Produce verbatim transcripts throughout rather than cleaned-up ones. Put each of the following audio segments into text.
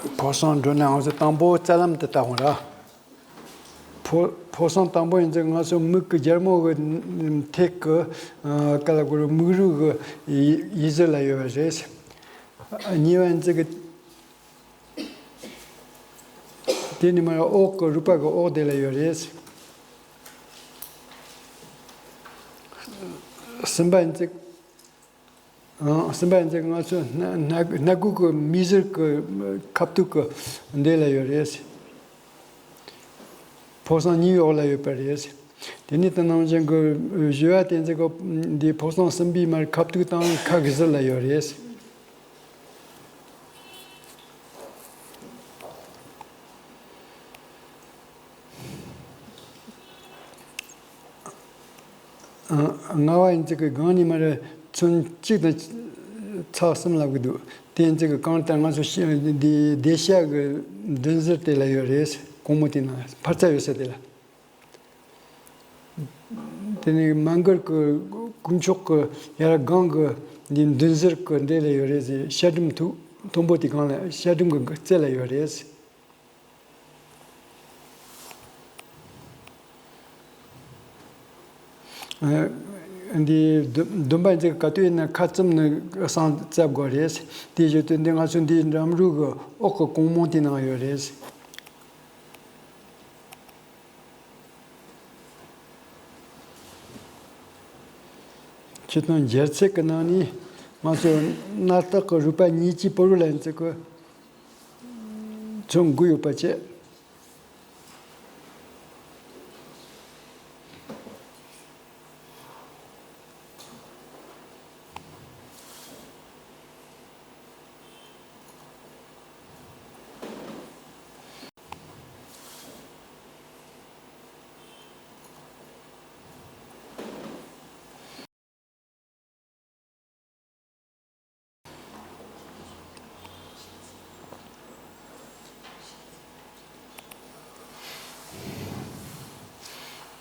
ཕོ་བཟང་འགྲོ་ན་ང་ཚོ་དང་པོ་རྩ་ལམ་དུ་བལྟ་འོང་ར། ཕོ་ཕོ་བཟང་དང་པོ་ཡིན་ཚེ་ང་ཚོ་མིག་གི་རྒྱལ་མོ་གི་ཐད་ཀྱི་ཨ་ག་ལ་གོ་རུ་མིག་རུས་ཀྱི་ཡི་ཡི་ཟུར་ལ་ཡོད་པ་རེད། གཉིས་པ་ཡིན་ཚེ་གི་དེ་ནི་མ་ར་འོག་གི་རུས་པ་གི་འོག་དེ་ལ་ཡོད་རེད། གསུམ་པ་ཡིན་ཚེ། ཨང་། སེམས་པ་ཡིན་ཚེ་ང་ཚོ་སྣ་སྣ་སྣ་ཁུག་གི་མིག་ཟུར་གི་ཁ་ཐུག་གི་འདི་ལ་ཡོད་རེད། ཕོ་བཟང་གཉིས་འོག་ལ་ཡོད་པ་རེད། དེ་ནས་ད་ནང་བཞིན་གི་བཞི་བ་དེ་ཚོ་གི་འདི་ཕོ་བཟང་གསུམ་པའི་མར་ཁ་ཐུག་དང་ཁ་གི་ཟུར་ལ་ཡོད་རེད། ལྔ་བ་ཡིན་ཚིག་གི་སྒང་ནས་མར་ཚོན་གཅིག་དང་ཚེག་གསུམ་ལབ་གི་འདུག་དེ་ཡིན་ཚིག་གི་གང་ལྟར་ང་ཚོ་ཤི་འདི་བདེ་ཤ་གི་མདུན་ཟུར་དེ་ལ་ཡོད་རེད། གོང་མོ་དེ་ན་འཕར་རྩ་ཡོད་ས་དེ་ལ། དེ་ནས་མ་མགར་གི་དཀོན་མཆོག་གི་ཡར་སྒང་གི་འདི་མདུན་ཟུར་གི་འདི་ལ་ཡོད་རེད་ཟེར། ཤ་གྲུམ་མཐུག་མཐོན་པོ་དེ་སྒང་ལ་ཤ་གྲུམ་གི་རྩེ་ལ་ཡོད་རེད། འདི་བདུན་པ་འཛིན་ག་དུས་ཡིན་ན་ཁ་བཙུམ་ནས་བསང་རྩེ་དགོས་རེད། དེའི་རྗེས་དུ་འདི་ང་ཚོ་འདིའི་འགྲམ་རུས་ཀྱི་འོག་གི་གོང་མོ་དེ་ནང་ཡོད་རེད། སྤྱིར་བཏང་འབྱར་ཚད་ཀྱི་ནང་ནས་ང་ཚོ་སྣ་ཐག་གི་རུས་པ་གཉིས་ཀྱི་བར་ལ་ཡིན་ཚེ་ཀོ་ཚོན་དགུ་ཡོད་པ་བྱས།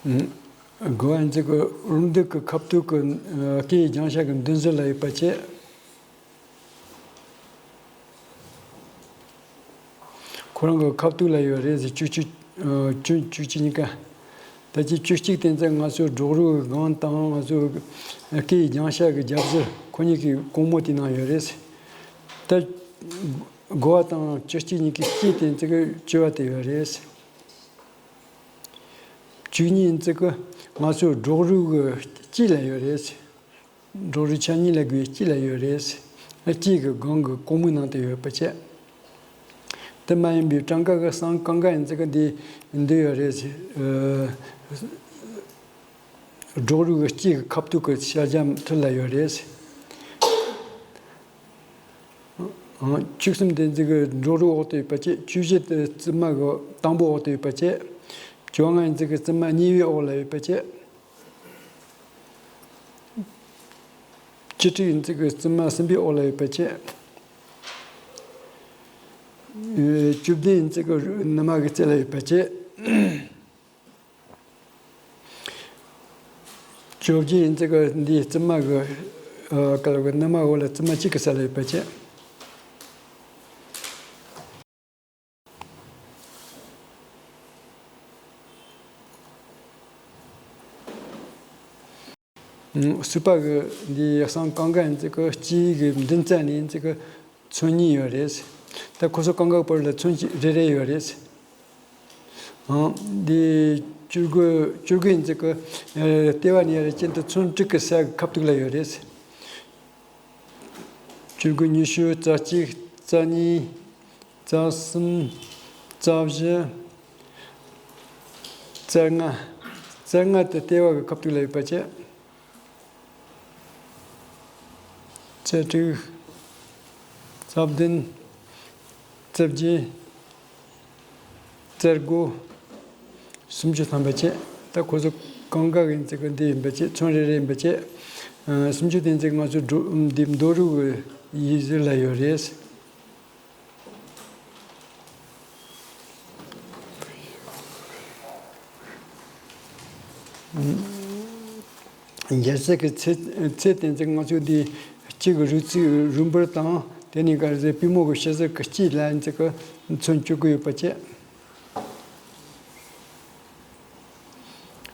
དགུ་བ་འཛིན་གྱི་རུམ་འདུག་གི་ཁ་ཐུག་གི་སྐེའི་རྒྱང་ཤ་གི་མདུན་ཟུར་ལ་ཡོད་པ་བྱས། ཁོ་རང་གི་ཁ་ཐུག་ལ་ཡོད་རེད་ཟེར། བཅུ་གཅིག་ཨ། བཅུ་བཅུ་གཅིག་གཉིས་ཀ། ད་ཅི་བཅུ་གཅིག་དེ་ཚོ་ང་ཚོའི་སྒྲོག་རུས་སྒང་དང་ང་ཚོའི་སྐེའི་རྒྱང་ཤ་གི་རྒྱབ་ཟུར་ཁོ་གཉིས་ཀྱི་གོང་མོ་དེ་ནང་ཡོད་རེད། ད་དགུ་བ་དང་བཅུ་གཅིག་གཉིས་ཀྱི་དཀྱིལ་དེ་ཚོ་གི་བཅུ་བ་དེ་ཡོད་རེད། བཅུ་གཉིས་ཚོ་གི་ང་ཚོའི་སྒྲོག་རུས་ཀྱི་དཀྱིལ་ལ་ཡོད་རེད། སྒྲོག་རུས་ཆ་གཉིས་ལ་དགུའི་དཀྱིལ་ལ་ཡོད་རེད། དཀྱིལ་གྱི་སྒང་གི་གོང་མའི་ནང་དུ་ཡོད་པ་བྱས། དེ་མ་ཡིན་པའི་བྲང་ཁ་གི་སྲང་གང་ག་ཡིན་ཚེ་གི་འདི་འདི་ཡོད་རེད། ཨ། སྒྲོག་རུས་ཀྱི་དཀྱིལ་གྱི་ཁ་ཐུག་གི་ཤ་རྒྱམ་ཐུར་ལ་ཡོད་རེད། བཅུ་གསུམ་དེ་ཚོ་གི་སྒྲོག་རུས་འོག་ཏུ་ཡོད་པ་བྱས། བཅུ་བཞི་དེ་རྩིབ་མ་གི་དང་པོ་འོག་ཏུ་ཡོད་པ་བྱས། བཅོ་ལྔ་ཡིན་ཚེ་གི་རྩིབ་མ་གཉིས་པའི་འོག་ལ་ཡོད་པ་བྱས། བཅུ་དྲུག་ཡིན་ཚེ་གི་རྩིབ་མ་གསུམ་པའི་འོག་ལ་ཡོད་པ་བྱས། ཨེ། བཅུ་བདུན་ཡིན་ཚེ་གི་རུ་ནུ་མ་གི་རྩེ་ལ་ཡོད་པ་བྱས། བཅོ་བརྒྱད་ཡིན་ཚེ་གི་འདིའི་རྩིབ་མ་གི་ཨ་ག་ལ་གི་ནུ་མ་འོག་ལ་རྩིབ་མ་གཅིག་གི་ས་ལ་ཡོད་པ་བྱས། ཨུམ། སྲིད་པ་གི་འདི་ཡག་སང་གང་ག་ཡིན་ཚེ་གི་སྤྱི་གི་མདུན་རྩ་ནས་ཡིན་ཚེ་གི་ཚོན་གཉིས་ཡོད་རེད། ད་ཁོ་ཚོ་གང་ག་བར་ལ་ཚོན་གཅིག་རེ་རེ་ཡོད་རེད། ཨང་། འདི་བཅུ་དགུ་བཅུ་དགུ་ཡིན་ཚེ་གི་ཨེ་ལྟེ་བ་ནས་ཡར་རེ་ཅན་དུ་ཚོན་དྲུག་གི་ས་གི་ཁ་ཐུག་ལ་ཡོད་རེད། བཅུ་དགུ་ཉི་ཤུ་རྩ་གཅིག་རྩ་གཉིས། རྩ་གསུམ། རྩ་བཞི། རྩ་ལྔ། རྩ་ལྔ་དེ་ལྟེ་བ་གི་ཁ་ཐུག་ལ་ཡོད་པ་བྱས། རྩ་དྲུག་རྩ་བདུན། རྩ་བརྒྱད། རྩ་དགུ། སུམ་ཅུ་ཐམ་པ་བྱས། ད་ཁོ་ཚོ་གང་ག་ཡིན་ཚེ་གི་འདི་ཡིན་པ་བྱས། ཚོན་རེ་རེ་ཡིན་པ་བྱས། ཨ། སུམ་ཅུ་དེ་ཡིན་ཚེ་ང་ཚོ་འགྲོ་འདི་མདོ་རུ་གི་ཡི་ཟུར་ལ་ཡོད་རེད། རྒྱལ་སྲས་ཀྱི་ཚེ་ཚེ་བརྟན་ཚེ་ང་ཚོས་འདི་གཅིག་རུས་ཚིགས་རུས་འབུར་དང་ དེ་ནས་ག་རེ་ཟེར། པུས་མོ་གི་ཕྱི་ཟུར་གྱི་དཀྱིལ་ལ་ཡིན་ཙི་གི་ཚོན་བཅུག་གི་ཡོད་པ་བྱས།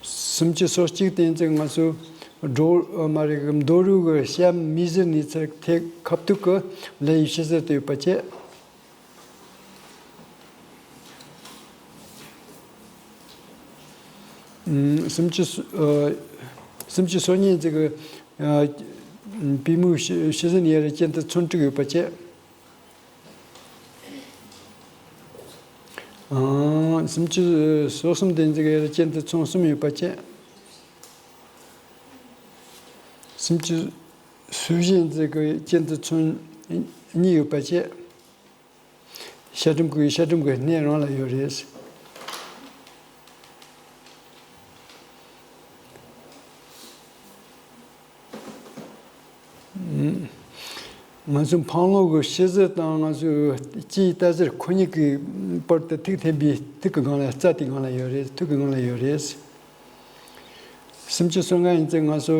སུམ་ཅུ་སོ་གཅིག་དེ་ཡིན་ཙི་ང་ཚོ་སྒྲོ་མ་རེད་གི། མདོ་རུ་གི་གཤམ་མིག་ཟུར་ནས་ཚུར་ཐད་ཁ་ཐུག་གི་ལུས་ཡི་ཕྱི་ཟུར་དུ་ཡོད་པ་བྱས། ཨུམ། སུམ་ཅུ་སོ་ཨ། སུམ་ཅུ་སོ་གཉིས་ཙི་གི་ཨ། པུས་མོའི་ཕྱི་ཕྱི་ཟུར་ནས་ཡར་གྱེན་དུ་ཚོན་དཀྲུགས་ཡོད་པ་བྱས། ཨ། སུམ་ཅུ་སོ་གསུམ་དེ་ཙི་གི་ཡར་གྱེན་དུ་ཚོན་གསུམ་ཡོད་པ་བྱས། སུམ་ཅུ་སོ་བཞི་ཙི་གི་གྱེན་དུ་ཚོན་གཉིས་ཡོད་པ་བྱས། ཤ་ཀྲུམ་གྱི་ཤ་ཀྲུམ་གྱི་སྣེ་རང་ལ་ཡོད་རེད། ང་ཚོ་འཕང་ལོ་གི་ཕྱི་ཟུར་དང་ང་ཚོའི་ལྕེའི་ལྟ་ཟུར་ཁོ་གཉིས་ཀྱི་བར་དུ་ཐིག་འཐེན་པའི་ཐིག་གི་སྒང་ལ། རྩ་དེའི་སྒང་ལ་ཡོད་རེད། ཐིག་གི་སྒང་ལ་ཡོད་རེད། སུམ་ཅུ་སོ་ལྔ་ཡིན་ཙང་ང་ཚོ་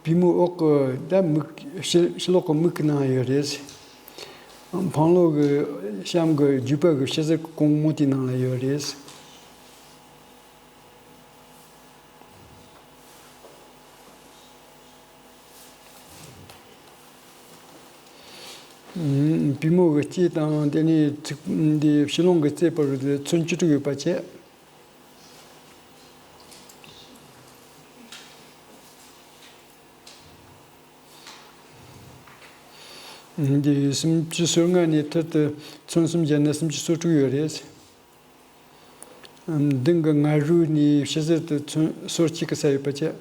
པུས་མོའི་འོག་གི་ད་མིག་ཕྱི་ཕྱི་ལོགས་ཀྱི་མིག་གི་ནང་ཡོད་རེད། འཕང་ལོ་གི་གཤམ་གྱི་རྒྱུས་པ་གི་ཕྱི་ཟུར་གྱི་གོང་མོ་དེའི་ནང་ལ་ཡོད་རེད། པུས་མོ་གི་དཀྱིལ་དང་དེ་ནས་ཚིགས་འདི་ཕྱི་ལོང་གི་རྩེ་བར་དུ་ཚོན་བཅུ་དྲུག་ཡོད་པ་བྱས། འདི་སུམ་ཅུ་སོ་ལྔ་ནས་མཐུད་དུ་ཚོན་གསུམ་སྦྱར་ན་སུམ་ཅུ་སོ་དྲུག་ཡོད་རེད། མདུན་གྱི་ང་རོའི་ཕྱི་ཟུར་དུ་ཚོན་སོར་གཅིག་གི་ས་ཡོད་པ་བྱས།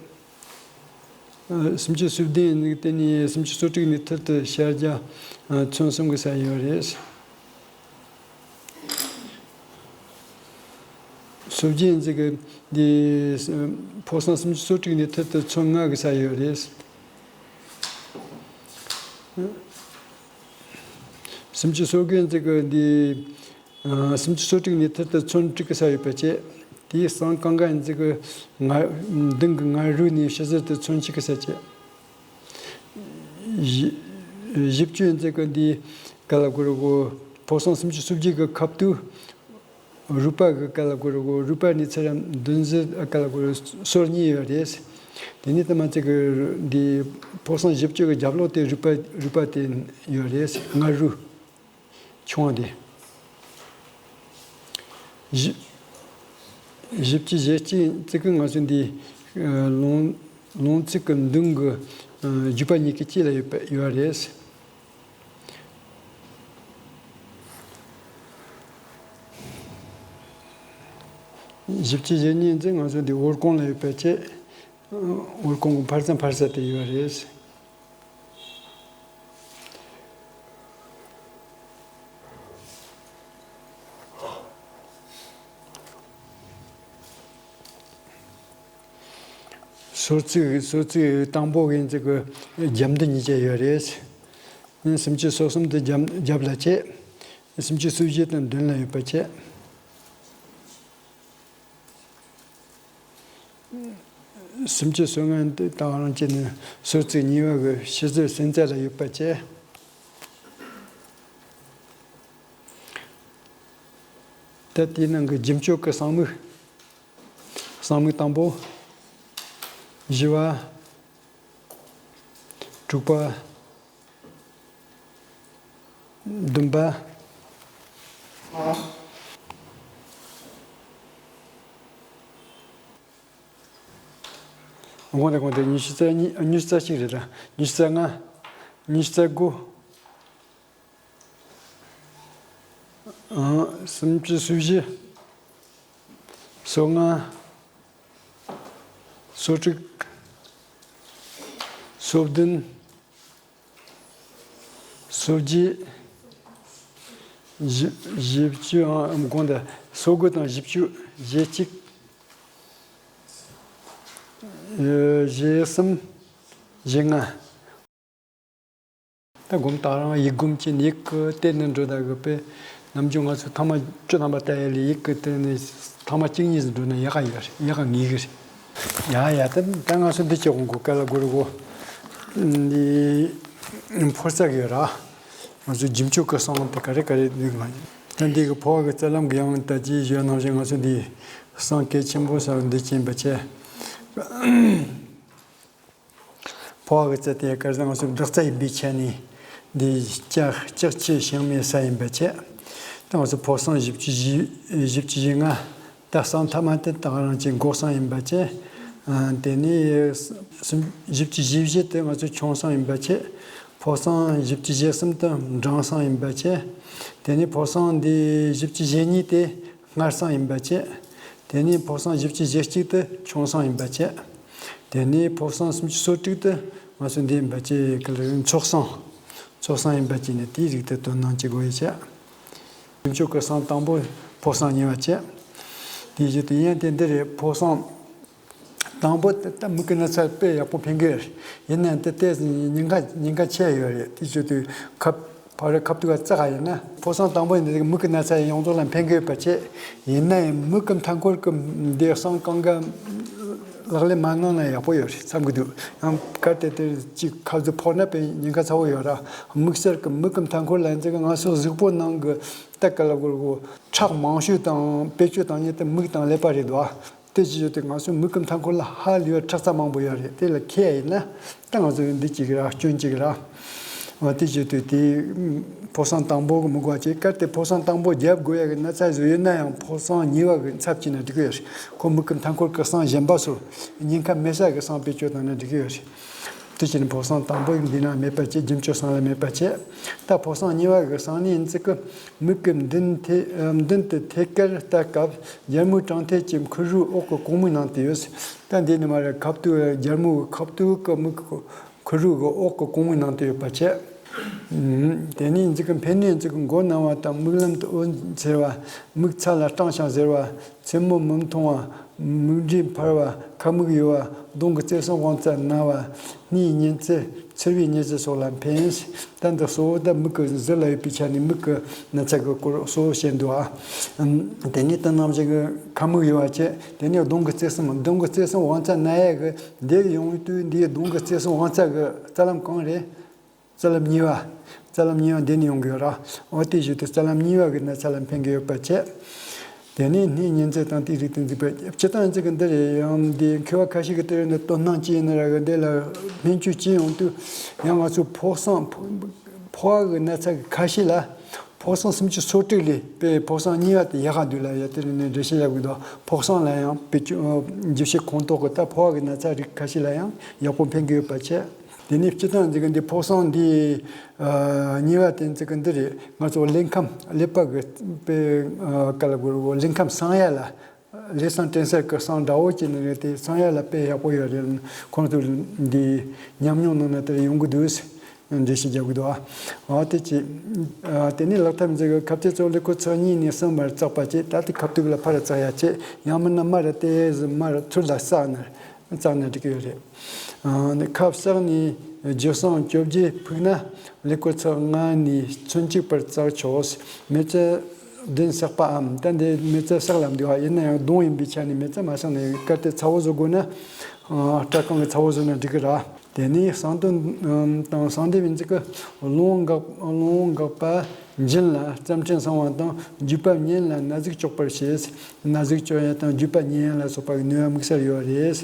སུམ་ཅུ་སོ་བདུན་ནས་དེ་ནས་སུམ་ཅུ་སོ་དྲུག་ནས་མཐུད་དུ་ཤར་རྒྱག་ཚོན་གསུམ་གྱི་ས་ཡོད་རེད། སོ་བརྒྱད་ཙི་གི་འདི་ཕོ་སང་སུམ་ཅུ་སོ་དྲུག་ནས་མཐུད་དུ་ཚོན་ལྔ་གི་ས་ཡོད་རེད། སུམ་ཅུ་སོ་དགུ་ཙི་གི་འདི་ཨ། སུམ་ཅུ་སོ་དྲུག་ནས་མཐུད་དུ་ཚོན་དྲུག་གི་ས་ཡོད་པ་བྱས། དེའི་སང་ཀང་ཀ་ཡིན་ཙི་གི་ང་མདུན་གྱི་ང་རོའི་ཕྱི་ཟུར་དུ་ཚོན་གཅིག་གི་ས་བྱས། བཞི་བཞི་བཅུ་ཡིན་ཙི་གི་འདི་ག་ལ་གོ་རུ་གོ། ཕོ་སང་སུམ་ཅུ་སོ་བརྒྱད་གི་ཁ་ཐུག་རུས་པ་གི་ག་ལ་གོ་རུ་གོ། རུས་པ་ནས་ཚུར་མདུན་ཟུར་ག་ལ་གོ་རུ་སོར་གཉིས་ཡོད་རེད། དེ་ནས་ད་མ་ཙི་གི་འདི་ཕོ་སང་བཞི་བཅུ་གི་རྒྱབ་ལོགས་དེ་རུས་པ་རུས་པ་དེ་ཡོད་རེད། ང་རོ། ཆུང་བ་དེ། བཞི་བཞི་བཅུ་ཞེ་གཅིག་ཙི་གི་ང་ཚོ་འདི་ལོང་ལོང་ཙི་གི་མདུན་གྱི་རྒྱུད་པ་གཉིས་ཀྱི་དཀྱིལ་ལ་ཡོད་པ་ཡོད་རེད། བཞི་བཅུ་ཞེ་གཉིས་ཙི་ང་ཚོ་འདི་འོར་གོང་ལ་ཡོད་པ་བྱས། འོར་གོང་གི་འཕར་རྩ་འཕར་རྩ་དེ་ཡོད་རེད། སོར་ཚིགས་སོར་ཚིགས་དང་པོ་གི་ཚིགས་ཀྱི་རྒྱབ་མདུན་གཉིས་ཀ་ཡོད་རེད། སུམ་ཅུ་སོ་གསུམ་དེ་རྒྱབ་རྒྱབ་ལ་བྱས། སུམ་ཅུ་སོ་བཞི་དང་མདུན་ལ་ཡོད་པ་བྱས། སུམ་ཅུ་སོ་ལྔ་འདི་དང་རང་བཅས་ནི་སོར་ཚིགས་གཉིས་པ་གི་ཕྱི་ཟུར་སེམས་རྩ་ལ་ཡོད་པ་བྱས། ད་དེའི་ནང་གི་རྒྱུན་སྤྱོད་ཀྱི་གསང་མིག་གསང་མིག་དང་པོ། བཞི་པ། དྲུག་པ། བདུན་པ། དགོངས་ཏེ་དགོངས་ཏེ་ཉི་ཤུ་རྩ་གཉིས། ཉི་ཤུ་རྩ་གཅིག་རེད་ད། ཉི་ཤུ་རྩ་ལྔ། ཉི་ཤུ་རྩ་དགུ། ཨང་། སུམ་ཅུ་སོ་བཞི། སོ་ལྔ། སོ་དྲུག། སོ་བདུན། སོ་བརྒྱད། བཞི་བཞི་བཅུ། ཨང་། དགོངས་ཏེ། སོ་དགུ་དང་བཞི་བཅུ། ཞེ་གཅིག། ཨེ། ཞེ་གསུམ། ཞེ་ལྔ། ད་སྒོམ་ད་རང་ཡིག་སྒོམ་གྱིས་ཡིག་གི་སྟེང་ནས་འགྲོ་ད་གི་པས། ནམ་རྒྱུན་ང་ཚོ་ཐེངས་མ་བཅུ་ཐམ་པ་ལྟ་ཡ་ལས་ཡིག་གི་སྟེང་ནས་ཐེངས་མ་གཅིག་གཉིས་ཟིག་འགྲོ་ན་ཡག་ག་ཡོད་རེད། ཡག་ག་ངེས་གི་རེད། ཡ་ཡ། ད་ད་ང་ཚོ་འདི་ཅི་དགོངས་དགོས་ག་ལ་དགོས་རེད་གོ། འདི་ཕོ་རྩ་གི་ཡོད་ར། ང་ཚོ་རྒྱུན་སྤྱོད་ཀྱི་གསང་དེ་ག་རེ་ག་རེ་འདུག་ན། ད་འདི་གི་འཕོ་བ་གི་རྩ་ལམ་གི་ཡང་ད་ཅི་ཞུ་ནང་བཞིན་ང་ཚོ་འདི་གསང་གལ་ཆེན་པོ་ཟེར་བ་འདི་ཅི་ཡིན་པ་བྱས། འཕོ་བ་གི་རྩ་དེ་ག་རེ་ང་ཚོ་བདག་རྩ་ཡིན་པའི་ཆ་ནས་འདི་ལྕགས་ལྕགས་ཀྱི་ཤིང་མའི་ས་ཡིན་པ་བྱས། ད་ང་ཚོ་འཕོ་གསང་བཞི་བཅུ་བཞི་བཞི་བཅུ་ཞེ་ལྔ། ད་གསང་ཐ་མ་དེ་ད་ག་རང་གི་འགོག་གསང་ཡིན་པ་བྱས། ཨ། དེ་ནས་སུམ་བཞི་བཅུ་ཞེ་བཞི་དེ་ང་ཚོ་ཆུང་གསང་ཡིན་པ་བྱས། འཕོ་གསང་བཞི་བཅུ་ཞེ་གསུམ་དེ་འབྲིང་གསང་ཡིན་པ་བྱས། དེ་ནས་འཕོ་གསང་འདི་བཞི་བཅུ་ཞེ་གཉིས་དེ་སྔར་གསང་ཡིན་པ་བྱས། དེ་ནས་འཕོ་གསང་བཞི་བཅུ་ཞེ་གཅིག་དེ་ཆུང་གསང་ཡིན་པ་བྱས། དེ་ནས་འཕོ་གསང་སུམ་ཅུ་སོ་དྲུག་དེ་ང་ཚོ་འདི་ཡིན་པ་བྱས། ག་ལ་ཚོགས་གསང་། ཚོགས་གསང་ཡིན་པ་བྱས་ནས་དེའི་རིགས་དེ་དོ་སྣང་བྱེད་དགོས་ཡོད་བྱས། རྒྱུན་སྤྱོད་ཀྱི་གསང་དང་པོ་འཕོ་གསང་གཉིས་པ་བྱས། དེའི་རྗེས་དུ་ཡིན་ཏེ་འདི་རེད། འཕོ་གསང་དང་པོ་དེ་ད་མིག་གི་ན་ཚ་དཔེ་ཡག་པོ་འཕེན་གི་ཡོད་རེད། ཡིན་ནའང་དེ་ཏོག་ཙམ་ཉེན་ཁ་ཉེན་ཁ་ཆེ་ཡོད་རེད། དེའི་རྗེས་དུ་ཁབ་ཕར་རེ་ཁབ་ཏུ་ག་རྩ་ག་ཡིན་ན། འཕོ་གསང་དང་པོ་ཡིན་དུས་མིག་གི་ན་ཚ་ཡོངས་རྫོགས་ལ་འཕེན་གི་ཡོད་པ་བྱས། ཡིན་ནའང་མིག་གི་མཐའ་འཁོར་གི་འདི་གསང་གང་ག་ལག་ལེན་མ་གནང་ན་ཡག་པོ་ཡོད་རེད་བསམ་གི་འདུག་ཡང་གལ་ཏེ་དེ་ཅིག་ཁབ་ཙིག་ཕོག་ན་དཔེ་ཉེན་ཁ་ཚ་བོ་ཡོད་ར། དམིགས་བསལ་གྱི་མིག་གི་མཐའ་འཁོར་ལ་འཛེག་གི་ང་ཚོ་གཟུགས་པོ་ནང་གི་ད་ག་ལ་གོ་ཁྲག་མང་ཤོས་དང་བེད་སྤྱོད་བཏང་མཁན་དེ་མིག་དང་ཀླད་པ་རེད་འདུག་ཨ། དེ་ཅི་ཡོད་དེ་ང་ཚོའི་མིག་གི་མཐའ་འཁོར་ལ་ཧ་ལས་པའི་ཁྲག་རྩ་མང་པོ་ཡོད་རེད། དེ་ལ་ཁེལ་ཡིན་ན་ད་ང་ཚོ་འདི་གཅིག་ར་སྐྱོན་གཅིག་ར། འོ་དེ་བྱེད་དུས་དེ་འཕོ་གསང་དང་པོ་གི་མི་དགོས་པ་བྱས། གལ་ཏེ་འཕོ་གསང་དང་པོ་རྒྱབ་དགོས་ཡ་གི་ན་ཚ་བཟོས་ཡོད་ན་ཡང་འཕོ་གསང་གཉིས་པ་གི་ཚབ་བྱས་ན་འགྲིག་གི་ཡོད་རེད། ཁོ་མིག་གི་མཐའ་འཁོར་གི་གསང་གཞན་པ་སོགས་ཉེན་ཁ་མེད་ས་གི་གསང་བེད་སྤྱོད་བཏང་ན་འགྲིག་གི་ཡོད་རེད། དེ་བྱས་ནས་འཕོ་གསང་དང་པོ་འདི་ན་མེད་པ་བྱས། རྒྱུན་སྤྱོད་གསང་ལ་མེད་པ་བྱས། ད་འཕོ་གསང་གཉིས་པ་གི་གསང་ནི་ཡིན་ཚིག་གི་མིག་གི་མདུན་ཐད་མདུན་དུ་ཐད་ཀར་ལྟ་སྐབས་རྒྱལ་མོའི་བྲང་ཐད་ཀྱི་ཁུ་རུ་འོག་གི་གོང་མའི་ནང་དུ་ཡོད། ད་འདི་ནི་མ་རེད། ཁབ་ཏུ་རྒྱལ་མོའི་ཁབ་ཏུ་གི་མིག་གི་ཁུ་རུ་གི་འོག་གི་གོང་མའི་ནང་དུ་ཡོད་པ་བྱས། དེ་ནས་འཛི་གི་འཕེན་ནས་འཛི་གི་མགོ་ན་བ་དང་། མིག་ལམ་དུ་འོད་འཚེར་བ། མིག་ཚ་ལ་སྐྲངས་ཤིང་གཟེར་བ། མཚན་མོ་མི་མཐོང་བ། མིག་འབྲས་འཕར་བ། ཁ་མིག་ཡོ་བ། གདོང་གི་རྩེ་གསུམ་དབང་རྩ་ན་བ། སྣའི་གཉན་ཚད། ཚིལ་བུའི་གཉན་ཚད་སོགས་ལ་ཕན། ད་འདི་གཙོ་བོ་ད་མིག་གི་གཟུགས་ལ་ཡོད་པའི་ཆ་ནས་མིག་གི་ན་ཚ་གི་སྐོར་གཙོ་བོ་བཤད་འདུག་ཨ། དེ་ནས་ད་ནམ་ཞིག་གི་ཁ་མིག་ཡོ་བ་བྱས། དེ་ནས་གདོང་གི་རྩེ་གསུམ། གདོང་གི་རྩེ་གསུམ་དབང་རྩ་ན་ཡ་གི་འདིར་ཡོང་དུས་འདིའི་གདོང་གི་རྩེ་གསུམ་དབང་རྩ་གི་རྩ་ལམ་གང་རེད། རྩ་ལམ་གཉིས་པ། རྩ་ལམ་གཉིས་པ་འདི་ནས་ཡོང་གི་ཡོད་ར། འོ་དེ་བཞིན་དུ་རྩ་ལམ་གཉིས་པ་གི་ན་ཚ་ལ་ཕན་གི་ཡོད་པ་བྱས། དེ་ནས་སྣའི་གཉན་ཚད་དང་དེའི་རིགས་དེ་འཛིན་པ། སྤྱིར་བཏང་འཛིན་གི་འདི་རེད། ཡང་འདི་མཁས་པ་ཁ་ཤས་ཀྱི་དེ་རིགས་ནི་དོ་སྣང་ཅི་ཡིན་ན་ར་གི་འདི་ལ་སྨན་བཅོས་ཅི་ཡོང་དུས་ཡང་ང་ཚོ་འཕོ་གསང་འཕོ་བ་གི་ན་ཚ་གི་ཁ་ཤས་ལ་འཕོ་གསང་སུམ་ཅུ་སོ་དྲུག་ལས་དཔེ་འཕོ་གསང་གཉིས་པ་དེ་ཡག་ག་འདུག་ལ། ཡ་དེ་རིགས་ནི་འགྲེལ་བཤད་བྱ་དགོས་འདུག་འཕོ་གསང་ལ་ཡང་བེད་སྤྱོད་རྒྱུ་བྱེད་ཁོངས་གཏོགས་གི་ད་འཕོ་བ་གི་ན་ཚ་རིགས་ཁ་ཤས་ལ་ཡང་ཡག་པོ་ཕན་གི་ཡོད་པ་བྱས། དེ་ནས་སྤྱིར་བཏང་འཛིན་གི་འདི་འཕོ་གསང་འདི་གཉིས་པ་དེ་འཛིན་གི་འདི་རེད། ང་ཚོ་ཀླད་ཁམས་ཀླད་པ་གི་དཔེ་ག་ལ་གོ་རུ་ཀླད་ཁམས་གསང་ཡ་ལ་ཀླད་གསང་དྲན་གསལ་གི་གསང་འདྲ་བོ་ཅིག་ནི་རེད། དེ་གསང་ཡ་ལ་དཔེ་ཡག་པོ་ཡོད་རེད། ཁོང་ཚོ་འདི་ཉམས་མྱོང་ནང་ན་དེར་ཡོང་གི་འདུག་འགྲེལ་བཤད་རྒྱག་གི་འདུག་ཨ། འོ་དེ་ཅི། དེ་ནས་ལག་ཐབས་འཛིན་གི་ཁ་གཏད་གཙོ་བོ་ཀླད་ཀོར་ཚེག་གཉིས་ནས་གསུམ་བར་བཙགས་པ་བྱས། ད་དེ་ཁ་ཐུག་ལ་ཕར་བཙགས་ཡ་བྱས། ཡང་མིན་ན་མར་དེ་མར་ཚུར་ལ་བཙགས་ན་བཙགས་ན་འགྲིག་གི་ཡོད་རེད། ཨ་ནི་ཁབ་བསགས་ནས་བརྒྱུད་གསུམ་བཅོ་བརྒྱད་ཕུག་ན་ཀླད་ཀོར་ཚེག་ལྔ་ནས་ཚོན་གཅིག་བར་བཙགས་ཆོག་མེ་ལྩེ་བདུན་བསགས་པའམ། ད་འདི་མེ་ལྩེ་བསགས་ལབ་འདུག་ཨ། ཡིན་ན་ཡང་གདོང་ཡིན་པའི་ཆ་ནས་མེ་ལྩེ་མ་བསགས་ན་ཡང་གལ་ཏེ་ཚ་བོ་བཟོ་དགོས་ན། ཨ། སྐྲ་རྐང་གི་ཚ་བོ་བཟོ་ན་འགྲིག་གི་ར། དེ་ནས་གསང་དོན་དང་གསང་སྡེབ་ཡིན་ཚིག་གི་ལུང་འགག་ལུང་འགག་པ་འབྱིན་ལ་རྩམ་ཕྲན་གསང་བ་དང་། བརྒྱུད་པ་ཉན་ལ་ན་ཟུག་གཅོག་པར་བྱེད། ན་ཟུག་གཅོག་ཡ་དང་བརྒྱུད་པ་ཉན་ཡ་ལ་སོགས་པ་གི་ནུས་པ་དམིགས་བསལ་ཡོད་རེད།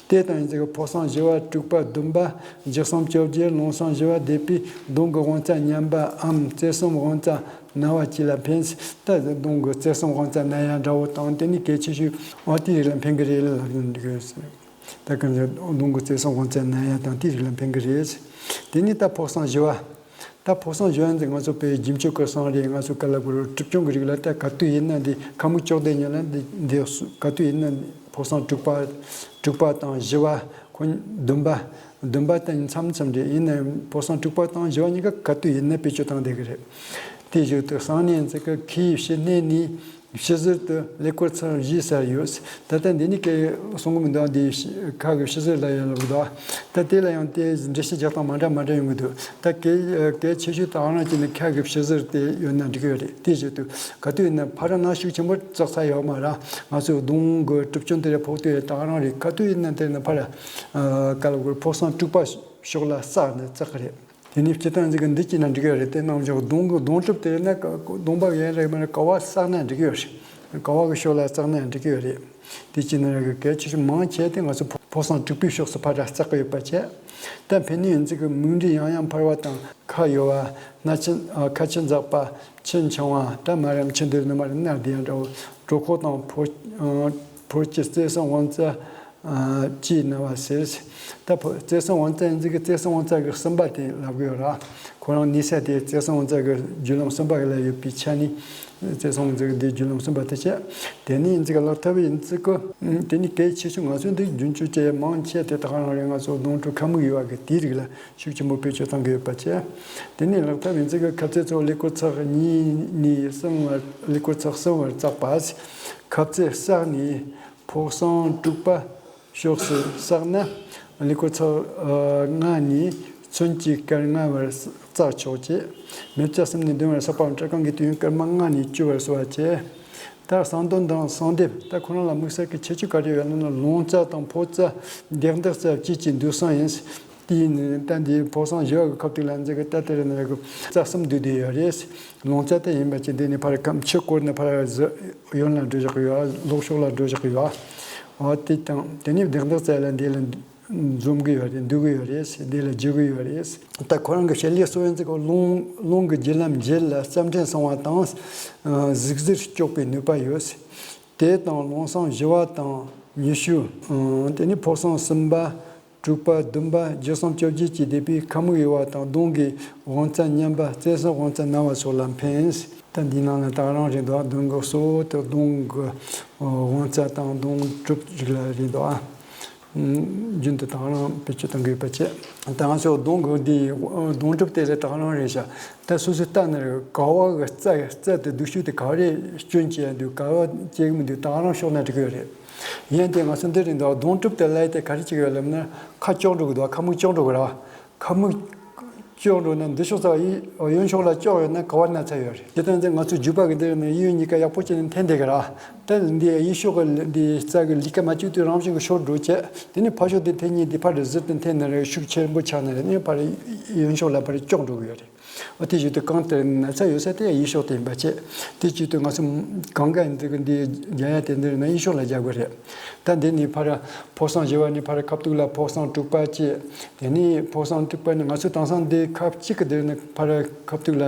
དེ་དང་ཡིན་ཚིག་གི་འཕོ་གསང་བཞི་པ་དྲུག་པ་བདུན་པ་བརྒྱུད་གསུམ་བཅོ་བརྒྱད་ལུང་གསང་བཞི་པ་སྡེབ་པའི་གདོང་གི་དབང་རྩ་ཉམས་པའམ་རྩེ་གསུམ་དབང་རྩ་ན་བ་བཅས་ལ་ཕན། ད་གདོང་གི་རྩེ་གསུམ་དབང་རྩ་ན་ཡ་འདྲ་བོ་དང་དེ་ནི་གལ་ཆེ་ཤོས་འོ་དེའི་རིགས་ལ་ཕན་གི་རེད་ལབ་ཡོང་གི་ཡོད། ད་གང་ཟེར་གདོང་གི་རྩེ་གསུམ་དབང་རྩ་ན་ཡ་དང་དེའི་རིགས་ལ་ཕན་གི་རེད། དེ་ནས་ད་འཕོ་གསང་བཞི་པ། ད་འཕོ་གསང་བཞི་པ་འདི་ང་ཚོ་དཔེ་རྒྱུན་སྤྱོད་ཀྱི་གསང་རེད། ང་ཚོ་ག་ལ་གོ་རུ་གྲུབ་ཆུང་གི་རིགས་ལ་ད་ག་དུས་ཡིན་ན་འདི་ཁ་མིག་ཅོག་ལྡན་ཉིད་ལ་འདི་འདི་ག་དུས་ཡིན་ན་འཕོ་གསང་དྲུག་པ་དྲུག་པ་དང་བཞི་པ་ཁོ་བདུན་པ་བདུན་པ་ད་མཚམས་མཚམས་རེད། ཡིན་ན་ཡང་འཕོ་གསང་དྲུག་པ་དང་བཞི་པ་གཉིས་ཀ་ག་དུས་ཡིན་ན་བེད་སྤྱོད་བཏང་བསྡད་ཀྱི་རེད། དེའི་གཞུག་ཏུ་གསང་ནི་ཡིན་ཚེ་ཀ་ཁའི་ཕྱི་སྣེ་ནས། ཕྱི་ཟུར་དུ་ཀླད་ཀོར་ཚེག་བཞི་ཟེར་ཡོད། ད་ལྟ་འདི་ནི་ཀའི་གསུང་གི་མི་འདུག་འདི་ཁ་གི་ཕྱི་ཟུར་ལ་ཡོད་ལབ་འདུག་ད་དེ་ལ་ཡང་དེ་འགྲེལ་བཤད་རྒྱག་སྟངས་མ་འདྲ་མ་འདྲ་ཡོང་གི་འདུག་ད་གལ་གལ་ཆེ་ཤོས་དང་རང་གཅིག་ནི་ཁ་གི་ཕྱི་ཟུར་དེ་ཡོད་ན་འགྲིག་གི་ཡོད་རེད། དེ་བཞིན་དུ་ག་དུས་ཡིན་ན་ཕར་ར་ནང་ཤུགས་ཆེན་པོ་བཙགས་ས་ཡོད་མ་ར། ང་ཚོའི་གདོང་གི་གྲུབ་ཆུང་དེ་རེད། ཕོག་དུས་རེད། དང་རང་རེད། ག་དུས་ཡིན་ན་དེ་ནི་ཕར་ར་ཀ་ལ་གོར་འཕོ་གསང་དྲུག་པ་ཕྱོགས་ལ་བཙགས་ནས་བཙགས་གི་རེད། དེ་ནས་སྤྱིར་བཏང་འཛིན་གྱི་འདི་སྐྱེས་ན་འགྲིག་གི་རེད། དེ་རྣམས་ཀྱི་གདོང་གི་གདོང་གྲུབ་དེ་ན་གདོང་པ་ཡན་རེ་མ་རེ་ག་བ་བསགས་ན་འགྲིག་གི་རེད། ག་བ་གི་ཕྱོགས་ལ་བསགས་ན་འགྲིག་གི་རེད། དེ་སྐྱེས་ན་ར་གི་གལ་ཆེ་ཤོས་མང་ཆེ་དེ་ང་ཚོ་ཕོ་བསང་དྲུག་པའི་ཕྱོགས་སུ་ཕར་ར་བསགས་ཀྱི་ཡོད་པ་བྱས། ད་ཕན་ནུས་འཛིན་གྱི་མིག་འབྲས་ཡང་ཡང་འཕར་བ་དང་ཁ་གཡོ་བ། སྣ་ཆུ་ཁ་ཆུ་འཛག་པ། ཆུ་འཆང་བ། ད་མ་རམ་ཆུ་འདུལ་ནུ་མ་རེ་སྣ་བདེ་ཡང་འདྲ་བོ། གྲོད་ཁོག་དང་ཕོ་ཕོ་སྐྱི་རྩེ་སོང་དབང་རྩ། ཨ། ཅེས་སྨྲ་བ་ཟེར། ད་ཕོ་རྩེ་སོང་དབང་རྩ་ཡིན་ཟིག་གི་རྩེ་སོང་དབང་རྩ་གི་གསུམ་པ་དེ་ལབ་དགོས་ར། ཁོ་རང་གནས་ས་དེ་རྩེ་སོང་དབང་རྩ་གི་རྒྱུ་ལམ་གསུམ་པ་གི་ལ་ཡོད་པའི་ཆ་ནས། རྩེ་སོང་དབང་རྩ་གི་དེ་རྒྱུ་ལམ་གསུམ་པ་དེ་བྱས། དེ་ནས་ཡིན་ཟིག་གི་ལག་ཐབས་ཡིན་ཟིག་གི། དེ་ནས་གལ་ཆེ་ཤོས་ང་ཚོས་འདི་རྒྱུན་སྤྱོད་བྱེད་མང་ཆེ་དེ་དག་རང་རེད། ང་ཚོ་གདོང་དྲུག་ཁ་མིག་གཡོ་བ་གི་དེའི་རིགས་ལ་ཤུགས་ཆེན་པོ་བེད་སྤྱོད་གཏང་གི་ཡོད་པ་བྱས། དེ་ནས་ལག་ཐབས་ཡིན་ཟིག་གི་ཁ་ཚེ་ཚོ་ཀླད་ཀོར་ཚེག་གཉིས་ནས་གསུམ་བར། ཀླད་ཀོར་ཚེག་གསུམ་བར་བཙགས་པ། ཁ་ཚེ་བསགས་ནས། ཕོ་བསང་དྲུག་པ་ཕྱོགས་སུ་བསགས་ན། ཀླད་ཀོར་ཚེག་ལྔ་ནས་ཚོན་གྱི་སྐར་ལྔ་བར་བཙག་ཆོག་ཅེས། མེ་བཙའ་གསུམ་ནས་བདུན་བར་བསགས་པའམ་སྐྲ་རྐང་གི་དུས་ཡུན་སྐར་མ་ལྔ་ནས་བཅུ་བར་གསོ་བ་བྱས། ད་བསང་གཏོར་དང་བསང་འདེབས། ད་ཁོ་རང་ལ་དམིགས་བསལ་གྱི་ཁྱད་ཆོས་ག་རེ་ཡོད་ན། ལོང་རྩ་དང་ཕོ་རྩ། ལྡེག་ལྡེག་རྩ་བཅས་ཀྱི་འདུས་བསང་ཡིན། དེ་ཡིན་ནའི་ད་འདིའི་ཕོ་བསང་བཞི་བ་གི་ཁ་ཐུག་ལ་འཛེགས་གི་ད་དེ་རེ་ན་རེ་གི་རྩ་གསུམ་འདུས་བསྡད་ཡོད་རེད། ལོང་རྩ་དེ་ཡིན་པ་ཅི་འདི་ནི་ཕར་ཁམ་ཆུ་བསྐོལ་ནས་ཕར་གཡོན་ལ་འགྲོ་བཞག་གི་ཡོད། ལོགས་ཕྱོགས་ལ་འགྲོ་བཞག་གི་ཡོད། འོ་དེ་དང་དེ་ནས་ལྡེག་ལྡེག་རྩ་ལ་འདི་ལ་འཛོམས་གི་ཡོད་རེད། འདུས་གི་ཡོད་རེད། འདི་ལ་འཇུ་གི་ཡོད་རེད། ད་ཁོ་རང་གི་བྱེད་ལས་སོ་ཡན་ཚིག་གི་རླུང་རླུང་གི་རྒྱུ་ལམ་བརྒྱད་ལ་རྩ་ཕྲན་སྲུང་བ་དང་། གཟུགས་གཟེར་གཅོག་པའི་ནུས་པ་ཡོད། དེ་དང་ལོང་བསང་བཞི་བ་དང་ཉི་ཤུ། དེ་ནས་ཕོ་བསང་གསུམ་པ། དྲུག་པ། བདུན་པ། རྒྱུ་གསུམ་བཅོ་བརྒྱད་ཀྱི་སྡེ་པས་ཁ་མིག་གཡོ་བ་དང་གདོང་གི་དབང་རྩ་ཉམས་པ། རྩེ་སོང་དབང་རྩ་ན་བ་སོགས་ལ་ཕན། ད་འདིའི་ནང་ལ་ད་རང་རེད་འདུག་ཨ། གདོང་གི་གཙོ་བོ་དེ་གདོང་གི་དབང་རྩ་དང་གདོང་གྲུབ་རིགས་ལ་རེད་འདུག་ཨ། རྒྱུན་དུ་ད་རང་བེད་སྤྱོད་གཏང་དགོས་པ་བྱས། ད་ང་ཚོ་གདོང་གི་འདི་གདོང་གྲུབ་དེ་ལས་ད་རང་རེད་ཤག་ད་སོ་སོའི་ལྟ་ན་རེད། ག་བ་གི་རྩ་རྩ་དེ་སྡུག་ཤོས་དེ་ག་རེ་སྐྱོན་བྱས་འདུག་ག་བ་སྐྱེ་གི་མི་འདུག་ད་རང་ཤོག་ན་འགྲིག་གི་ཡོད་རེད། ཡིན་ཏེ་ང་ཚོ་འདི་རིང་འདུག་གདོང་གྲུབ་དེ་ལས་དེ་ག་རེ་བྱེད་ཀྱི་ཡོད་ལབ་ན། ཁ་ལྕོག་འགྲོ་གི་འདུག་ཁ་མིག་ལྕོག་འགྲོ་གི་ར། ཁ་མིག་ལྕོག་འགྲོ་ན་འདི་ཕྱོགས་ཚ་བ་ཡིན། གཡོན་ཕྱོགས་ལ་ལྕོག་ཡོད་ན་ག་བ་ན་ཚ་ཡོད་རེད། དེ་ལྟར་ཚེ་ང་ཚོ་རྒྱུད་པ་གི་འདི་རིང་ནས་གཡས་གཡོན་གཉིས་ཀ་ཡག་པོ་བྱས་ནས་འཐེན་བསྡད་གི་ར། ད་འདི་གཡས་ཕྱོགས་གི་འདི་རྩ་གི་ལུས་ཀ་མ་བཅུག་དུས་རང་བཞིན་གི་ཤོར་འགྲོ་བྱས། དེ་ནས་ཕར་ཕྱོགས་དེ་འཐེན་གཉིས་དེ་ཕར་རེ་ཟུར་དུ་འཐེན་ན་རེ་ཤུགས་ཆེན་པོ་ཆགས་ན་རེ་ནས་ཕར་གཡོན་ཕྱོགས་ལ་ཕར་ལྕོག་འགྲོ་གི་ཡོད་རེད། འོ་དེ་བཞིན་དུ་གང་ལྟར་ན་ཚ་ཡོད་ས་དེ་གཡས་ཕྱོགས་དེ་ཡིན་པ་བྱས། དེ་བཞིན་དུ་ང་ཚོ་གང་ག་ཡིན་དུས་འདི་རྒྱག་ཡ་དེ་འདིར་ན་གཡས་ཕྱོགས་ལ་རྒྱག་དགོས་རེད། ད་འདི་ནས་ཕར་ཕོ་བསང་བཞི་བ་ནས་ཕར་ཁ་ཐུག་ལ་ཕོ་བསང་དྲུག་པ་བྱས། དེ་ནས་ཕོ་བསང་དྲུག་པ་ནས་ང་ཚོ་དེང་སང་འདི་ཁ་གཅིག་གི་འདིར་ནས་ཕར་ཁ་ཐུག་ལ་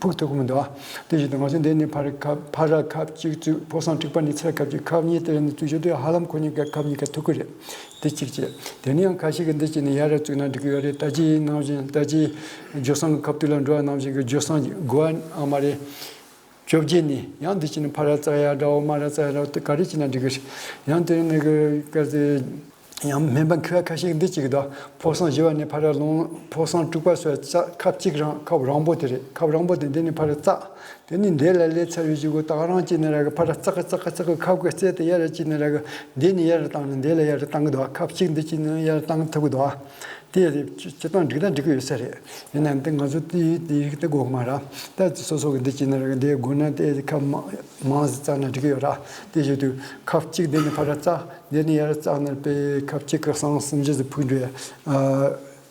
ཕུག་ཐུབ་ཀྱི་མི་འདུག་ཨ། དེ་བཞིན་དུ་ང་ཚོ་འདི་ནས་ཕར་ཁ་ཕར་ཁ་གཅིག་བཙུགས། ཕོ་བསང་དྲུག་པ་ནས་ཚུར་ཁ་གཅིག་ཁ་གཉིས་དེ་ནས་བཙུགས་བྱས་དུས་ཧ་ལམ་ཁོ་གཉིས་ཀ་ཁ་གཉིས་ཀ་ཐུག་གི་རེད། དེ་གཅིག་བྱས། དེ་ནས་ཡང་ཁ་ཤས་ཀྱིས་འདི་བྱས་ནས་ཡར་ར་བཙུགས་ན་འགྲིག་གི་ཡོད་རེད། ད་ཅི་ནང་བཞིན་ད་ཅི་རྒྱུ་གསང་གི་ཁ་ཐུག་ལ་འགྲོ་བ་ནང་བཞིན་གྱི་རྒྱུ་གསང་དགོས་པ་ཨ་མ་རེད། བཅོ་བརྒྱད་ནས་ཡང་འདི་བྱས་ནས་ཕར་ར་བཙག་ཡ་འདྲ་བོ་མར་ར་བཙག་ཡ་འདྲ་བོ་དེ་ག་རེ་བྱས་ན་འགྲིག་གི་རེད། ཡང་དེ་ནས་གི་ག་ཚོད་ཡང་སྨན་པ་མཁས་པ་ཁ་ཤས་ཀྱིས་འདི་བྱེད་ཀྱི་འདུག་ཕོ་བསང་བཞི་བ་ནས་ཕར་ར་ལོང་། ཕོ་བསང་དྲུག་པ་སོགས་ཁབ་གཅིག་རང་ཁབ་རིང་པོ་དེ་རེད། ཁབ་རིང་པོ་དེ་འདི་ནས་ཕར་ར་བཙགས། དེ་ནས་འདི་ལ་ལས་ཚར་བའི་གཞུག་གུ་ད་ག་རང་བྱས་ནས་ར་གི་ཕར་ར་བཙག་གི་བཙག་གི་བཙག་གི་ཁབ་གི་རྩེ་དེ་ཡར་ར་བྱས་ནས་ར་གི་འདི་ནས་ཡར་ར་བཏང་ནས་འདི་ལ་ཡར་ར་བཏང་གི་འདུག་ཁབ་གཅིག་འདི་བྱས་ནས་ཡར་ར་བཏང་གི་ཐུབ་གི་འདུག་དེ་སྤྱིར་བཏང་འགྲིག་དང་འགྲིག་གི་ཡོད་ས་རེད། ཡིན་ནའང་དེ་ང་ཚོ་དེ་དེ་ཡིག་དེ་དགོས་མ་ར། ད་སོ་སོ་གི་འདི་བྱས་ནས་ར་གི་འདི་དགོས་ན་དེ་ཁབ་མང་མང་ཙམ་བཙགས་ན་འགྲིག་གི་ཡོད་ར། དེ་བཞིན་དུ་ཁབ་གཅིག་འདི་ནས་ཕར་ར་བཙགས། འདི་ནས་ཡར་ར་བཙགས་ན་དཔེ་ཁབ་གཅིག་གི་བསང་གསུམ་བཞི་ཟིག་ཕུག་འགྲོ་ཡ།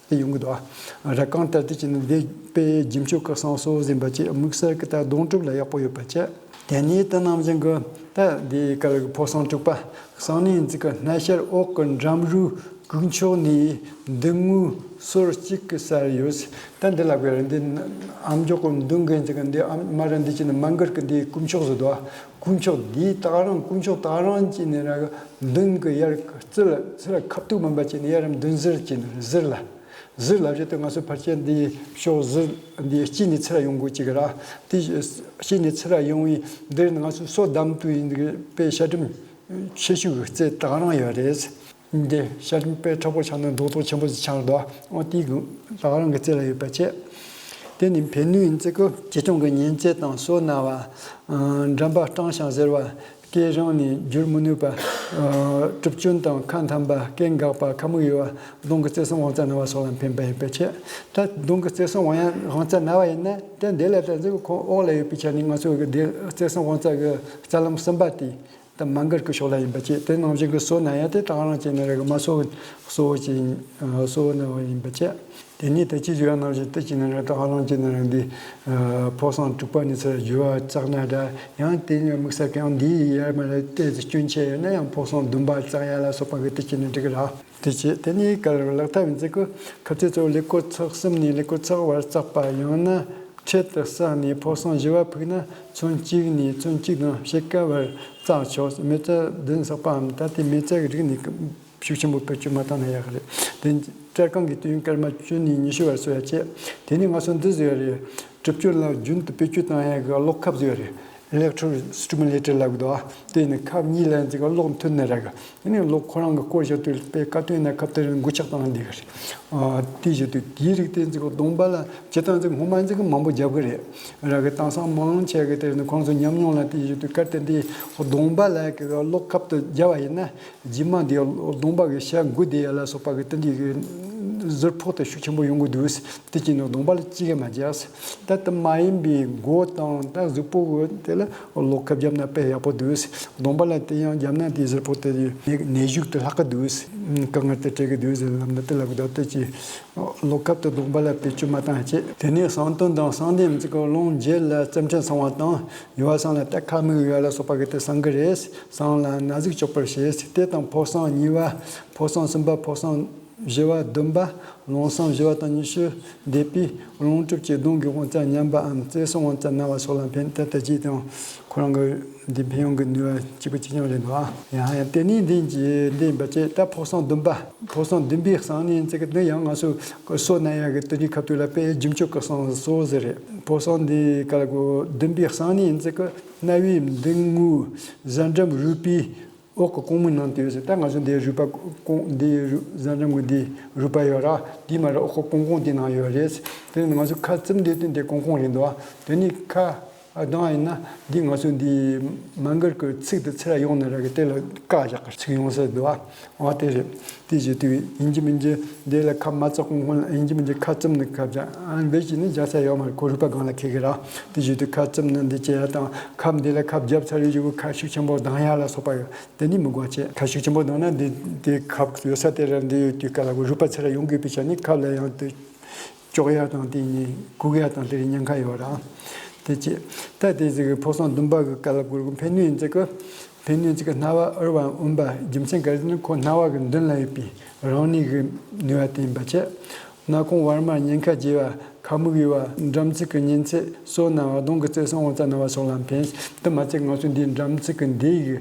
དེ་ཡོང་གི་འདུག་ཨ། ར་གང་ལྟར་དེ་བྱས་ནས་འདི་དཔེ་རྒྱུན་སྤྱོད་ཀྱི་བསང་གསོལ་ཟིན་པ་བཅས་དམིགས་བསལ་གྱི་ད་གདོང་གྲུབ་ལ་ཡག་པོ་ཡོད་པ་བྱས། དེ་ནས་དེ་ནང་བཞིན་གྱི་ད་འདི་ག་ལ་གི་ཕོ་བསང་དྲུག་པ། གསང་གནས་འཛིན་གྱི་སྣ་ཤར་འོག་གི་འགྲམ་རུའི་གུག་མཆོག་ནས་མདུན་ངོས་སོར་གཅིག་གི་སར་ཡོད། ད་འདི་ལ་གི་ར་འདི་ཨམ་ཅོག་གི་མདུན་གི་འཛིན་གྱི་འདི་ཨམ་མ་ར་འདི་བྱས་ནས་མ་མགར་གྱི་འདི་སྐུ་མཆོག་ཟེར་འདུག་ཨ། སྐུ་མཆོག་འདི་ད་ག་རང་སྐུ་མཆོག་ད་ག་རང་བྱས་ནས་ར་གི་མདུན་གྱི་ཡར་རྩེ་ལ་ཚུར་ཁ་ཐུག་མིན་པ་བྱས་ནས་ཡར་མདུན་ཟུར་བྱས་ནས་ཟུར་ལ། ཟུར་ལབ་བྱས་ཏེ་ང་ཚོ་ཕལ་ཆེར་འདི་ཕྱོགས་ཟུར་འདི་དཀྱིལ་ནས་ཚུར་ཡོང་དགོས་ཀྱི་ར། དེ་དཀྱིལ་ནས་ཚུར་ཡོང་བའི་འདིར་ང་ཚོ་སོ་བསྡམ་དུ་ཡིན་འདུག་པའི་ཤ་སྒྲིམ་ཆེ་ཤོས་ཀྱི་རྩེ་ད་ག་རང་ཡོད་རེད། འདི་ཤ་སྒྲིམ་དཔེ་མཁྲེགས་པོ་ཆགས་ན་རྡོག་རྡོག་ཆེན་པོ་ཞིག་ཆགས་འདུག་འོ་དེ་གི་ད་ག་རང་གི་རྩེ་ལ་ཡོད་པ་བྱས། དེ་ནི་ཕན་ནུས་ཡིན་ཚེ་ཀོ་ཆེ་ཆུང་གི་ཉིན་བྱེད་དང་སོ་ན་བ། འགྲམ་པ་སྐྲངས་ཤིང་གཟེར་བ། སྐེ་རིང་ནས་བསྒྱུར་མི་ནུས་པ། གྲུབ་སྐྱོན་དང་ཁ་འཐམ་པ། སྐད་འགག་པ། ཁ་མིག་གཡོ་བ། གདོང་གི་རྩེ་གསུམ་དབང་རྩ་ན་བ་སོགས་ལ་ཕན་པ་ཡིན་པའི་ཕྱིར། ད་གདོང་གི་རྩེ་གསུམ་དབང་ཡང་དབང་རྩ་ན་བ་ཡིན་ན་དེ་འདི་ལ་ད་གཟིགས་ཁོང་འོག་ལ་ཡོད་པའི་ཆ་ནས་ང་ཚོ་གི་འདི་རྩེ་གསུམ་དབང་རྩ་གི་རྩ་ལམ་གསུམ་པ་དེ་ད་མ་མགར་གི་ཕྱོགས་ལ་ཡིན་པ་བྱས། དེ་ནང་བཞིན་གི་སོ་ན་ཡང་དེ་ད་ག་རང་བྱས་ན་ར་གི་མ་སོ་གི་སོ་བོ་ཅིག་སོ་བོ་ན་བ་ཡིན་པ་བྱས། དེ་ནས་ད་ཅི་བརྗོད་ཡ་ནང་བཞིན་དེ་ཅི་ནས་རེད། ད་ཧ་ལམ་ཅི་ནས་རེད། འདི་ཕོ་བསང་དྲུག་པ་ནས་ཚུར་བརྗོད་པ་བཅག་ན་འདྲ། ཡང་དེ་ནས་དམིགས་བསལ་གང་འདི་ཡར་མར་ལ་ཏོག་ཙམ་སྐྱོན་ཆ་ཡོད་ན་ཡང་ཕོ་བསང་བདུན་པ་བཅག་ཡ་ལ་སོགས་པ་གི་དེ་ཅི་ནས་འགྲིག་གི་ར། དེ་ཅི་དེ་ནས་ག་ལ་ལག་ཐབས་ཡིན་ཚེ་གི་ཁ་ཚེ་གཙོ་བོ་ཀླད་ཀོར་ཚེག་གསུམ་ནས་ཀླད་ཀོར་ཚེག་བར་བརྩེགས་པ། ཡང་ན་འཕྲེད་དུ་བསགས་ནས་ཕོ་བསང་བཞི་པ་ཕུག་ན་ཚོན་གཅིག་ནས་ཚོན་གཅིག་དང་ཕྱེད་ཀ་བར་བརྩེགས་ཆོག་མེ་བཙའ་བདུན་བསགས་པའམ། ད་དེ་མེ་བཙའ་གི་རིགས་ནི་ཤུགས་ཆེན་པོ་བེད་སྤྱོད་མ་བཏང་ན་ཡག་གི་རེད། དེ་སྤྲེལ་རྐང་གི་དུས་ཡུན་སྐར་མ་བཅུ་ནས་ཉི་ཤུ་བར་བཟོ་ཡ་བྱེད། དེ་ནས་ང་ཚོ་འདི་བཟོ་ཡ་རེད། གྲུབ་སྤྱོད་ལ་རྒྱུན་དུ་བེད་སྤྱོད་བཏང་ཡ་གི་གློག་ཁབ་བཟོ་ཡ་རེད། ཨི་ལེག་ཊྲོ་སི་ཊི་མུ་ལེ་ཊར་ལབ་གི་འདུག་ཨ། དེ་ནི་ཁབ་གཉིས་ལ་འཛིན་གི་གློག་མཐུད་ནི་ར་གི། དེ་ནས་གློག་ཁོ་རང་གི་སྐོར་བཞག་དུས་དཔེ་ཁ་ཐོན་ན་ཁབ་དེ་རིང་འགུལ་ཆག་བཏང་འདི་གི་རེད། ཨ། དེ་བཞིན་དུ་དེའི་རིགས་དེ་འཛིན་གི་གདོང་པ་ལ་ཇི་ལྟར་འཛིན་གི་སྔོན་མ་འཛིན་གི་མང་པོ་རྒྱབ་གི་རེད། ར་གི་དེང་སང་མང་ཆེ་གི་དེ་ནི་ཁོང་ཚོ་ཉམས་མྱོང་ལ་དེ་བཞིན་དུ་གལ་ཏེ་འདི་གདོང་པ་ལ་གི་གློག་ཁབ་ཏུ་རྒྱབ་པ་ཡིན་ན། རྗེས་མ་འདི་གདོང་པ་གི་ཤ་འགུལ་བསྡད་ཡ་ལ་སོགས་པ་གི་དེ་འདི་གི་ཟུར་ཕོག་དེ་ཤུགས་ཆེན་པོ་ཡོང་གི་འདུག་དེ་ཅི་ནི་གདོང་པ་ལ་ཅི་གི་མ་རྒྱག་དེ་ལྟ་མ་ཡིན་པའི་མགོ་དང་ད་གཟུགས་པོ་གི་དེ་ལ་གློག་ཁབ་བརྒྱབ་ན་དཔེ་ཡག་པོ་འདུག་གདོང་པ་ལ་དེ་ཡང་བརྒྱབ་ན་དེ་ཟུར་ཕོག་དེ་ནད་ནད་གཞུག་དེ་ལྷག་གི་འདུག་དཀའ་ངལ་དེ་འཕྲད་གི་འདུག་ཟེར་ལབ་ན་དེ་ལབ་གི་འདུག་དེ་ཅི་གློག་ཁབ་དེ་གདོང་པ་ལ་བེད་སྤྱོད་མ་བཏང་བྱེད། དེ་ནས་བསང་གཏོར་དང་བསང་གདན་ཚིག་གི་རླུང་རྒྱུད་ལ་བརྩམས་ཆོས་གསང་བ་དང་། ཡུ་བ་བསང་ལ་ད་ཁ་མིག་ཡུ་བ་ལ་སོགས་པ་གི་དེ་བསང་གི་རེད། བསང་ལ་ན་ཟུག་གཅོག་པར་བྱེད། དེ་དང་ཕོ་བསང་གཉིས་པ། ཕོ་བསང་གསུམ་པ། ཕོ་བསང་བཞི་པ། བདུན་པ། རླུང་བསང་བཞི་པ་དང་ཉི་ཤུ་འདས་པའི་རླུང་སྒྲུབ་ཀྱི་གདོན་གྱི་དབང་རྩ་ཉམས་པའམ་བརྩེ་སེམས་དབང་རྩ་ན་བ་སོགས་ལ་ཕན། ད་ལྟ་ཅིག་དང་ཁོ་རང་གི་འདི་ཕན་ཡོན་གྱི་ནུས་པ་གཅིག་པ་གཅིག་རྐྱང་རེད་འདུག་ཨ། ཡང་ཡང་དེ་ནས་འདི་འདི་འདི་ཡིན་པ་བྱས། ད་ཕོ་བསང་བདུན་པ། ཕོ་བསང་བདུན་པའི་བསང་ནི་ཡིན་ཚེ་གི་འདི་ཡང་ང་ཚོ་སོ་ན་ཡ་གི་དུས་ཀྱི་ཁ་ཐུག་ལ་དཔེ་རྒྱུན་སྤྱོད་ཀྱི་བསང་སོ་ཟེར་རེད། ཕོ་བསང་འདི་ག་ལ་གོ་བདུན་པའི་བསང་ནི་ཡིན་ཚེ་གི་རྣ་བའི་མདུན་ངོས་གཟན་འགྲམ་རུས་པའི་འོག་གི་ཀོང་མོའི་ནང་དུ་ཡོད་ཟེར། ད་ང་ཚོ་འདི་རུས་པ་ཀོང་འདི་རུ་གཟན་འགྲམ་གི་འདི་རུས་པ་ཡོད་ར། འདི་མ་ར་འོག་གི་ཀོང་ཀོང་འདི་ནང་ཡོད་རེད། དེ་ནི་ང་ཚོ་ཁ་བཙུམ་འདི་དུས་འདི་ཀོང་ཀོང་རེད་འདུག་ཨ། དེ་ནི་ཁ་ཨ་གདངས་ཡིན་ན་འདི་ང་ཚོ་འདི་མ་མགར་གི་ཚིགས་དེ་ཚུར་ཡོང་ནི་ར་གི་དེ་ལ་བཀག་བཞག་གི་ཚིགས་ཡོང་ས་འདུག་ཨ། འོ་དེ་རེད། དེ་བཞིན་དུ་ཡིན་གྱི་མིན་གྱི་འདི་ལ་ཁ་མ་བཙུམ་ཀོང་ཀོང་ལ་ཡིན་གྱི་མིན་གྱི་ཁ་བཙུམ་ནི་ཁ་བྱ་ཨ་འདི་བཞིན་ནི་རྒྱག་ས་ཡོད་མ་རེད། ཁོ་རུས་པ་སྒང་ལ་འཁེལ་གི་ར། དེ་བཞིན་དུ་ཁ་བཙུམ་ནི་འདི་བྱེད་ཡ་དང་ཁབ་འདི་ལ་ཁབ་བརྒྱབ་ཚར་བའི་གཞུག་གུ་ཁ་ཤུགས་ཆེན་པོ་གདངས་ཡ་ལ་སོགས་པ་ཡོད། དེ་ནི་མི་དགོས་བྱས། ཁ་ཤུགས་ཆེན་པོ་གདངས་ན་འདི་འདི་ཁབ་ཡོད་ས་དེ་ར་འདི་ཡོད་དུས་ག་ལ་གོ་རུས་པ་ཚུར་ཡོང་དགོས་པའི་ཆ་ནས་ཁབ་ལ་ཡང་དུ་གཅོག་ཡ་དང་དེ་ནི་གུག་ཡ་དང་དེ་རིགས་ཉེན་ཁ་ཡོད་ར། དེ་ཅི་ད་དེ་ཟིག་གི་ཕོ་བསང་བདུན་པ་གི་ག་ལ་གོ་ཕན་ནུས་ཡིན་ཚེ་གི་ཕན་ནུས་ཚིག་གི་རྣ་བ་འུར་བའམ་འོན་པ། རྒྱུ་མཚན་ག་རེ་ཟེར་ན་ཁོ་རྣ་བ་གི་མདུན་ལ་ཡོད་པའི་རང་ནུས་ཀྱི་ནུས་པ་དེ་ཡིན་པ་བྱས། སྣ་ཁུང་བར་མར་ཉེན་ཁ་རྒྱས་པ། ཁ་མིག་ཡུ་བ། འགྲམ་ཚིགས་ཀྱི་གཉན་ཚད། སོ་ན་བ། གདོང་གི་བརྩེ་སེམས་དབང་རྩ་ན་བ་སོགས་ལ་ཕན། དེ་མ་ཚད་ང་ཚོ་འདིའི་འགྲམ་ཚིགས་ཀྱི་འདི་ཡི་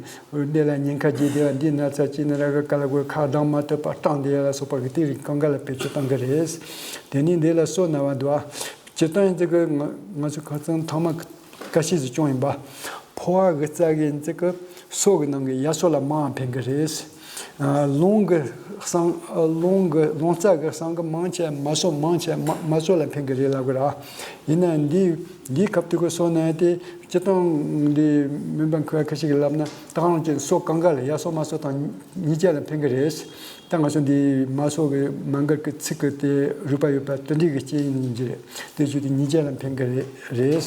འདི་ལ་ཉེན་ཁ་རྒྱས་བསྡད་པ་འདིའི་ན་ཚ་ཅིག་ནི་ར་གི་ག་ལ་གོ་ཁ་གདངས་མ་ཐུབ་པ་སྐྲངས་བསྡད་ཡ་ལ་སོགས་པ་གི་དེ་རིགས་གང་ག་ལ་བེད་སྤྱོད་གཏང་གི་རེད། དེ་ནས་འདི་ལ་སོ་ན་བ་འདུག་ཨ། སྤྱིར་བཏང་ཡིན་ཚེ་གི་ང་ང་ཚོ་ཁ་སང་ཐེངས་མ་ཁ་ཤས་ཤིག་བྱུང་ཡིན་པ། ཕོ་བ་གི་རྩ་གི་ཡིན་ཚེ་གི་སོ་གི་ནང་གི་ཡ་སོ་ལ་མང་བ་ཕན་གི་རེད། ཨ། རླུང་གི་བསང་། རླུང་གི་རླུང་རྩ་གི་བསང་གི་མང་ཆེ་མ་སོ་མང་ཆེ་མ་མ་སོ་ལ་ཕན་གི་རེད་ལབ་གི་ར། ཡིན་ན་འདི་འདིའི་ཁ་ཐུག་གི་སོ་ན་དེ་སྤྱིར་བཏང་འདི་སྨན་པ་མཁས་པ་ཁ་ཤས་ཀྱིས་ལབ་ན་ད་ག་རང་གི་སོ་གང་ག་ལ་ཡ་སོ་མ་སོ་དང་གཉིས་ཆ་ལ་ཕན་གི་རེད། ད་ང་ཚོ་འདི་མ་སོ་གི་མ་མགར་གི་ཚིགས་གི་དེ་རུས་པ་ཡོད་པ་དེ་འདྲའི་གི་རྐྱེན་ཡིན་གྱི་རེད། དེ་བཞིན་དུ་གཉིས་ཆ་ལ་ཕན་གི་རེད།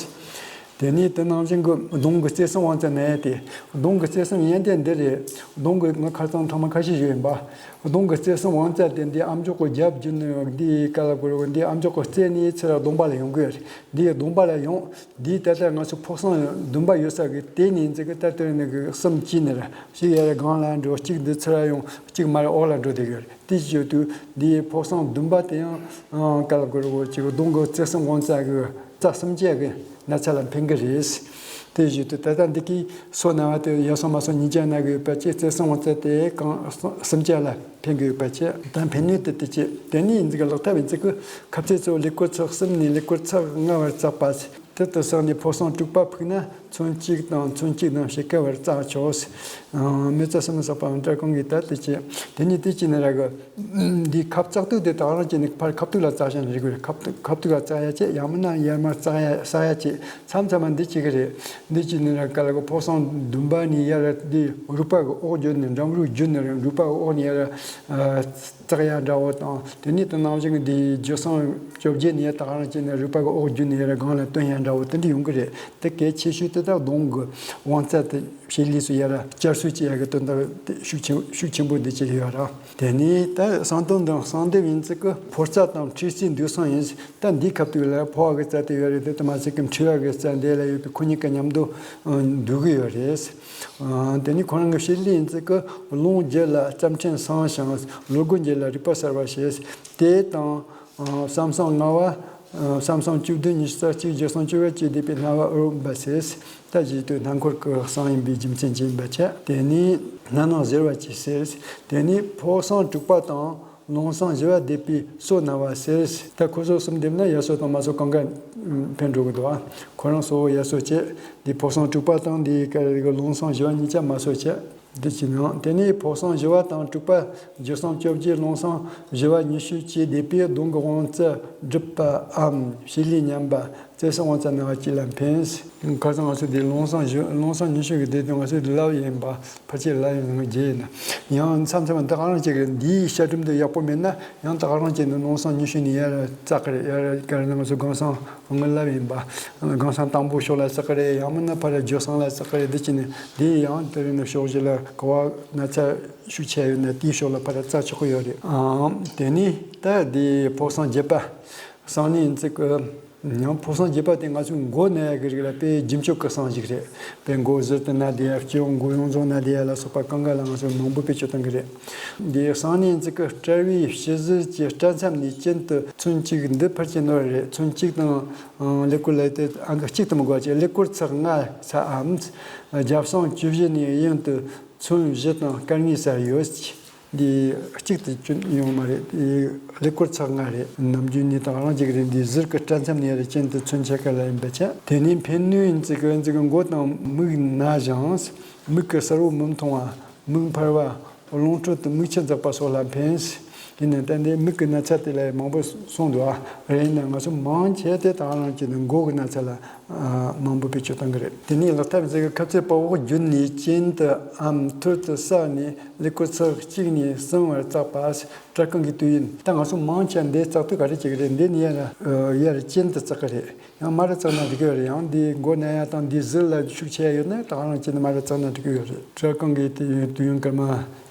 དེ་ནས་དེ་ནང་བཞིན་གྱི་གདོང་གི་བརྩེ་སེམས་དབང་རྩ་ན་ཡ་དེ། གདོང་གི་བརྩེ་སེམས་ཡན་ཏན་འདི་རེད། གདོང་གི་ང་ཁ་སང་ཐེངས་མ་ཁ་ཤས་ཞུས་ཡིན་པ། གདོང་གི་བརྩེ་སེམས་དབང་རྩ་དེ་འདི་ཨམ་ཅོག་གི་རྒྱབ་བརྒྱུད་ནས་འདི་ག་ལ་གོ་རེ་འདི་ཨམ་ཅོག་གི་རྩེ་ནས་ཚུར་གདོང་པ་ལ་ཡོང་གི་ཡོད་རེད། འདི་གདོང་པ་ལ་ཡོང་། འདི་ད་ལྟ་ང་ཚོ་ཕོ་བསང་བདུན་པ་ཡོད་ས་གི་དེ་ནས་འཛི་གི་ད་ལྟ་ནས་གི་གསུམ་གྱིས་ནི་རེད། གཅིག་ཡར་སྒང་ལ་འགྲོ། གཅིག་འདི་ཚུར་ཡོང་། གཅིག་མར་འོག་ལ་འགྲོ་བསྡད་ཡོད་རེད། དེ་བཞིན་དུ་འདིའི་ཕོ་བསང་བདུན་པ་དེ་ཡང་ཨང་། ག་ལ་གོ་རེ་གོ་གཅིག་གདོང་གི་བརྩེ་སེམས་དབང་རྩ་གི་རྩ་སུམ་ཅུ་གི་ན་ཚ་ལ་ཕན་གི་རེད། དེ་བཞིན་དུ་ད་ལྟ་འདི་གི་སོ་ན་བ་དེ་ཡ་སོ་མ་སོ་གཉིས་ཆ་ན་གི་ཡོད་པ་ཅིག་བརྩེ་སེམས་དབང་རྩ་དེ་གང་སུམ་ཅུ་ལ་ཕན་གི་ཡོད་པ་ཅིག་ད་ཕན་ནུས་དེ་དེ་ཅིག་དེ་ནས་འཛི་གི་ལག་ཐབས་ཡིན་ཚེ་གི་ཁ་ཚེ་གཙོ་བོ་ཀླད་ཀོར་ཚེག་གསུམ་ནས་ཀླད་ཀོར་ཚེག་ལྔ་བར་བརྩེགས་པ། དེ་ལྟར་བསགས་ནས་ཕོ་བསང་དྲུག་པ་ཕུག་ན་ཚོན་གཅིག་དང་ཚོན་གཅིག་དང་ཕྱེད་ཀ་བར་བརྩེགས་ཆོག། ཨ། མེ་བཙའ་སེམས་བསགས་པའམ་སྤྲེལ་རྐང་གིས་ད་དེ་བྱེད། དེ་ནས་དེ་བྱས་ནས་ར་གི་འདིའི་ཁབ་བཙག་དུས་དེ་ད་ག་རང་བྱས་ནས་ཕར་ཁབ་ཐུག་ལ་བཙག་བྱས་ནས་རེད་གི་རེད། ཁབ་ཐུག་ཁབ་ཐུག་ལ་བཙག་ཡ་བྱེད། ཡང་མིན་ན་ཡར་མར་བཙག་ཡ་བསག་ཡ་བྱེད། མཚམས་མཚམས་མ་འདི་བྱེད་གི་རེད། འདི་བྱས་ནས་ར་ག་ལ་གི་ཕོ་བསང་བདུན་པ་ནས་ཡར་འདི་རུས་པ་གི་འོག་བརྒྱུད་ནས་འགྲམ་རུས་བརྒྱུད་ནས་རུས་པ་གི་འོག་ནས་ཡར་ཨ་བཙག་ཡ་འདྲ་བོ་དང་། དེ་ནས་དེ་ནང་བཞིན་གི་འདི་རྒྱུ་སྲང་བཅོ་བརྒྱད་ནས་ཡར་ད་ག་རང་བྱས་ནས་རུས་པ་གི་འོག་བརྒྱུད་ནས་ཡར་སྒང་ལ་བཏོན་ཡ་འདྲ། འདྲ་བོ་དེ་འདྲ་ཡོང་གི་རེད། དེ་གལ་ཆེ་ཤོས་དེ་དག་གདོང་གི་དབང་རྩ་དེ་བྱེད་ལས་སུ་ཡར་བསྐྱར་གསོ་བྱེད་ཡག་གི་དོན་དག་དེ་ཤུགས་ཆེ་ཤུགས་ཆེན་པོ་འདི་བྱེད་ཀྱི་ཡོད་ར། དེ་ནས་ད་གསང་དོན་དང་གསང་འདེབས་ཡིན་ཚིག་གི་ཕོ་རྩ་དང་མཁྲིས་རྩའི་འདུས་སྲང་ཡིན། ད་འདིའི་ཁ་ཐུག་ལ་ཕོ་བ་གི་རྩ་དེ་ཡོད་རེད། དེ་དུ་མ་ཚད་ཀྱི་མཁྲིས་པ་གི་རྩ་འདི་ལ་ཡོད་པའི་ཁོ་གཉིས་ཀ་མཉམ་དུ་འདུས་གི་ཡོད་རེད། དེ་ནས་ཁོ་རང་གི་བྱེད་ལས་ཡིན་ཚིག་གི་རླུང་རྒྱུད་ལ་རྩ་ཕྲན་སངས་ཤིང་ལུ་གུ་རྒྱུད་ལ་རིག་པ་གསར་བ་བྱེད། དེ་དང་། ཨ། བསམ་སང་ལྔ་བ། ཨ། བསམ་སང་བཅུ་བདུན། ཉི་ཤུ་རྩ་གཅིག། བརྒྱད་སང་བཅུ་བ་བཅས་བསྡེབས་པའི་སྣ་བ་འུར་འབབ་ཟེར། ད་ཅི་སྟེ་སྣ་འཁོར་གྱི་གསང་ཡིན་པའི་རྒྱུ་མཚན་ཅན་པ་བྱས། དེ་ནས་སྣ་ནང་གཟེར་བ་བཅས་ཟེར། དེ་ནས་ཕོ་གསང་དྲུག་པ་དང་རླུང་གསང་བཞི་བ་བསྡེབས་པའི་སོ་ན་བ་ཟེར། ད་ཁོ་ཚོ་གསུམ་བསྡེབས་ན་ཡ་སོ་དང་མ་སོ་གང་ག་འཕེན་འགྲོ་གི་འདུག་ཨ། ཁོ་རང་གཙོ་བོ་ཡ་སོ་བྱས། འདི་ཕོ་གསང་དྲུག་པ་དང་འདི་ཀ་རེ་གི་རླུང་གསང་བཞི་བ་གཉིས་ཆ་མ་སོ་བྱས། འདི་ཅི་ནང་དེ་ནས་ཕོ་གསང་བཞི་བ་དང་དྲུག་པ། བརྒྱད་སང་བཅོ་བརྒྱད། རླུང་གསང་བཞི་བ་ཉི་ཤུ་བཅས་བསྡེབས་པས་གདོང་གི་དབང་རྩ་སྒྲིབ་པའམ་བྱེད་ལས་ཉམས་པ་རྩེ་གསང་དབང་རྩ་ན་བ་བཅས་ལ་འཕེན། ཁ་སང་ང་ཚོ་འདི་རླུང་གསང་བཞི་རླུང་གསང་ཉི་ཤུ་གི་སྡེ་དེ་ང་ཚོ་འདི་ལབ་ཡིན་པ། ཕལ་ཆེར་ལབ་ཡིན་ནོ་བརྗེད་ཡིན་ན། ཡང་མཚམས་མཚམས་འདི་ག་རང་ཅིག་གི་འདིའི་བཤད་སྒྲུབ་འདི་ཡག་པོ་མེད་ན་ཡང་ད་ག་རང་ཅིག་ནི་རླུང་གསང་ཉི་ཤུ་ནི་ཡར་བཙག་གི་རེད། ཡར་ག་རེ་ན་ང་ཚོ་རླུང་གསང་། སྔོན་ལ་ཡིན་པ། རླུང་གསང་དང་པོ་ཕྱོགས་ལ་བསགས་ཀྱི་རེད། ཡང་མིན་ན་ཕར་བརྒྱད་སང་ལ་བསགས་ཀྱི་རེད། འདི་ཅི་ནས་འདི་ཡང་དེ་རིང་ནི་ཕྱོགས་བཞི་ལ་ག་བ་ན་ཚ་ཤུགས་ཆེ་ཡོད་ན་དེའི་ཕྱོགས་ལ་ཕར་བསགས་ཆོག་གི་ཡོད་རེད། ཨང་། དེ་ནས་ད་འདི་ཕོ་གསང་བརྒྱད་པ། གསང་གནས་ཡིན་ཚིག་གི་ཡང་ཕོ་གསང་བརྒྱད་པ་དེ་ང་ཚོའི་མགོ་ན་ཡ་གི་རིགས་ལ་དཔེ་རྒྱུན་སྤྱོད་ཀྱི་གསང་ཞིག་རེད། དཔེ་མགོ་ཟུར་དུ་ན་བསྡད་ཡ། སྤྱི་བོ་མགོ་ཡོངས་རྫོགས་ན་བསྡད་ཡ་ལ་སོགས་པ་གང་ག་ལ་ང་ཚོས་མང་པོ་བེད་སྤྱོད་གཏོང་གི་རེད། འདི་གསང་གནས་ཡིན་ཚིག་གི་དཔྲལ་བའི་ཕྱི་ཟུར་གྱི་སྐྲ་མཚམས་ནས་གྱེན་དུ་ཚོན་གཅིག་འདི་ཕལ་ཆེར་ནོར་རེད། ཚོན་གཅིག་དང་། ཨང་། ཀླད་ཀོར་ལ་དེ་ཨང་ཀི་གཅིག་ཏུ་མི་དགོས་ཀྱི། ཀླད་ཀོར་ཚེག་ལྔ་ཚའམ། རྒྱབ་སང་བཅུ་བཞི་ནས་གཡོན་དུ་ཚོན་བཞི་དང་སྐར་ལྔའི་སར་ཡོད། འདི་གཅིག་ཏུ་གྱོན་ཡོང་མ་རེད། ཀླད་ཀོར་ཚེག་ལྔ་རེད། ནམ་རྒྱུན་ནི་དང་རང་གཅིག་རེད། འདི་ཟུར་གྱི་སྐྲ་མཚམས་ནས་རེད། གྱེན་དུ་ཚོན་ཕྱེད་ཀ་ལ་ཡིན་པ་བྱས། དེ་ནས་འཕེན་ནུས་ཡིན་ཚིག་གི་ཡིན་ཚིག་གི་མགོ་དང་མིག་ན་ཞིང་། མིག་གི་གསལ་བོ་མི་མཐོང་བ། མིག་འཕར་བ། རླུང་ཁྲོད་དུ་མིག་ཆུ་འཛག་པ་སོགས་ལ་འཕེན། ཡིན་ནའི་ད་འདི་མིག་གི་ན་ཚ་དེ་ལ་མང་པོ་གསུངས་འདུག་ཨ། རེད་ཡིན་ན་ང་ཚོ་མང་ཆེ་དེ་དང་རང་གཅིག་ནི་མགོ་གི་ན་ཚ་ལ་མང་པོ་བེད་སྤྱོད་གཏོང་གི་རེད། དེ་ནས་ལག་ཐབས་ཟེར་གི་ཁ་ཚེ་པགས་འོག་བརྒྱུད་ནས་གྱེན་དུའམ་ཐུར་དུ་བསགས་ནས་ཀླད་ཀོར་ཚེག་གཅིག་ནས་གསང་བར་བཙགས་པ། སྐྲ་རྐང་གི་དུས་ཡུན། ད་ང་ཚོ་མང་ཆེ་འདི་བཙགས་དུས་ག་རེ་བྱེད་གི་རེད། འདི་ནས་ཡར་ཡར་གྱེན་དུ་བཙགས་གི་རེད། ཡང་མར་བཙགས་ན་འགྲིག་གི་ཡོད་རེད། ཡང་འདི་མགོ་ན་ཡ་དང་འདི་ཟུར་ལ་ཤུགས་ཆེ་ཡ་ཡོད་ན་ད་ག་རང་བྱས་ནས་མར་བཙགས་ན་འགྲིག་གི་ཡོད་རེད། སྐྲ་རྐང་གི་དུས་ཡུན་སྐར་མ་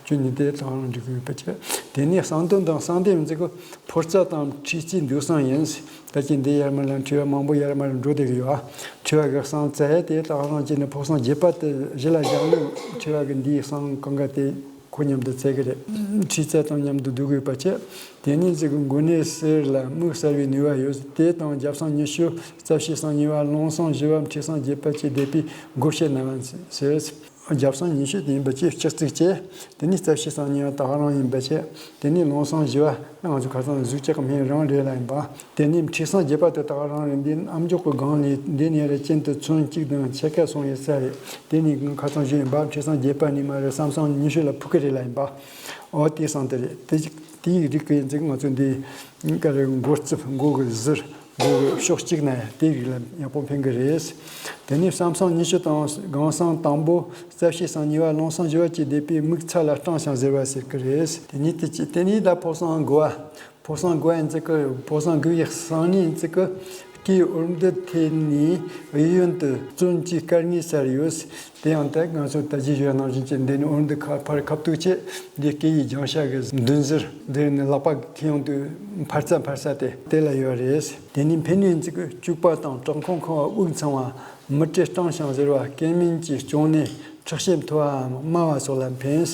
བཅུ་གཉིས་དེ་ད་ག་རང་འགྲིག་གི་ཡོད་པ་བྱས། དེ་ནས་གསང་དོན་དང་གསང་འདེབས་ཡིན་ཚིག་གི་ཕོ་རྩ་དང་མཁྲིས་རྩའི་འདུས་སྲང་ཡིན། ད་ཅི་འདི་ཡར་མར་ལ་མཁྲིས་པ་མང་པོ་ཡར་མར་འགྲོ་བསྡད་གི་ཡོད་ཨ། མཁྲིས་པ་གི་གསང་རྩ་དེ་ད་ག་རང་བྱས་ནས་ཕོ་གསང་བརྒྱད་པ་དེ་གཞི་ལ་བཞག་ནས་མཁྲིས་པ་གི་འདིའི་གསང་གང་ག་དེ། ཁོ་མཉམ་དུ་བཙལ་གི་རེད། མཁྲིས་རྩ་དང་མཉམ་དུ་བསྡུ་དགོས་པ་བྱས། དེ་ནས་ཟེར་གི་མགོ་ནས་གསེར་ལ་མིག་གསལ་བའི་ནུས་པ་ཡོད། དེ་དང་རྒྱབ་སང་ཉི་ཤུ། རྩ་བྱེ་སང་གཉིས་པ། རླུང་སང་བཞི་པ། མཁྲིས་སང་བརྒྱད་པ་བཅས་བསྡེབས་པས་སྒོ་ཕྱེ་ན་བ་ཟེར། རྒྱབ་སང་ཉི་ཤུ་དེ་ཡིན་པ་བཅས་ལྕགས་ཚིགས་བཅས། དེ་ནས་རྩ་བྱེ་སང་གཉིས་པ་ད་ག་རང་ཡིན་པ་བྱས། དེ་ནས་རླུང་སང་བཞི་པ་ང་ཚོ་ཁ་སང་གཟུགས་ཅག་གི་སྨན་རང་རེད་ལ་ཡིན་པ། དེ་ནས་མཁྲིས་སང་བརྒྱད་པ་དེ་ད་ག་རང་རེད། འདི་ཨམ་ཅོག་གི་སྒང་ནས་འདི་ནས་རེ་གྱེན་དུ་ཚོན་གཅིག་དང་ཕྱེད་ཀ་སོང་ཡོད་ས་རེད། དེ་ནས་ཁ་སང་ཞུས་ཡིན་པ། མཁྲིས་སང་བརྒྱད་པ་ནས་མར་རེ་བསམ་སང་ཉི་ཤུ་ལ་ཕུག་གི་རེད་ལ་ཡིན་པ། འོ་དེ་སང་དེ་རེད། དེ་དེའི་རིགས་ཀྱི་ཡིན་ཚིག་ང་ཚོ་འདི་ག་རེ་མགོ་རྩིབ། མགོ་གི་ཟུར། མགོ་གི་ཕྱོགས་གཅིག་ན་ཡང་དེའི་རིགས་ལ་ཡག་པོ་འཕེན་གི་རེད། དེ་ནས་བསམ་སང་ཉི་ཤུ་དང་སྒང་སང་དང་པོ། རྩ་བྱེ་སང་གཉིས་པ། རླུང་སང་བཞི་པ་བཅས་བསྡེབས་པས་མིག་ཚ་ལ་སྐྲངས་ཤིང་གཟེར་བ་ཟེར་གི་རེད། དེ་ནས་དེ་ཅི་དེ་ནས་ད་ཕོ་སང་དགུ་པ། ཕོ་སང་དགུ་པ་ཡིན་ཚིག་གི་ཕོ་སང་དགུ་པའི་གསང་གནས་ཡིན་ཚིག་གི་སྐེའི་འོར་མདེལ་ཐད་ནས་གཡས་གཡོན་དུ་བཙོན་གྱི་སྐར་ལྔའི་སར་ཡོད། དེ་ཡང་ད་ང་ཚོ་ད་ཅི་ཞུ་བ་ནང་བཞིན་གྱི་འདི་ནི་འོར་མདེལ་ཁ་ཕར་ཁ་ཐུག་བྱས། འདི་སྐེ་ཡི་རྒྱང་ཤ་གི་མདུན་ཟུར། འདི་ནི་ལག་པ་ཁེ་ཡོང་དུས་འཕར་རྩ་འཕར་ས་དེ་དེ་ལ་ཡོད་རེད། དེ་ནི་འཕེན་ནུས་ཡིན་ཚིག་གི་བཅུག་པ་དང་བྲང་ཁོང་ཁང་བ་དབུགས་འཚང་བ། མི་དྲི་སྐྲངས་ཤིང་གཟེར་བ། སྐེ་དམན་གྱི་གཅོང་ནད། ཁྲག་ཤེད་མཐོ་བའམ་དམའ་བ་སོགས་ལ་འཕེན།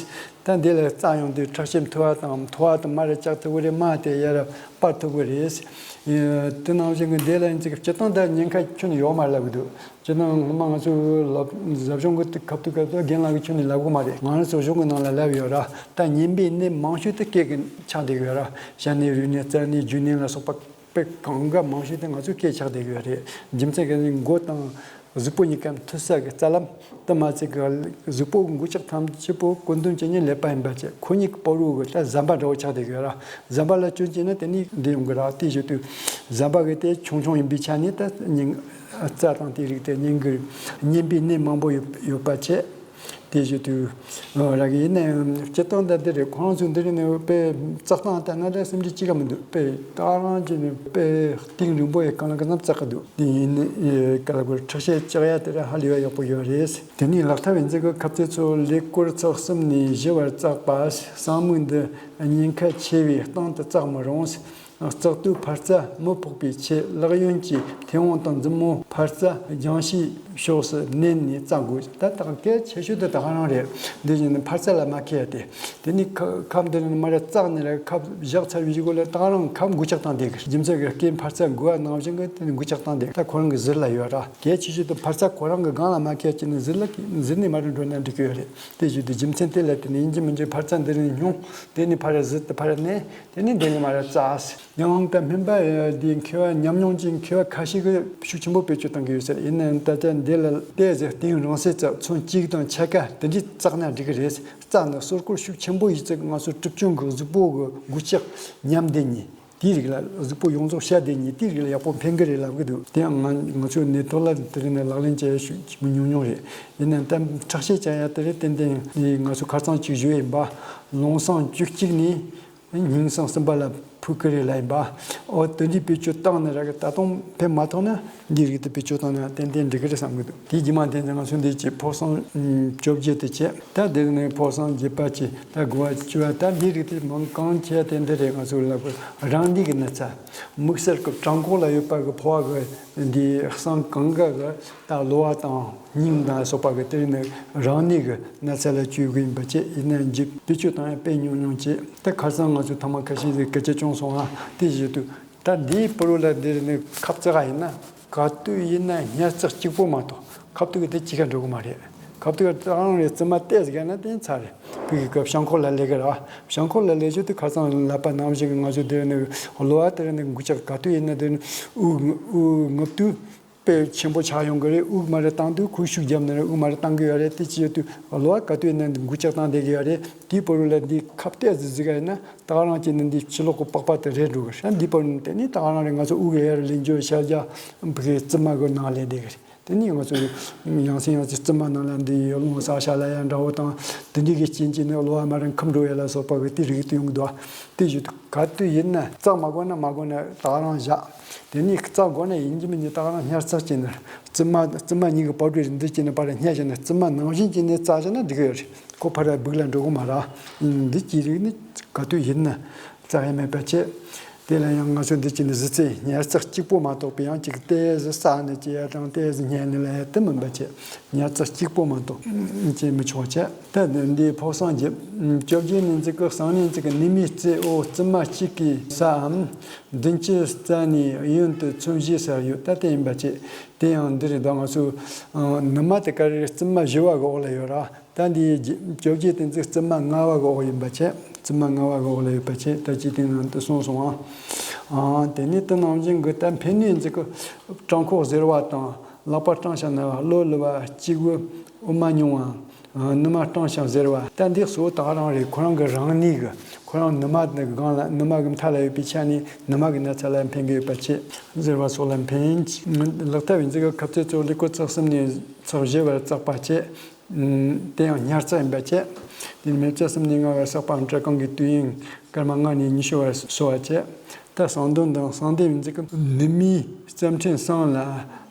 ད་འདི་ལ་རྩ་ཡོང་དུས་ཁྲག་ཤེད་མཐོ་བ་དང་མཐོ་བ་དང་དམའ་རུ་བཅག་ཐུབ་ཀྱི་རེད། དམའ་དེ་ཡར་སྤར་ཐུབ་ཀྱི་རེད། དེ་ནང་བཞིན་གྱི་འདི་ལ་ཡིན་ཚིག་སྤྱིར་བཏང་ད་ཉེན་ཁ་ཁྱོན་ནས་ཡོད་མ་ལབ་ཀྱི་འདུག་སྤྱིར་བཏང་སྔོན་མ་ང་ཚོས་ལབ་ཟབ་སྦྱོང་གི་སྐབས་དུས་སྐབས་དུ་རྒན་ལགས་ཀྱིས་ཁྱོན་ནས་ལབ་གི་མ་རེད། ང་རང་ཚོ་གཞུང་གི་ནང་ལ་ལབ་ཡོད་ར། ད་ཉེན་པའི་ནད་མང་ཤོས་དེ་སྐེ་གི་ཆགས་བསྡད་ཀྱི་ཡོད་ར། ཤ་ནད། རུས་ནད། རྩ་ནད། རྒྱུས་ནད་ལ་སོགས་པ་དཔེ་གང་ག་མང་ཤོས་དེ་ང་ཚོའི་སྐེ་ཆགས་བསྡད་ཀྱི་ཡོད་རེད། རྒྱུ་མཚན་གྱི་མགོ་དང་གཟུགས་པོ་གཉིས་ཀ་མཐུད་ས་གི་རྩ་ལམ་དུ་མ་ཚད་ཀྱི་གཟུགས་པོ་གི་མགོ་ལྕགས་ཐམས་ཅད་པོ་སྐུ་མདུན་བཅུ་གཉིས་ཀླད་པ་ཡིན་པ་བྱས། ཁོ་གཉིས་ཀྱི་བར་དུ་གི་ད་ཟམ་པ་འདྲ་བོ་ཆགས་བསྡད་ཀྱི་ཡོད་ར། ཟམ་པ་ལ་སྐྱོན་བྱས་ན་དེ་ནས་འདི་ཡོང་གི་ར། དེ་བཞིན་དུ་ཟམ་པ་གི་དེ་ཆུང་ཆུང་ཡིན་པའི་ཆ་ནས་ད་ཉེན། རྩ་དང་དེའི་རིགས་དེ་ཉེན་གྱི་ཉེན་པའི་ནད་མང་པོ་ཡོད་ཡོད་པ་བྱས། དེ་བཞིན་དུ་ར་གི་ཡིན་ནའང་སྤྱིར་བཏང་ད་འདི་རེད། ཁོ་རང་ཚོ་འདི་རེད་ནས་དཔེ་བཙག་སྟངས་ལྟར་ན་ད་སེམས་ཀྱི་གཅིག་ག་མི་འདུག་དཔེ་ད་རང་གི་ནས་དཔེ་གཏིང་རིང་པོ་ཡི་གང་ལ་གང་འཚམ་བཙག་གི་འདུག་དེ་ཡིན་ནས་ག་ལ་གོ་ཁྲག་ཤེད་བཅག་ཡ་དེ་ར་ཧ་ལས་པ་ཡག་པོ་ཡོད་རེད། དེ་ནས་ལག་ཐབས་ཡིན་ཚེ་གི་ཁབ་རྩེ་ཚོ་ཀླད་ཀོར་ཚག་གསུམ་ནས་བཞི་བར་བཙག་པ། གསང་མིག་འདི་ཉེན་ཁ་ཆེ་བའི་སྟེང་དུ་བཙག་མི་རུང་། བཙག་དུས་འཕར་རྩ་མི་ཕོག་པའི་ཆེད་ལག་གཡོན་གྱི་མཐེ་བོང་དང་མཛུབ་མོ་འཕར་རྩ་རྒྱང་ཤེལ་ཕྱོགས་སུ་མནན་ནས་བཙག་དགོས། ད་ད་གལ་ཆེ་ཤོས་དེ་ད་ག་རང་རེད། འདི་བཞིན་འཕར་རྩ་ལ་མ་ཁེལ་ཏེ། དེ་ནི་ཁ་ཁབ་འདི་ནི་མ་ར་བཙག་ནས་ར་ཁབ་བཞག་ཚར་བའི་གཞུག་ལ་ད་ག་རང་ཁབ་འགུལ་ལྕག་བཏང་བསྡད་གི། རྒྱུ་མཚན་གི་རྐྱེན་འཕར་རྩ་འགུལ་བ་ནང་བཞིན་གི་དེ་ནི་འགུལ་ལྕག་བཏང་བསྡད། ད་ཁོ་རང་གི་ཟུར་ལ་ཡོད་ར། གལ་ཆེ་ཤོས་དེ་འཕར་རྩ་ཁོ་རང་གི་སྒང་ལ་མ་ཁེལ་ཅི་ནི་ཟུར་ལ་ཟུར་ནས་མ་ར་འགྲོ་ན་འགྲིག་གི་ཡོད་རེད། དེ་བཞིན་དུ་རྒྱུ་མཚན་དེ་ལ་བརྟེན་ནས་ཡིན་གཅིག་མིན་གཅིག་འཕར་རྩ་འདི་རིང་སྙུང་། དེ་ནས་ཕར་ཟུར་དུ་ཕར་མནན། དེ་ནས་འདི་ནས་མར་བཙགས། ཡང་ད་སྨན་པ་འདིའི་མཁས་པ་ཉམས་མྱོང་ཅན་མཁས་པ་ཁ་ཤས་ཀྱིས་ཤུགས་ཆེན་པོ་བེད་སྤྱོད་གཏོང་གི་ཡོད་ཟེར། ཡིན་ནའང་ད་ལྟ་འདི་ལ་ཏོག་ཙམ་གཏིང་རིང་ཟེར་ཙམ་ཚོན་གཅིག་དང་ཕྱེད་ཀ་དེ་འདྲས་བཙགས་ན་འགྲིག་གི་རེད། བཙགས་ན་སོ་སྐོར་ཤུགས་ཆེན་པོ་ཡིན་ཙང་ང་ཚོ་གྲིབ་སྐྱོན་གྱི་གཟུགས་པོ་གི་འགུལ་ལྕག་ཉམས་བསྡད་ནས། དེའི་རིགས་ལ་གཟུགས་པོ་ཡོངས་རྫོགས་བཤལ་བསྡད་ནས་དེའི་རིགས་ལ་ཡག་པོ་ཕན་གི་རེད་ལབ་གི་འདུག་དེ་ཡང་ང་ང་ཚོའི་ནད་ཐོག་ལ་དེ་རིགས་ནས་ལག་ལེན་བྱས་ཤུགས་ཆེན་པོ་ཉུང་ཉུང་རེད། ཡིན་ནའང་ད་ཁྲག་ཤེད་བཅག་ཡ་དེ་རེད། ཏན་ཏན་ང་ཚོ་ཁ་རྩང་གཅིག་བཞུགས་ཡིན་པ། ལུང་སང་བཅུ་གཅིག་ནས་ཉིན་སང་གསུམ་པ་ལ་ཕུལ་གི་རེད་ལབ་ཡིན་པ། ཨོ་དེ་འདྲའི་བེད་སྤྱོད་བཏང་ནས་ར་གི་ད་དུང་ཕན་མ་ཐོགས་ན་འདིའི་རིགས་དེ་བེད་སྤྱོད་བཏང་ན་ཏན་ཏན་འགྲིག་གི་རེད་བསམ་གི་འདུག་དེའི་རྗེས་མ་དེ་ང་ཚོ་འདི་ཀྱི་ཕོ་སང་བཅོ་བརྒྱད་དེ་བྱས། ད་དེ་ནས་ཕོ་སང་བརྒྱད་པ་བྱས། ད་དགུ་བ་བཅུ་བ་ད་འདིའི་རིགས་དེ་མང་གང་ཆེ་དེ་འདི་རེད། ང་ཚོ་ལ་རང་ནད་ཀྱི་ན་ཚ། དམིགས་བསལ་གྱི་བྲང་ཁོག་ལ་ཡོད་པ་གི་ཕོ་བ་གི་འདི་གསང་གང་ག་གི་ད་གློ་བ་དང་སྙིང་དང་སོགས་པ་གི་དེ་ནི་རང་ནད་ཀྱི་ན་ཚ་ལ་བཅོས་དགོས་ཡིན་པ་བཅས། ཡིན་ནའང་འཇིབ་བེད་སྤྱོད་བཏང་ཡ་དཔེ་ཉུང་ཉུང་བྱས། ད་ཁ་སང་ང་ཚོ་ཐ་མ་ཁ་ཤས་ཀྱིས་སྐད་ཆ་བྱུང་སོང་ཨ། དེ་བཞིན་དུ་ད་འདིའི་པུ་རུ་ལ་འདིར་ནི་ཁབ་བཙག་ཡིན་ན་ག་དུས་ཡིན་ན་ཉར་བཙག་གཅིག་པོ་མ་གཏོགས་ཁབ་ཏུ་གི་དེ་གཅིག་ག་འགྲོ་གི་མ་རེད། ཁབ་ཏུ་གི་ད་རང་རེད། རྩིབ་མ་ཏོག་ཙམ་ག་ན་དེ་ཚར་རེད། བུ་གི་སྐབས་བཤང་ཁོག་ལ་སླེབས་གི་ར། བཤང་ཁོག་ལ་སླེབས་རྒྱུ་དེ་ཁ་སང་ལབ་པ་ནང་བཞིན་གི་ང་ཚོ་དེར་ནི་གློ་བ་དེར་ནི་འགུལ་ལྕག་ག་དུས་ཡིན་ན་དེར་ནི་དབུགས་དབུགས་རྔུབ་དུས་དཔེ་ཆེན་པོ་ཆགས་ཡོང་གི་རེད། དབུགས་མ་རེད་བཏང་དུས་ཁོས་ཤུགས་བརྒྱབ་ནི་རེད། དབུགས་མ་རེད་བཏང་གི་ཡོད་རེད། དེ་ཅི་ཡོད་དུས་གློ་བ་ག་དུས་ཡིན་ན་འགུལ་ལྕག་བཏང་བསྡད་གི་ཡོད་རེད། དེའི་པུ་རུ་ལ་འདི་ཁབ་ཏོག་ཙམ་ཟིག་ག་ཡིན་ན་ད་ག་རང་གི་ནི་འདི་ཕྱི་ལོགས་གི་པགས་པ་དེ་རལ་འགྲོ་གི་རེད། འདིའི་པུ་རུ་ནི་དེ་ནི་ད་ག་རང་རེད། ང་ཚོ་དབུགས་ཡར་ལེན་རྒྱུ་ཤར་རྒྱག་བུ་གི་རྩིབ་མ་གི་ནང་སླེབས་བསྡད་གི་རེད། དེ་ནས་ང་ཚོ་ཡང་སེ་ཡང་སེ་རྩིབ་མ་ནང་ལ་འདི་ཡོད། རླུང་ས་ཤ་ལ་ཡང་འདྲ་བོ་དང་། དེ་འདྲའི་གི་རྐྱེན་གྱིས་ནི་གློ་བ་མ་རན་ཁུམ་འགྲོ་ཡ་ལ་སོགས་པ་གི་དེ་རིགས་དེ་ཡོང་གི་འདུག་དེ་བཞིན་དུ་ག་དུས་ཡིན་ན་བཙག་མ་དགོས་ན་མ་དགོས་ན་ད་ག་རང་བཞག་དེ་ནས་བཙག་དགོས་ན་ཡིན་གཅིག་མིན་གཅིག་ད་ག་རང་སྙར་བཙག་བྱས་ནས་རྩིབ་མ་རྩིབ་མ་གཉིས་ཀྱི་བར་དུ་འདི་བྱས་ནས་ཕར་སྙར་བྱས་ནས་རྩིབ་མ་ནང་བཞིན་བྱས་ནས་བཙག་བྱས་ན་འགྲིག་གི་ཡོད་རེད། ཁོ་ཕར་སྦུག་ལ་འགྲོ་གི་མ་རེད། འདི་གཅིག་རིགས་ནི་ག་དུས་ཡིན་ན། བཙག་ཡ་མེད་པ་བྱས། དེ་ལ་ཡང་ང་ཚོ་འདི་གཅིག་ནི་གཟི་རྩེ་ཉར་བཙག་གཅིག་པོ་མ་གཏོགས་པའི་ཡང་གཅིག་ཏོག་ཙམ་བསགས་ནས་བྱེད་ཡ་དང་ཏོག་ཙམ་སྙལ་ནས་ལ་ཡ་དེ་མིན་པ་བྱས། ཉར་བཙག་གཅིག་པོ་མ་གཏོགས་བྱེད་མི་ཆོག་བྱས། ད་འདི་ཕོ་སང་རྒྱབ་བཅོ་བརྒྱད་ནས་འཛིན་གི་གསང་ནས་འཛིན་གི་ནུ་མའི་རྩེ་འོག་རྩིབ་མ་གཅིག་གི་སའམ་མདུན་གྱི་རྩ་ནས་གཡོན་དུ་ཚོན་བཞི་སར་ཡོད། ད་དེ་ཡིན་པ་བྱས། དེ་ཡང་འདི་རེད། ད་ང་ཚོ་ནུ་མ་དེ་ག་རེ་རེད། རྩིབ་མ་བཞི་བ་གི་འོག་ལ་ཡོད་ར། ད་འདི་བཅོ་བརྒྱད་དེ་ཚོ་རྩིབ་མ་ལྔ་བ་གི་འོག་ཡིན་པ་བྱས། རྩིབ་མ་ལྔ་བ་གི་འོག་ལ་ཡོད་པ་བྱས། ད་ཅི་དེ་ནང་དུ་གསུངས་སོང་ཨ། ཨ་དེ་ནས་དེ་ནང་བཞིན་གྱི་ད་འཕེན་ནུས་འཛིན་གྱི་བྲང་ཁོག་གཟེར་བ་དང་། ལག་པ་སྲང་ཞག་ན་བ། གློ་ལུ་བ། སྐྱི་བོ། དབུ་མ་ཉུང་བ། ནུ་མ་སྲང་ཞག་གཟེར་བ། ད་འདི་གཙོ་བོ་ད་ག་རང་རེད། ཁོ་རང་གི་རང་ནུས་གི་ཁོ་རང་ནུ་མ་གི་སྒང་ལ་ནུ་མ་གི་མཐའ་ལ་ཡོད་པའི་ཆ་ནས་ནུ་མ་གི་ན་ཚ་ལ་འཕེན་གི་ཡོད་པ་བྱས། གཟེར་བ་སོགས་ལ་འཕེན། ལག་ཐབས་ཡིན་ཚིག་གི་ཁབ་རྩེ་གཙོ་བོ་ཀླད་ཀོར་ཚག་གསུམ་ནས་ཚག་བཞི་བར་བཙགས་པ་བྱས། དེ་ཡང་ཉར་བཙག་ཡིན་པ་བྱས། དེ་ནས་མེ་བཙའ་གསུམ་ནས་ལྔ་བར་བསགས་པའམ་བཀྲ་གང་གི་དུས་ཡུན་སྐར་མ་ལྔ་ནས་ཉི་ཤུ་བར་གསོ་བ་བྱས། ད་གསང་འདོན་དང་གསང་འདེབས་ཡིན་ཚིག་གི་ནུ་མའི་རྩ་ཕྲན་གསང་ལ་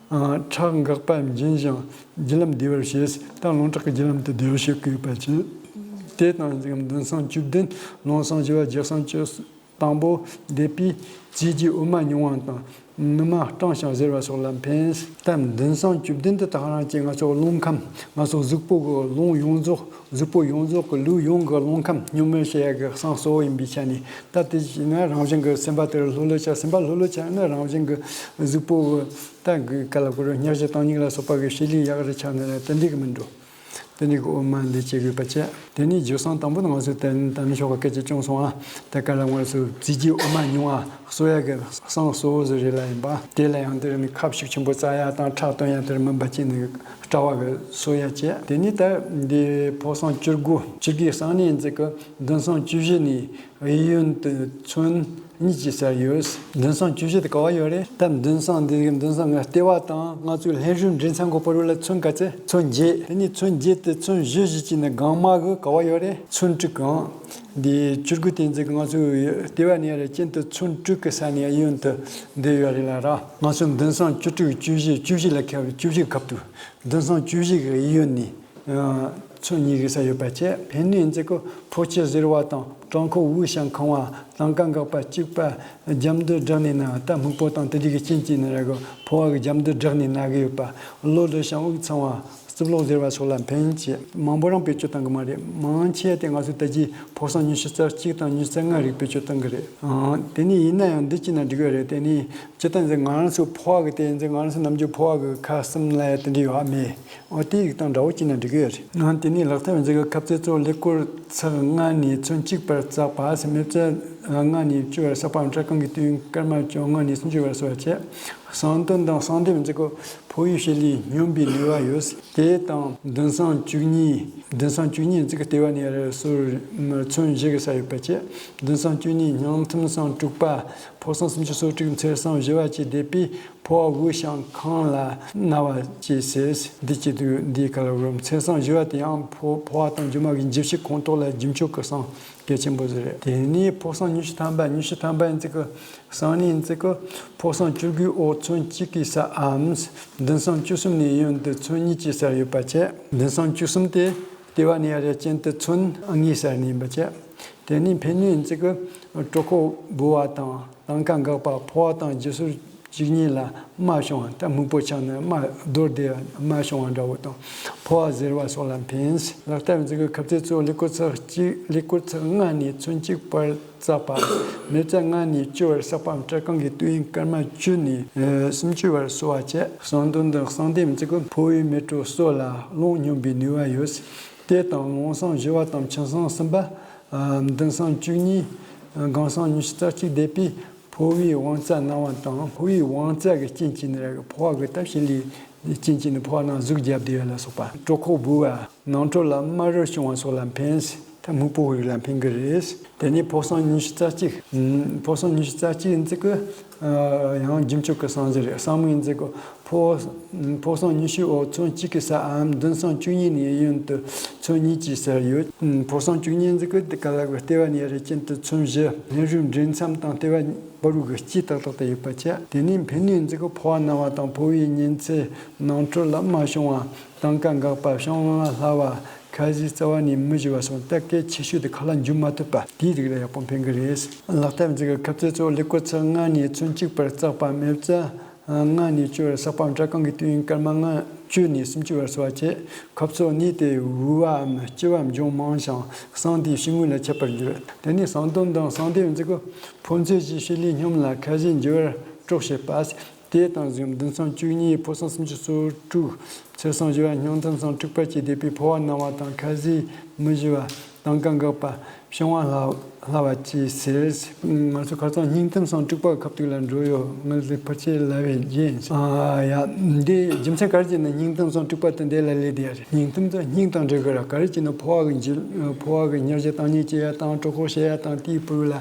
ཁྲག་འགག་པ་འབྱིན་ཞིང་རྒྱུ་ལམ་བདེ་བར་བྱེད། ད་རླུང་ཁྲག་གི་རྒྱུ་ལམ་དེ་བདེ་བར་བྱེད་དགོས་པ་བྱས། དེ་དང་ཡིན་ཚིག་གི་མདུན་སང་བཅུ་བདུན། ལུང་སང་བཞི་བ། རྒྱབ་སང་བཅུ། དང་པོ་འདེབས་པའི་རྩེ་རྗེས་དབུ་མ་ཉུང་བ་དང་། ནུ་མ་སྲང་ཞག་གཟེར་བ་སོགས་ལ་འཕེན། ད་མདུན་སང་བཅུ་བདུན་དེ་དག་རང་གཅིག་ང་ཚོ་རླུང་ཁམས། ང་ཚོ་གཟུགས་པོ་གི་རླུང་ཡོངས་རྫོགས། གཟུགས་པོ་ཡོངས་རྫོགས་ཀྱི་ལུས་ཡོངས་ཀྱི་རླུང་ཁམས་སྙོམས་མེད་བྱེད་ཡ་གི་གསང་གཙོ་བོ་ཡིན་པའི་ཆ་ནས། ད་དེ་བྱས་ན་རང་བཞིན་གྱི་སེམས་པ་དེར་ལྷོད་ལྷོད་ཆགས། སེམས་པ་ལྷོད་ལྷོད་ཆགས་ན་རང་བཞིན་གྱི་གཟུགས་པོ་གི་ད་གི་ག་ལ་གོ་རུ་སྙར་ཞིང་བཏང་སྙིང་ལ་སོགས་པ་གི་བྱེད་ལས་ཡག་རུ་ཆགས་ནས་དེ་འདྲའི་གི་མི་འགྲོ། དེ་ནས་གི་དབུ་མ་འདི་བྱེད་དགོས་པ་བྱས། དེ་ནས་རྒྱུ་གསང་དང་པོ་ནི་ང་ཚོས་དེ་ནི་ད་ནི་ཤོག་གི་སྐད་ཆ་བྱུང་སོང་ཨ། དེ་ག་ལ་ང་ཚོས་རྩེ་རྗེས་དབུ་མ་ཉུང་བ་གསོ་ཡ་གི་གསང་གཙོ་བོ་ཟིག་རེད་ལ་ཡིན་པ། དེ་ལ་ཡང་དེ་རིང་ནི་ཁབ་ཤུགས་ཆེན་པོ་བཙག་ཡ་དང་ཁྲག་བཏོན་ཡ་དེར་མིན་པ་བྱས་ནས་དྲ་བ་གི་གསོ་ཡ་བྱས། དེ་ནས་ད་འདི་ཕོ་སང་བཅུ་དགུ། བཅུ་དགུའི་གསང་ནས་འཛིན་གི་མདུན་སང་བཅུ་བཞི་ནས་གཡས་གཡོན་དུ་ཚོན། གཉིས་ཀྱི་སར་ཡོད། མདུན་སྲུང་བཅུ་བཞི་དེ་ག་བ་ཡོད་རེད། ད་མདུན་སྲུང་འདི་གི་མདུན་སྲུང་ང་ལྟེ་བ་དང་ང་ཚོའི་ལྷན་རྒྱས་མགྲིན་ཚབ་གི་བར་ལ་ཚོན་ག་ཚད། ཚོན་བརྒྱད། དེ་ནས་ཚོན་བརྒྱད་དེ་ཚོན་བཞི་བཞི་བྱས་ནས་སྒང་མ་གི་ག་བ་ཡོད་རེད། ཚོན་དྲུག་གང་། འདི་བཅུ་དགུ་དེ་ཚོ་གི་ང་ཚོའི་ལྟེ་བ་ནས་ཡར་རྒྱན་དུ་ཚོན་དྲུག་གི་ས་ནས་གཡས་གཡོན་དུ་འདི་ཡོད་རེད་ལ་ར། ང་ཚོའི་མདུན་སྲུང་བཅུ་དྲུག་བཅུ་བཞི། བཅུ་བཞི་ལ་ཁ་བཅུ་བཞི་གི་ཁབ་ཏུ། མདུན་སྲུང་བཅུ་བཞི་གི་གཡས་གཡོན་ནས། ཚོན་གཉིས་ཀྱི་ས་ཡོད་པ་བྱས། ཕན་ནུས་འཛི་གོ་ཕོ་ཆེ་གཟེར་བ་དང་། བྲང་ཁོག་དབུས་ཤ་འཁང་བ། ལང་ཀ་འགག་པ་གཅིག་པ། རྒྱབ་མདུད་བསྒྲགས་ནས་ན། ད་སྨུག་པོ་དང་དེ་འདྲ་གི་རྐྱེན་གྱིས་ནི་ར་གོ་ཕོ་བ་གི་རྒྱབ་མདུད་བསྒྲགས་ནས་ན་གི་ཡོད་པ། གློ་དྲི་ཤ་དབུགས་ཚང་བ། རྩིབ་ལོག་གཟེར་བ་སོགས་ལ་ཕན་བྱེད། མང་པོ་རང་བེད་སྤྱོད་བཏང་གི་མ་རེད། མང་ཆེ་དེ་ང་ཚོ་ད་ཅི་ཕོ་སྲང་ཉི་ཤུ་རྩ་གཅིག་དང་ཉི་ཤུ་རྩ་ལྔ་རིགས་བེད་སྤྱོད་བཏང་གི་རེད། ཨང་། དེ་ནི་ཡིན་ན་ཡང་འདི་ཅི་ན་འགྲིག་གི་རེད། དེ་ནི་ཇི་ལྟར་འཛི་ང་རང་ཚོ་ཕོ་བ་གི་དེ་འཛི་ང་རང་ཚོ་ནམ་རྒྱུན་ཕོ་བ་གི་ཁ་གསུམ་ལ་ཡ་དེ་འདྲ་ཡོད་མེད། འོ་དེ་ཡིག་དང་འདྲ་བོ་ཅི་ན་འགྲིག་གི་ཡོད་རེད། ཨང་། དེ་ནི་ལག་ཐབས་འཛི་གི་ཁབ་རྩེ་གཙོ་ལེགས་སྐོར་ཚེག་ལྔ་ནས་ཚོན་གཅིག་བར་བཙགས་པ། སེམས་མེད་ཚེག་ལྔ་ནས་བཅུ་བར་བསགས་པའམ་སྐྲ་རྐང་གི་དུས་ཡུན་སྐར་མ་བཅོ་ལྔ་ནས་སུམ་ཅུ་བར་གསོ་བ་བྱེད། གསང་དོན་དང་གསང་འདེབས་འཛི་གོ་ཕོ་བའི་ཤེད་ལས་སྙོམས་པའི་ནུས་པ་ཡོད། དེ་དང་མདུན་སྲུང་བཅུ་གཉིས། མདུན་སྲུང་བཅུ་གཉིས་འཛི་གི་ལྟེ་བ་ནས་ཡར་སོར་ཚོན་བཞི་གི་ས་ཡོད་པ་བྱེད། མདུན་སྲུང་བཅུ་གཉིས་སྙིང་ཐིམ་སྲུང་དྲུག་པ། ཕོ་སྲང་སུམ་ཅུ་སོ་དྲུག་མཚེར་སྲང་བཞི་བ་བཅས་འདེབས་པས་ཕོ་བ་དབུས་ཤ་འཁང་ལ་ན་བ་བཅས་ཟེར། འདི་བཅས་དུས་འདིའི་ཁ་ལ་རུ་མཚེར་སྲང་བཞི་བ་དེ་ཡང་ཕོ་ཕོ་བ་དང་རྒྱུ་མ་གི་འཇུ་བྱེད་ཁོང་ཐོག་ལ་རྒྱུ་མཆོག་གི་སྲང་གལ་ཆེན་པོ་ཟིག་རེད། དེ་ནས་ཕོ་སྲང་ཉི་ཤུ་ཐམ་པ། ཉི་ཤུ་ཐམ་པ་འཛི་གི་སྲང་ནི་འཛི་གི་ཕོ་སྲང་བཅུ་དགུའི་འོག་ཚོན་གཅིག་གི་སའམ། མདུན་སྲུང་བཅུ་གསུམ་ནས་གཡོན་དུ་ཚོན་གཉིས་ཀྱི་སར་ཡོད་པ་བྱས། མདུན་སྲུང་བཅུ་གསུམ་དེ་ལྟེ་བ་ནས་ཡར་རྒྱན་དུ་ཚོན་ལྔའི་སར་ནས་ཡིན་པ་བྱས། དེ་ནས་ཕན་ནུས་འཛི་གི་གྲོད་ཁོག་སྦོ་བ་དང་ལང་ཀ་འགག་པ། ཕོ་བ་དང་རྒྱུ་སོར་བཅུ་གཉིས་ལ་རྨ་བྱུང་བ། ད་སྨུག་པོ་ཆགས་ནས་རྨ་རྡོལ་དེ་རྨ་བྱུང་བ་འདྲ་བོ་དང་། ཕོ་བ་གཟེར་བ་སོགས་ལ་ཕན། ལག་ཐབས་འཛི་གི་ཁབ་རྩེ་གཙོ་ལེགས་སྐོར་ཚེག་གཅིག་ལེགས་སྐོར་ཚེག་ལྔ་ནས་ཚོན་གཅིག་བར་བཙགས་པ། མེ་བཙའ་ལྔ་ནས་བཅུ་བར་བསགས་པའམ་སྐྲ་རྐང་གི་དུས་ཡུན་སྐར་མ་བཅུ་ནས་སུམ་ཅུ་བར་གསོ་བ་བྱེད། གསང་དོན་དང་གསང་འདེབས་འཛི་གི་ཕོ་བའི་མེ་དྲོད་གསོ་ལ་རླུང་སྙོམས་པའི་ནུས་པ་ཡོད། དེ་དང་ལོང་སྲང་བཞི་བ་དང་ཆུ་སྲང་གསུམ་པ། མདུན་སྲང་བཅུ་གཉིས། སྒང་སྲང་ཉི་ཤུ་རྩ་གཅིག་འདེབས་པས་ཕོ་བའི་དབང་རྩ་ན་བ་དང་། ཕོ་བའི་དབང་རྩ་གི་རྐྱེན་གྱིས་ནི་ར་གི་ཕོ་བ་གི་ད་ཤེད་ལས་རྐྱེན་གྱིས་ནི་ཕོ་བ་ནང་ཟུག་རྒྱབ་བསྡད་ཡོད་ལ་སོགས་པ། གྲོད་ཁོག་སྦོ་བ། ནང་ཁྲོལ་ལ་རྨ་རུལ་བྱུང་བ་སོགས་ལ་ཕན། ད་སྨུག་པོ་རིགས་ལ་ཕན་གི་རེད། དེ་ནས་ཕོ་སྲང་ཉི་ཤུ་རྩ་གཅིག་ཕོ་སྲང་ཉི་ཤུ་རྩ་གཅིག་འཛི་གི་ཡང་རྒྱུ་མཆོག་གི་སྲང་ཟིག་རེད། སྲང་མིག་འཛི་གི་ཕོ་ཕོ་སྲང་ཉི་ཤུའི་འོག་ཚོན་གཅིག་གི་སའམ། མདུན་སྲང་བཅུ་གཉིས་ནས་གཡོན་དུ་ཚོན་གཉིས་ཀྱི་སར་ཡོད། ཕོ་སྲང་བཅུ་གཉིས་འཛི་གི་དེ་ག་ལ་གི་ལྟེ་བ་ནས་རེ་ཅན་དུ་ཚོན་བཞི། ལྷན་རྒྱས་མགྲིན་མཚམས་དང་ལྟེ་བ་བར་བུ་གི་དཀྱིལ་ཏག་ཏག་ཏུ་ཡོད་པ་བྱས། དེ་ནས་ཕན་ནུས་འཛི་གི་ཕོ་བ་ན་བ་དང་། ཕོ་བའི་གཉན་ཚད། ནང་ཁྲོལ་ལ་རྨ་བྱུང་བ། ལང་ཀ་འགག་པ། བཤང་བ་སླ་བ། ཁ་ཟས་རྩ་བ་ནས་མི་ཞུ་བ་སོགས་ད་གལ་ཆེ་ཤོས་དེ་ཁ་ལག་འཇུ་མ་ཐུབ་པ་དེའི་རིགས་ལ་ཡག་པོ་ཕན་གི་རེད། ལག་ཐབས་འཛི་གི་ཁབ་རྩེ་གཙོ་ལེགས་སྐོར་ཚེག་ལྔ་ནས་ཚོན་གཅིག་བར་བཙགས་པ། མེ་བཙའ་ལྔ་ནས་བཅུ་བར་བསགས་པའམ་སྐྲ་རྐང་གི་དུས་ཡུན་སྐར་མ་ལྔ་བཅུ་ནས་སུམ་ཅུ་བར་གསོ་བ་བྱེད། ཁབ་ཚོ་གཉིས་དེ་དབུལ་བའམ་ལྕི་བ་འབྱུང་མང་ཞིང་གསང་དེའི་ཤི་དངོས་ལ་ཁྱབ་པར་འགྱུར། དེ་ནས་གསང་དོན་དང་གསང་འདེབས་འཛི་གི་ཕོ་མཚོན་གྱི་ཤེད་ལས་སྙོམས་ལ་ཁ་ཟས་འཇུ་བར་གྲོགས་བྱེད་པ། དེ་དང་གཞན་མདུན་སྲང་བཅུ་གཉིས་ཕོ་སྲང་སུམ་ཅུ་སོ་དྲུག་མཚེར་སྲང་བཞི་བ་སྙིང་ཐིམ་སྲང་དྲུག་པ་བཅས་འདེབས་པའི་ཕོ་བ་ན་བ་དང་། ཁ་ཟས་མི་ཞུ་བ། ལང་ཀ་འགག་པ། བཤང་བ་སླ་སླ་བ་བཅས་ཟེར། ང་ཚོ་ཁ་སང་སྙིང་ཐིམ་སྲང་དྲུག་པ་ཁ་ཐུག་ལ་འགྲོ་ཡོད། ང་ཚོའི་ཕལ་ཆེར་ལབ་པའི་རྗེས། ཨ་ཡ། འདི་རྒྱུ་མཚན་ག་རེ་བྱས་ན་སྙིང་ཐིམ་སྲང་དྲུག་པ་དེ་འདི་ལ་སླེབས་བསྡད་ཡ་རེད། སྙིང་ཐིམ་དེ་སྙིང་དང་འབྲེལ་དགོས་ར། ག་རེ་བྱས་ན་ཕོ་བ་གི་འཇུ་ཕོ་བ་གི་ཉར་གཞི་བཏང་ཉལ་བྱེད་ཡ་དང་གྲོད་ཁོག་བཤལ་ཡ་དང་དེའི་བར་ལ་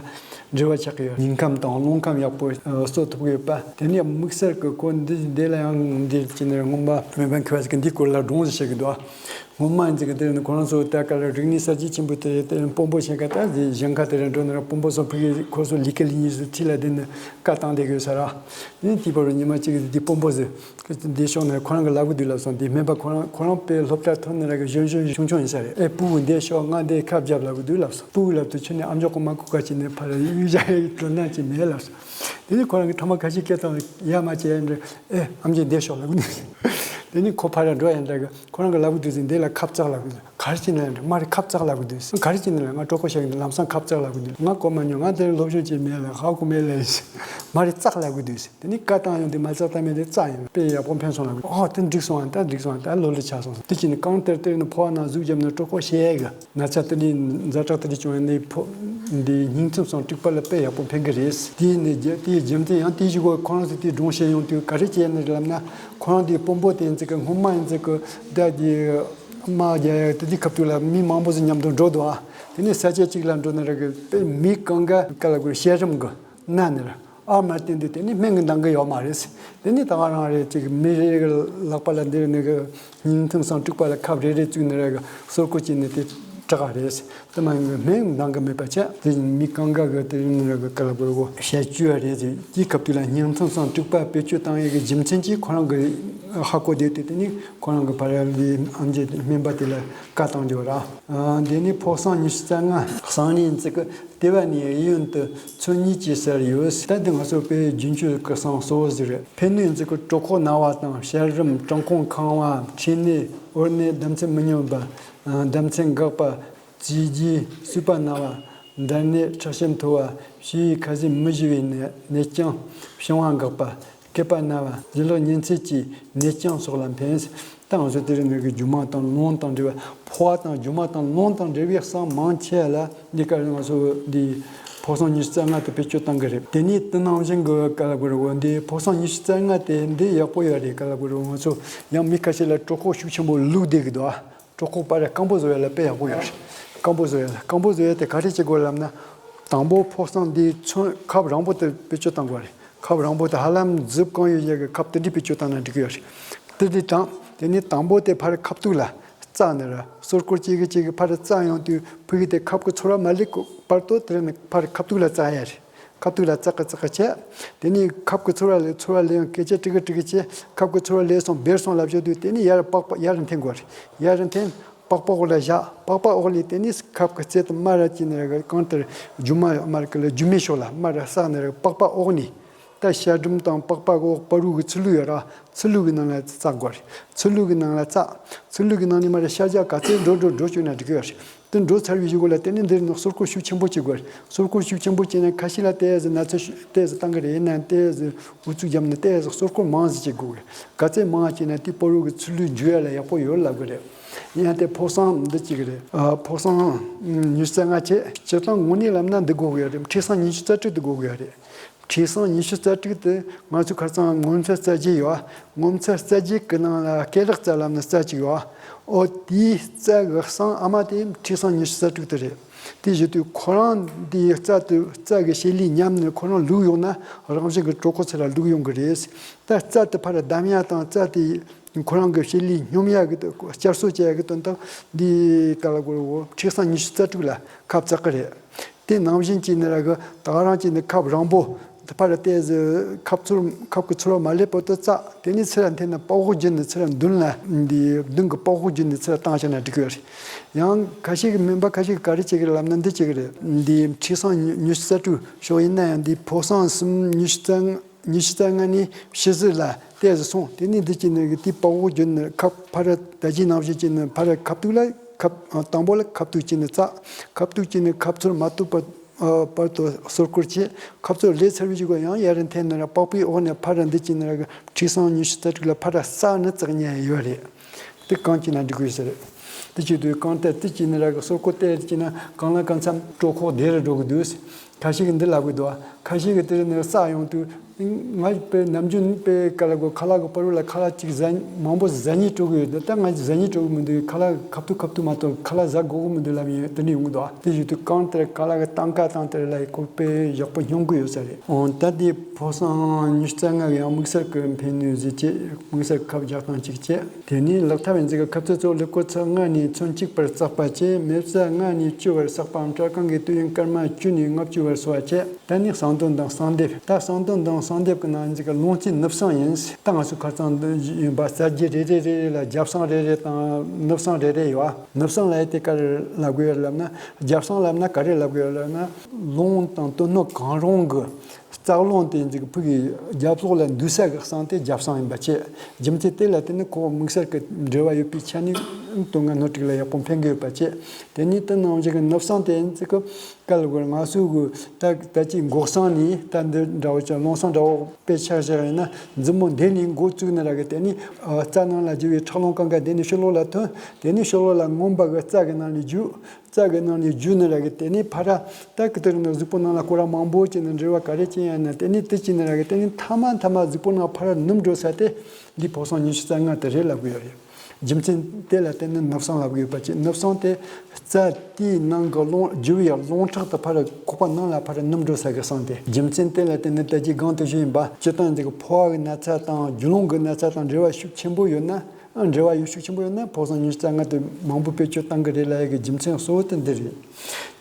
འབྲེལ་བ་ཆགས་ཀྱི་ཡོད། སྙིང་ཁམས་དང་རླུང་ཁམས་ཡག་པོ་གསོ་ཐུབ་ཀྱི་ཡོད་པ། དེ་ནས་དམིགས་བསལ་གྱི་ཁོ་འདི་འདི་ལ་ཡང་འདི་བྱས་ནས་སྔོན་མ་སྨན་པ་མཁས་པ་ཞིག་གིས་འདིའི་སྐོར་ལ་སྒྲུང་ཞིག་བཤད་ཀྱི་འདུག་སྔོན་མ་འཛི་གི་དེ་ནི་ཁོ་རང་ཚོ་ད་ག་ལ་རིག་གནས་གསར་བརྗེ་ཆེན་པོ་དེ་དེ་སྤོན་པོ་ཆེ་ག་ད་ཟི་ཞིང་ཁ་དེ་ར་འགྲོ་ན་ར་སྤོན་པོ་ཚོ་ཕ་གི་ཁོ་ཚོ་ལི་ཀ་ལི་ཉི་ཚོ་ཁྲི་ལ་དེ་ནི་བཀའ་བཏང་བསྡད་ཀྱི་ཡོད་ས་ར། དེ་ནི་དེའི་བར་ཉི་མ་གཅིག་གི་དེ་སྤོན་པོ་ཟི་འདི་ཤོག་ནས་ཁོ་རང་གི་ལབ་གི་འདུག་ལབ་སོང་། དེ་སྨན་པ་ཁོ་རང་ཁོ་རང་དཔེ་སློབ་གྲྭ་ཐོན་ནས་ར་གི་གཞོན་གཞོན་ཆུང་ཆུང་ཡིན་ས་རེད། ཨེ་སྤུ་གུ་འདི་ཤོག་ང་འདི་ཁ་བརྒྱབ་ལབ་གི་འདུག་ལབ་སོང་། སྤུ་གུ་ལབ་དུས་ཁྱོད་ནི་ཨམ་ཅོག་གོ་མ་གོ་ག་ཅི་ནས་ཕ་ར་ཡུལ་བཞག་ཡི་འགྲོ་ན་ཅི་མེད་ལབ་སོང་། དེ་ནི་ཁོ་རང་གི་ཐ་མ་ཁ་ཤས་སྐད་བཏང་ཡ་མ་བྱས་ཡ་འདྲ། ཨེ་ཨམ་ཆི་འདི་ཤོག་ལབ་གི་འདུག་དེ་ནི་ཁོ་ཕ་ར་འགྲོ་ཡ་འདྲ་གི་ཁོ་རང་གི་ལབ་གི་འདུག་ཟིན་འདི་ལ་ཁབ་ཙག་ལབ་གི་འདུག་ག་རེ་བྱས་ན་ཡང་འདྲ། མ་རེད་ཁབ་ཙག་ལབ་གི་འདུག་ག་རེ་བྱས་ན་ཡང་ང་གྲོད་ཁོག་བཤལ་གི་འདུག་ལམ་སང་ཁབ་ཙག་ལབ་གི་འདུག་ང་གོ་མ་མྱོང་། ང་དེར་སློབ་སྦྱོང་བྱས་མེད་ལ་ཧ་གོ་མེད་ལ། མ་རེད་ཙག་ལབ་གི་འདུག་དེ་ནི་བཀའ་བཏང་ཡོང་དུས་མ་ཙག་བཏང་མེད་དེ་ཙག་ཡིན། དཔེ་ཡག་པོ་ཕན་སོང་ལབ་གི་ཨོ་དེ་འགྲིག་སོང་ཨ། ད་འགྲིག་སོང་ཨ། ད་ལོ་ལོ་ཆགས་སོང་། དེ་བྱས་ནས་གང་ལྟར་དེར་ནི་ཕོ་བ་ན་ཟུག་བརྒྱབ་ནས་གྲོད་ཁོག་བཤལ་གི་ན་ཚ་དེ་འདྲའི་ཛ་དྲག་དེ་འདྲ་བྱུང་བ་ནི་ཕོ་འདི་སྙིང་ཐིམ་སྲང་དྲུག་པ་ལ་དཔེ་ཡག་པོ་ཕན་གི་རེད། དེ་ནི་རྒྱ་དེའི་རྒྱུ་མཚན་ཡང་དེའི་གཞུག་གུ་ཁོ་རང་ཚོ་དེའི་སྒྲུང་བཤད་ཡོང་དུས་ག་རེ་བྱས་ནི་རེད་ལབ་ན། ཁོ་རང་དེའི་དཔོན་པོ་དེ་ཚོ་གི་སྔོན་མ་ཡིན་ཚེ་གི་ད་དེ་དམག་རྒྱག་ཡ་དེ་དེའི་ཁ་ཐུག་ལ་མི་མང་པོ་ཟིག་མཉམ་དུ་འགྲོ་འདུག་ཨ། དེ་ནས་ས་ཆ་གཅིག་ལ་འགྲོ་ནི་རེད་གི་དཔེ་མི་གང་ག་ག་ལ་གུ་བཤད་རིམ་གི་ན་ནི་ར་ཨ་མར་བསྟན་དུས་དེ་ནི་སྨན་གྱིས་འདང་གི་ཡོད་མ་རེད། དེ་ནི་ད་ག་རང་རེད། ཅིག་མི་རེ་རེ་གི་ལག་པ་ལ་འདིར་ནི་གི་སྙིང་ཐུན་སང་དྲུག་པ་ལ་ཁབ་རེ་རེ་བཙུགས་ནི་ར་གི་སོར་ཀོ་བྱས་ནི་དེ་དྲག་ག་རེད། དེ་མ་ཡིན་གི་སྨན་འདང་གི་མེད་པ་བྱས། དེ་མི་གང་ག་གི་དེ་ནི་ར་གི་ག་ལ་གོ་ར་གོ་བཤད་རྒྱུ་རེད། དེ་དེའི་སྐབས་དུས་ལ་སྙིང་ཐུན་སང་དྲུག་པ་བེད་སྤྱོད་བཏང་ཡས་གི་རྒྱུ་མཚན་གྱིས་ཁོ་རང་གི་ཧ་གོ་བསྡད་དུས་དེ་ནི་ཁོ་རང་གི་ཕ་ར་ལི་ཨམ་ཆི་སྨན་པ་དེ་ལ་བཀའ་བཏང་རྒྱུ་ར། དེ་ནི་ཕོ་སང་ཉི་ཤུ་རྩ་ལྔ་སང་ནི་ཡིན་ཙི་གི་ལྟེ་བ་ནས་གཡས་གཡོན་དུ་ཚོན་གཉིས་ཀྱིས་གསལ་ཡོད། ད་འདི་ང་ཚོ་དཔེ་རྒྱུན་སྤྱོད་ཀྱི་གསང་གསོལ་བ་ཟིག་རེད། ཕན་ནུས་འཛིན་ཀྱི་གྲོད་ཁོག་ན་བ་དང་། བཤལ་རམས། བྲང་ཁོང་ཁེངས་པ། མཁྲིས་ནད། འོར་ནད། ལྡབ་ཚད་མི་སྙོམས་པ། ལྡབ་ཚད་འགག་པ། བཙས་རྗེས་གསུས་པ་ན་བ། འདར་ནད། ཁྲག་ཤེད་མཐོ་བ། བྱི་བའི་ཁ་ཟས་མི་ཞུ་བའི་ནད། ནད་རྐྱང་། བྱིང་བ་འགག་པ། སྐེད་པ་ན་བ། བྱི་ལོག་ཉིན་མཚན་གྱི་ནད་རྐྱང་སོགས་ལ་ཕན། ད་ང་ཚོ་དེ་རིང་ནས་ཀྱི་རྒྱུ་མ་དང་རླུང་དང་འབྲེལ་བའི་ཕོ་བ་དང་རྒྱུ་མ་དང་རླུང་དང་འབྲེལ་བའི་གསང་མང་ཆེ་ལ་འདི་ག་རེ་ང་ཚོ་འདི་ཕོ་སང་ཉི་ཤུ་རྩ་ལྔ་དེ་བེད་སྤྱོད་བཏང་གི་རེད། དེ་ནས་དེ་ནང་བཞིན་གྱི་ག་ལ་གོ་ར་གོ་འདི་ཕོ་སང་ཉི་ཤུ་རྩ་ལྔ་དེ་འདི་ཡག་པོ་ཡོད་རེད། ག་ལ་གོ་ར་གོ་ང་ཚོ་ཡང་མི་ཁ་ཤས་ལ་གྲོད་ཁོག་ཤུགས་ཆེན་པོ་ལུག་བསྡད་གི་འདུག་ཨ། གྲོད་ཁོག་པ་རེ་སྐམ་པོ་བཟོ་ཡ་ལ་དཔེ་ཡག་པོ་ཡོད་རེད། སྐམ་པོ་བཟོ་ཡ་ལ་སྐམ་པོ་བཟོ་ཡ་དེ་ག་རེ་བྱེད་དགོས་ལབ་ན། དང་པོ་ཕོ་སང་འདི་ཚོན་ཁབ་རིང་པོ་དེ་བེད་སྤྱོད་བཏང་དགོས་རེད། ཁབ་རིང་པོ་དེ་ཧ་ལམ་མཛུབ་གང་ཡོད་ཡ་གི་ཁབ་དེ་འདྲ་བེད་སྤྱོད་བཏང་ན་འགྲིག་གི་ཡོད་རེད། དེ་འདྲ་དང་དེ་ནས་དང་པོ་དེ་ཕར་ཁབ་ཏུག་ལ་བཙགས་ནི་ར། སོར་ཀོར་གཅིག་གི་གཅིག་གི་ཕར་བཙགས་ཡོང་དུས་ཕུ་གུ་དེ་ཁབ་ཀྱི་ཚོར་བ་མ་སླེབས་བར་དུ་དེ་ནི་ཕར་ཁབ་ཏུག་ལ་བཙགས་ཡ་རེད། ཁབ་ཏུག་ལ་བཙགས་ཀི་བཙགས་ཀི་བྱས། དེ་ནས་ཁབ་ཀྱི་ཚོར་བ་ལས་ཚོར་བ་ལས་ཡང་སྐད་ཆ་ཀྲིག་ཀི་ཀྲིག་ཀི་བྱས། ཁབ་ཀྱི་ཚོར་བ་ལས་སོང་བེར་སོང་ལབ་བྱས་དུས་དེ་ནས་ཡར་པགས་པ་ཡར་འཐེན་དགོས་རེད། ཡར་འཐེན། པགས་པ་འོག་ལ་བཞག་པགས་པ་འོག་ལས་དེ་ནས་ཁབ་ཀྱི་རྩེ་དུ་མར་ར་བྱས་ནས་ར་གང་ལྟར་རྒྱུ་མ་མར་གི་ལ་རྒྱུ་མའི་ཕྱོགས་ལ་མར་ར་བསགས་ནས་ར་པགས་པ་འོག་ནས། ད་བཤལ་སྒྲོམ་དང་པགས་པ་འོག་བར་དུ་གི་ཚུ་ལུ་ཡོད་ར། ཚུ་ལུ་གི་ནང་ལ་བཙགས་དགོས་རེད། ཚུ་ལུ་གི་ནང་ལ་བཙགས། ཚུ་ལུ་གི་ནང་ནས་མར་ར་བཤལ་རྒྱག་ག་ཚོད་འགྲོ་འགྲོ་འགྲོ་བཅུག་ན་འགྲིག་གི་ཡོད་རེད། དེ་འགྲོ་ཚར་བའི་གཞུག་གུ་ལ་དེ་ནས་འདིར་ནི་སོར་ཀོར་ཤུགས་ཆེན་པོ་བྱེད་དགོས་རེད། སོར་ཀོར་ཤུགས་ཆེན་པོ་བྱས་ན་ཁ་ཤས་ལ་ཏོག་ཙམ་ན་ཚོད་ཤུ་ཏོག་ཙམ་བཏང་གི་རེད། ཡིན་ནའང་ཏོག་ཙམ་འུ་ཚུགས་བརྒྱབ་ནས་ཏོག་ཙམ་སོར་ཀོར་མང་ཙམ་བྱེད་དགོས་རེད། ག་ཚད་མང་བྱས་ན་དེ་བར་དུ་གི་ཚུ་ལུ་འཇུ་ཡ་ལ་ཡག་པོ་ཡོད་ལབ་གི་རེད། ཡིན་ཡང་དེ་ཕོ་སང་འདི་གཅིག་རེད། ཨ། ཕོ་སང་ཉི་ཤུ་རྩ་ལྔ་བྱས། སྤྱིར་བཏང་དངོས་གནས་ལབ་ན་འདི་དགོས་གི་ཡོད་རེད། མཁྲིས་སང་ཉི་ཤུ་རྩ་དྲུག་འདི་དགོས་གི་ཡོད་རེད། མཁྲིས་སང་ཉི་ཤུ་རྩ་དྲུག་དེ་ང་ཚོ་ཁ་སང་ངོ་མཚར་རྩ་རྒྱུས་ཡོད། ངོ་མཚར་རྩ་རྒྱུས་ཀྱི་ནང་ལ་སྐེ་ལག་རྩ་ལབ་ནི་རྩ་གཅིག་ཡོད། ཨོ་དེའི་རྩ་གི་སང་ཨ་མ་དེ་མཁྲིས་སང་ཉི་ཤུ་རྩ་དྲུག་དེ་རེད། དེ་བཞིན་དུ་ཁོ་རང་དེའི་རྩ་དེ་རྩ་གི་བྱེད་ལས་ཉམས་ནས་ཁོ་རང་ལུག་ཡོང་ན་རང་བཞིན་གྱི་གྲོད་ཁོག་ཚེ་ལ་ལུག་ཡོང་གི་རེད། ད་རྩ་དེ་ཕར་བསྡམ་ཡ་དང་རྩ་དེ་ཁོ་རང་གི་བྱེད་ལས་སྙོམས་ཡ་གི་དོན་བསྐྱར་གསོ་བྱེད་ཡ་གི་དོན་དག་འདི་ག་ལ་གོ་ར་གོ་མཁྲིས་སང་ཉི་ཤུ་རྩ་དྲུག་ལ་ཁབ་བཙགས་གི་རེད། དེ་ནང་བཞིན་བྱས་ནས་ར་གི་ད་ག་རང་བྱས་ནས་ཁབ་རིང་པོ་དེ་ཕར་ཏོག་ཙམ་ཁབ་ཚུར་ཁབ་ཀྱི་ཚུར་བ་མ་སླེབས་བར་དུ་བཙགས། དེ་ནས་ཚུར་ལ་འཐེན་ནས་པགས་འོག་བརྒྱུད་ནས་ཚུར་ལ་མདུན་ལ་འདི་མདུན་གྱི་པགས་འོག་བརྒྱུད་ནས་ཚུར་ལ་བཏང་བྱས་ན་འགྲིག་གི་རེད། ཡང་ཁ་ཤས་ཀྱི་སྨན་པ་ཁ་ཤས་ཀྱིས་ག་རེ་བྱེད་ཀྱི་རེད་ལབ་ན་འདི་བྱེད་ཀྱི་རེད། འདི་མཁྲིས་སང་ཉི་ཉི་ཤུ་རྩ་དྲུག་ཤོག་ཡིན་ན་ཡང་འདི་ཕོ་སང་གསུམ་ཉི་ཤུ་རྩ་ལྔ་ཉི་ཤུ་རྩ་ལྔ་ནས་བཞི་ཙམ་ལ་ཏོག་ཙམ་སོང་། དེ་ནས་འདི་བྱས་ནས་དེའི་པགས་འོག་བརྒྱུད་ནས་ཁབ་ཕར་ད་ཅི་ནང་བཞིན་བྱས་ནས་ཕར་ཁབ་ཏུག་ལ་ཁབ་དང་པོ་ལ་ཁབ་ཏུག་བྱས་ནས་བཙགས། ཁབ་ཏུག་བྱས་ནས་ཁབ་ཚུར་མ་གཏུགས་པ་བར་དུ་སོར་ཀོར་བྱས། ཁབ་ཚུར་ལས་ཚར་བའི་གཞུག་གུ་ཡང་ཡར་འཐེན་ནས་ར་པགས་པའི་འོག་ནས་ཕར་འདི་བྱས་ནས་ར་མཁྲིས་སང་ཉི་ཤུ་རྩ་དྲུག་ལ་ཕར་བསགས་ནས་བཙགས་ཉན་ཡོད་རེད། དེ་གང་བྱས་ན་འགྲིག་གི་ཡོད་ས་རེད། དེ་བྱེད་དུས་གང་ལྟར་དེ་བྱས་ནས་ར་གི་སོར་ཀོར་དེ་བྱས་ན་གང་ལ་གང་འཚམ་གྲོད་ཁོག་བདེ་རུ་འགྲོ་གི་འདུག་ཁ་ཤས་ཀྱིས་འདི་ལབ་གི་འདུག་ཁ་ཤས་ཀྱིས་དེ་ནས་བསགས་ཡོང་དུས། ང་པའི་ནམ་རྒྱུན་པའི་ག་ལ་གོ་ཁ་ལག་གི་བར་དུ་ལ་ཁ་ལག་ཅིག་ཟ་མང་པོ་ཟ་སྙིང་བྲོ་གི་ཡོད། ད་ང་ཟ་སྙིང་བྲོ་གི་མི་འདུག་ཁ་ལག་ཁབ་ཏུ་ཁབ་ཏུ་མ་གཏོགས་ཁ་ལག་ཟ་དགོས་གི་མི་འདུག་ལབ་ཡོད། དེ་ནས་ཡོང་གི་འདུག་དེ་བཞིན་དུ་གང་ལྟར་ཁ་ལག་གི་སྟངས་ཀ་དང་དེ་ལ་ཁོ་པའི་ཡག་པོ་སྙོམས་གི་ཡོད་ས་རེད། འོ་ད་དེ་ཕོ་སང་ཉི་ཤུ་རྩ་ལྔ་གི་ཡང་དམིགས་བསལ་གྱི་ཕན་ནུས་ཟེར་ཆེད་དམིགས་བསལ་ཁབ་རྒྱག་སྟངས་གཅིག་བྱས། དེ་ནས་ལག་ཐབས་ཡིན་ཚིག་གི་ཁབ་ཚད་གཙོ་ལུ་ཀོ་ཚད་ལྔ་ནས་ཚོན་གཅིག་བར་བསགས་པ་བཅས། མེ་བཙའ་ལྔ་ནས་བཅུ་བར་བསགས་པའམ་སྐྲ་རྐང་གི་དུས་ཡུན་སྐར་མ་བཅུ་ནས་ལྔ་བཅུ་བར་སོ་བ་བཅས། ད་ནི་གསང་དོན་དང་གསང་ལྡེབ། ད་གསང་དོན་དང་གསང་ལྡེབ་ཀྱི་ནང་ཡིན་ཚིག་གི་ལུང་རྩིས་ནུབ་གསང་ཡིན། ད་ང་ཚོ་ཁ་སང་འདི་ཡིན་པ་རྩ་རྒྱུས་རེ་རེ་རེ་རེ་ལ་རྒྱབ་གསང་རེ་རེ་དང་ནུབ་གསང་རེ་རེ་ཡོད། ནུབ་གསང་ལ་ཡི་དེ་ག་རེ་ལབ་དགོས་ཡོད་ལབ་ན། རྒྱབ་གསང་ལབ་ན་ག་རེ་ལབ་དགོས་ཡོད་ལབ་ན། ལུང་དང་དོན་སྣོད་གང་རུང་གི་རྩ་རླུང་དེ་ཚིག་ཕུག་གི་རྒྱབ་ལོགས་ལ་འདུས་ས་གི་གསང་དེ་རྒྱབ་གསང་ཡིན་པ་བྱས། རྒྱུ་མཚན་དེ་ལ་བརྟེན་ནས་ཁོ་དམིགས་བསལ་གྱི་འབྲེལ་བ་ཡོད་པའི་ཆ་ནས་དོན་ལྔ་སྣོད་དྲུག་ལ་ཡག་པོ་ཕན་གི་ཡོད་པ་བྱས། དེ་ནས་དེ་ནང་བཞིན་གྱི་ནུབ་གསང་དེ་ཚིག་གི་ག་ལ་གོ་ར་ང་ཚོ་གི་ད་ད་ཅིག་མགོ་གསང་ནས་ད་འདི་འདྲ་བོ་ཅིག་ལུང་གསང་འདྲ་བོ་དཔེ་ཆ་བཞག་ཡིན་ན། མཛུབ་མོ་འདི་ནས་འགོ་བཙུགས་ནས་ར་གི་དེ་ནས་རྩ་ནང་ལ་རྒྱུ་བའི་ཁྲག་རླུང་གང་ག་དེ་ནས་ཕྱི་ལོགས་ལ་ཐོན། དེ་ནས་ཕྱི་ལོགས་ལ་མངོན་པ་གི་རྩ་གི་ནང་ནས་རྒྱུ། རྩ་གི་ནང་ནས་རྒྱུ་ནི་ར་གི་དེ་ནས་ཕར་ར་ད་གི་དེ་རིང་ནི་གཟུགས་པོ་ནང་ལ་སྐོར་ར་མང་པོ་བྱས་ནས་འབྲེལ་བ་ག་རེ་བྱས་ཡང་ན་དེ་ནས་དེ་བྱས་ནས་ར་གི་དེ་ནས་མཐའ་མ་མཐའ་མ་གཟུགས་པོ་ནང་ཕར་ར་ནུབ་འགྲོ་ས་དེ་འདི་ཕོ་སང་ཉི་ཤུ་རྩ་ལྔ་དེ་རེད་ལབ་གི་ཡོད་རེད། རྒྱུ་མཚན་དེ་ལ་བརྟེན་ནས་ནུབ་གསང་ལབ་ཀྱི་ཡོད་པ་བཅས། ནུབ་གསང་དེ་རྩ་དེའི་ནང་གི་རླུང་རྒྱུ་བའི་རླུང་ཁྲག་དེ་ཕར་ཁོག་པ་ནང་ལ་ཕར་ནུབ་འགྲོ་ས་གི་གསང་སྟེ། རྒྱུ་མཚན་དེ་ལ་བརྟེན་ནས་ད་ཅི་གོང་དུ་ཞུས་ཡིན་པ། སྤྱིར་བཏང་འདི་གི་ཕོ་བ་གི་ན་ཚ་དང་རྒྱུ་ལོང་གི་ན་ཚ་དང་འབྲེལ་བ་ཤུགས་ཆེན་པོ་ཡོད་ན། འབྲེལ་བ་ཡོད་ཤུགས་ཆེན་པོ་ཡོད་ན་ཕོ་གསང་ཉི་ཤུ་རྩ་ལྔ་དེ་མང་པོ་བེད་སྤྱོད་གཏང་གི་རེད་ལབ་ཡ་གི་རྒྱུ་མཚན་གཙོ་བོ་དེ་འདི་རེད།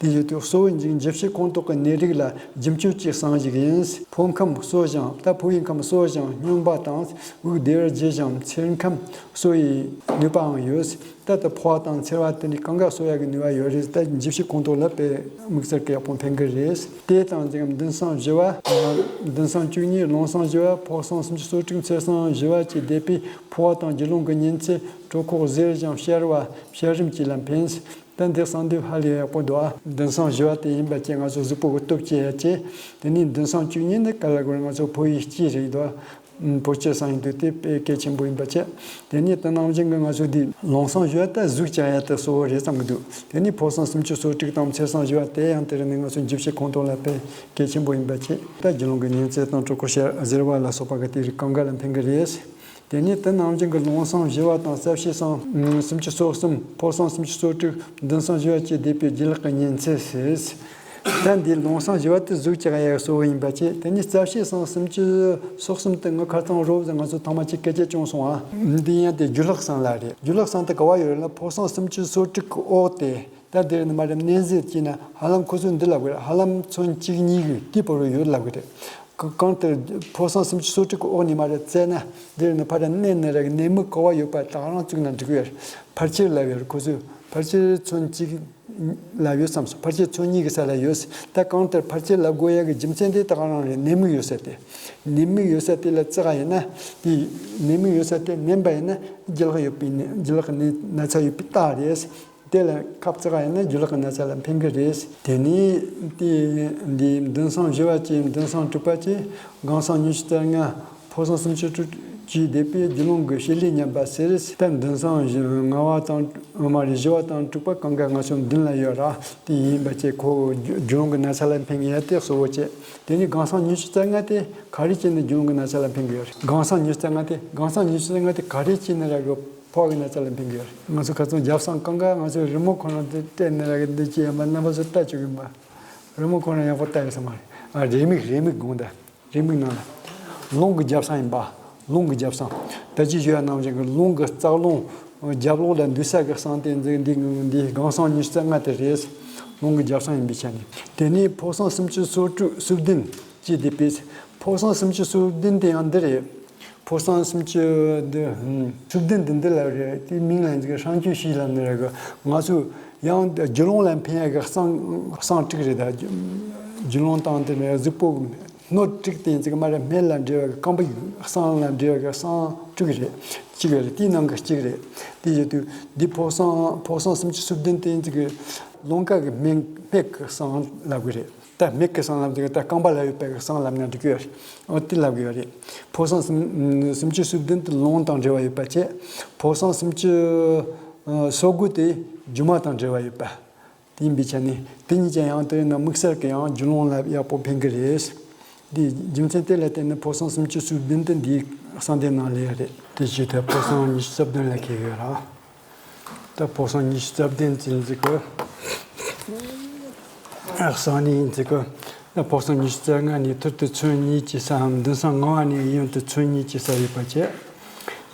དེ་བཞིན་དུ་གསོ་བའི་འཇིགས་འཇིབས་བྱེད་ཁོང་ཏོག་གི་ནད་རིགས་ལ་རྒྱུ་མཆོད་ཀྱི་གསང་ཞིག་ཡིན། ཕོ་ཁམས་གསོ་ཞིང་། ད་ཕོ་བའི་ཁམས་གསོ་ཞིང་སྨྱོན་པ་དང་དབུགས་བདེ་བར་འབྱེད་ཞིང་། ཚེར་ཁམས་གསོ་ཡི་ནུས་པའང་ཡོད། ད་ལྟ་ཕོ་བ་དང་ཚེར་བ་དེ་ནི་གང་ག་གསོ་ཡག་གི་ནུས་པ་ཡོད་རེད། ད་འཇིབས་བྱེད་ཁོང་ཏོག་ལ་དཔེ་དམིགས་བསལ་གྱི་ཡག་པོ་ཕན་གི་རེད། དེ་དང་འཛིན་མདུན་སྲང་བཞི་བ། མདུན་སྲང་བཅུ་གཉིས། རླུང་སྲང་བཞི་བ། ཕོ་གསང་སུམ་ཅུ་སོ་དྲུག། ཚེར་སྲང་བཞི་བ་བཅས་བསྡེབས་པས་ཕོ་བ་དང་རྒྱུ་ལོང་གི་ཉིན་མཚན་གྲོད་ཁོག་གཟེར་ཞིང་བཤལ་བ་བཤལ་རིམས་བཅས་ལ་ཕན། ད་འདི་གསང་འདུས་ཧ་ལས་ཡག་པོ་འདུག་ཨ། མདུན་སྲང་བཞི་བ་དེ་ཡིན་པ་བཅས་ང་ཚོ་གཟུགས་པོ་གི་སྟོབས་བསྐྱེད་ཡ་བཅས། དེ་ནས་མདུན་སྲང་བཅུ་གཉིས་ནི་ག་ལ་དགོས་ང་ཚོ་ཕོ་ཡི་སྤྱི་རེད་འདུག་ཨ། ཕོ་སྤྱི་གསང་ཡིན་དུས་དེ་དཔེ་གལ་ཆེན་པོ་ཡིན་པ་བཅས། དེ་ནས་དེ་ནང་བཞིན་གྱི་ང་ཚོ་འདི་རླུང་སྲང་བཞི་བ་ད་གཟུགས་བཅག་ཡ་དེ་གཙོ་བོ་རེད་བསམ་གྱི་འདུག་དེ་ནས་ཕོ་གསང་སུམ་ཅུ་སོ་དྲུག་དང་ཚེར་སྲང་བཞི་བ་དེ་ཡང་དེ་རིང་ནས་ང་ཚོ་འཇིབས་བྱེད་ཁོང་ཏོག་ལ་དཔེ་གལ་ཆེན་པོ་ཡིན་པ་བཅས། ད་རྒྱུ་ལོང་གི་ཉིན་མཚན་དང་གྲོད་ཁོག་བཤལ་གཟེར་བ་ལ་སོགས་པ་གི་དེ་རིགས་གང་ག་ལ་ཕན་གི་རེད། དེ་ནས་དེ་ནང་བཞིན་གྱི་རླུང་སྲང་བཞི་བ་དང་རྩ་བྱེད་སྲང་སུམ་ཅུ་སོ་གསུམ། ཕོ་གསང་སུམ་ཅུ་སོ་དྲུག། མདུན་སྲང་བཞི་བ་བཅས་བསྡེབས་པའི་རྒྱུ་ལག་གི་ཉིན་མཚན་ཟེར། ད་འདི་རླུང་སྲང་བཞི་བ་དེ་གཟུགས་བཅག་ཡ་གཙོ་བོ་ཡིན་པ་བཅས། དེ་ནས་རྩ་བྱེད་སྲང་སུམ་ཅུ་སོ་གསུམ་དེ་ངས་ཁ་སང་རོབ་ཙམ་ང་ཚོ་ཐེངས་མ་གཅིག་སྐད་ཆ་བྱུང་སོང་ཨ། འདི་ཡང་དེ་རྒྱུ་ལག་གསང་ལ་རེད། རྒྱུ་ལག་གསང་དེ་ག་བ་ཡོད་རེད་ན་ཕོ་གསང་སུམ་ཅུ་སོ་དྲུག་གི་འོག་དེ། ད་དེ་ནི་མ་རེད། མནན་གཟེར་བྱས་ན་ཧ་ལམ་ཁོ་ཚོས་འདི་ལབ་དགོས་རེད། ཧ་ལམ་ཚོན་གཅིག་གཉིས་ཀྱི་དེ་བར་དུ་ཡོད་ལབ་དགོས་རེད། ག་གང་ལྟར་ཕོ་གསང་སུམ་ཅུ་སོ་དྲུག་གི་འོག་ནས་མ་རེད་བཙལ་ན་དེ་ནི་ཕར་མནན་ནས་རེད། ནད་མུག་ག་བ་ཡོད་པ་དེ་ག་རང་བཙུགས་ན་འགྲིག་གི་ཡོད་རེད། ཕལ་ཆེར་ལབ་ཡོད་རེད། ཁོ་ཚོས་ཕལ་ཆེར་ཚོན་གཅིག་ལབ་ཡོད་བསམ་སོང་། ཕལ་ཆེར་ཚོན་གཉིས་ཀྱི་ས་ལ་ཡོད། ད་གང་ལྟར་ཕལ་ཆེར་ལབ་དགོས་ཡ་གི་རྒྱུ་མཚན་དེ་དེ་ག་རང་རེད། ནད་མུག་ཡོད་ས་དེ། ནད་མུག་ཡོད་ས་དེ་ལ་བཙག་ཡིན་ན་དེ། ནད་མུག་ཡོད་ས་དེ་མནན་པ་ཡིན་ན་རྒྱུ་ལག་ཡོད་པའི་ནད། རྒྱུ་ལག་གི་ནད་ན་ཚ་ཡོད་པའི་རྟགས་རེད། དེ་ལ་ཁབ་བཙག་ཡིན་ན་རྒྱུ་ལག་གི་ན་ཚ་ལ་ཕན་གི་རེད། དེ་ནས་དེ་འདི་མདུན་སྲང་བཞི་བ་བཅས་མདུན་སྲང་དྲུག་པ་བཅས་སྒང་སྲང་ཉི་ཤུ་རྩ་ལྔ། ཕོ་གསང་སུམ་ཅུ་སོ་དྲུག་བཅས་བསྡེབས་པས་རྒྱུ་ལོང་གི་བྱེད་ལས་ཉམས་པ་ཟེར། ད་མདུན་སྲང་ལྔ་བ་དང་མ་རེད། བཞི་བ་དང་དྲུག་པ་གང་ག་ང་ཚོ་མདུན་ལ་ཡོད་ར། དེ་ཡིན་པ་བཅས་ཁོ་རྒྱུ་རྒྱུ་ལོང་གི་ན་ཚ་ལ་ཕན་གི་ཡ་དེ་གཙོ་བོ་བཅས། དེ་ནས་སྒང་སྲང་ཉི་ཤུ་རྩ་ལྔ་དེ་ག་རེ་བྱས་ནས་རྒྱུ་ལོང་གི་ན་ཚ་ལ་ཕན་གི་ཡོད་རེད། སྒང་སྲང་ཉི་ཤུ་རྩ་ལྔ་དེ་སྒང་སྲང་ཉི་ཤུ་རྩ་ལྔ་དེ་ག་རེ་བྱས་ནས་ར་གི་ཕོ་གི་ན་ཚ་ལ་ཕན་གི་ཡོད་རེད། ང་ཚོ་ཁ་སང་རྒྱབ་སྲང་གང་ག་ང་ཚོ་རི་མོ་ཁོ་རང་དེ་སྤྲད་ནས་ར་གི་འདི་ཅི་ཡིན་པ་རྣམ་པ་ཚོ་ལྟ་བཅུག་གི་ཡིན་པ། རི་མོ་ཁོ་རང་ཡག་པོ་ལྟ་ཡོད་ས་མ་རེད། ཨ་རེའུ་མིག་རེའུ་མིག་དགོངས་དག་རེའུ་མིག་ནང་ལ། རླུང་གི་རྒྱབ་སྲང་ཡིན་པ། རླུང་གི་རྒྱབ་སྲང་། ད་ཅི་ཞུ་ཡ་ནང་བཞིན་གྱི་རླུང་གི་རྩ་རླུང་རྒྱབ་ལོགས་ལ་འདུས་ས་གི་གསང་དེ་འཛིན་འདི་འདི་སྒང་སྲང་ཉི་ཤུ་རྩ་ལྔ་དེ་རེད། རླུང་གི་རྒྱབ་སྲང་ཡིན་པའི་ཆ་ནས། དེ་ནས་ཕོ་གསང་སུམ་ཅུ་སོ་དྲུག་སོ་བདུན་བཅས་བསྡེབས་པས། ཕོ་གསང་སུམ་ཅུ་སོ་བདུན་དེ་ཡང་འདི་རེད། ཕོ་གསང་སུམ་ཅུ་འདི་སོ་བདུན་འདི་འདི་ལ་རེད། དེའི་མིང་ལ་འཛིན་གི་སྲང་བཅུ་བཞི་ལ་ནི་རེད་གི། ང་ཚོས་ཡང་རྒྱུ་ལོང་ལ་ཕན་ཡ་གི་གསང་གསང་དྲུག་རེད། ད་རྒྱུ་ལོང་དང་དེ་ནས་གཟུགས་པོ། སྣོད་དྲུག་དེ་ཡིན་ཙི་གི་མ་རེད། སྨད་ལ་འབྲེལ་བ་གི་རྐང་པའི་གསང་ལ་འབྲེལ་བ་གི་གསང་དྲུག་རེད། གཅིག་རེད། དེའི་ནང་གི་གཅིག་རེད། དེ་བཞིན་དུ་འདི་ཕོ་གསང་ཕོ་གསང་སུམ་ཅུ་སོ་བདུན་དེ་ཡིན་ཙི་གི་རླུང་རྟ་གི་སྨད་སྨད་ཀྱི་གསང་ལབ་གི་རེད། ད་སྨད་ཀྱི་གསང་ལབ་ཙི་གི་ད་རྐང་པ་ལ་ཡོད་པའི་གི་གསང་ལབ་ན་འགྲིག་གི་ཡོད་རེད། འོ་དེ་ལབ་གི་ཡོད་རེད། ཕོ་གསང་སུམ་སུམ་ཅུ་སོ་བདུན་དེ་རླུང་དང་འབྲེལ་བ་ཡོད་པ་བྱས། ཕོ་གསང་སུམ་ཅུ་སོ་དགུ་དེ་རྒྱུ་མ་དང་འབྲེལ་བ་ཡོད་པ། དེ་ཡིན་པའི་ཆ་ནས་དེ་གཉིས་ཀྱང་ཡང་དེ་ན་དམིགས་བསལ་གྱི་ཡང་རྒྱུ་ལོང་ལ་ཡག་པོ་ཕན་གི་རེད། འདི་རྒྱུ་མཚན་དེ་ལ་བརྟེན་ནས་ཕོ་གསང་སུམ་ཅུ་སོ་བདུན་དེ་འདིའི་གསང་དེབ་ནང་ལ་ཡོད་རེད། དེ་བཞིན་དུ་ཕོ་གསང་ཉི་ཤུ་རྩ་བདུན་ལ་འཁེལ་ཡོད་ར། ད་ཕོ་གསང་ཉི་ཤུ་རྩ་བདུན་ཅན་ཟིག་གི་གསང་ནི་ཡིན་ཟིག་གི། ད་ཕོ་གསང་ཉི་ཤུ་རྩ་ལྔ་ནས་ཐུར་དུ་ཚོན་གཉིས་ཀྱི་སའམ་མདུན་སང་ངང་བ་ནས་གཡོན་དུ་ཚོན་གཉིས་ཀྱི་ས་ཡོད་པ་བྱས།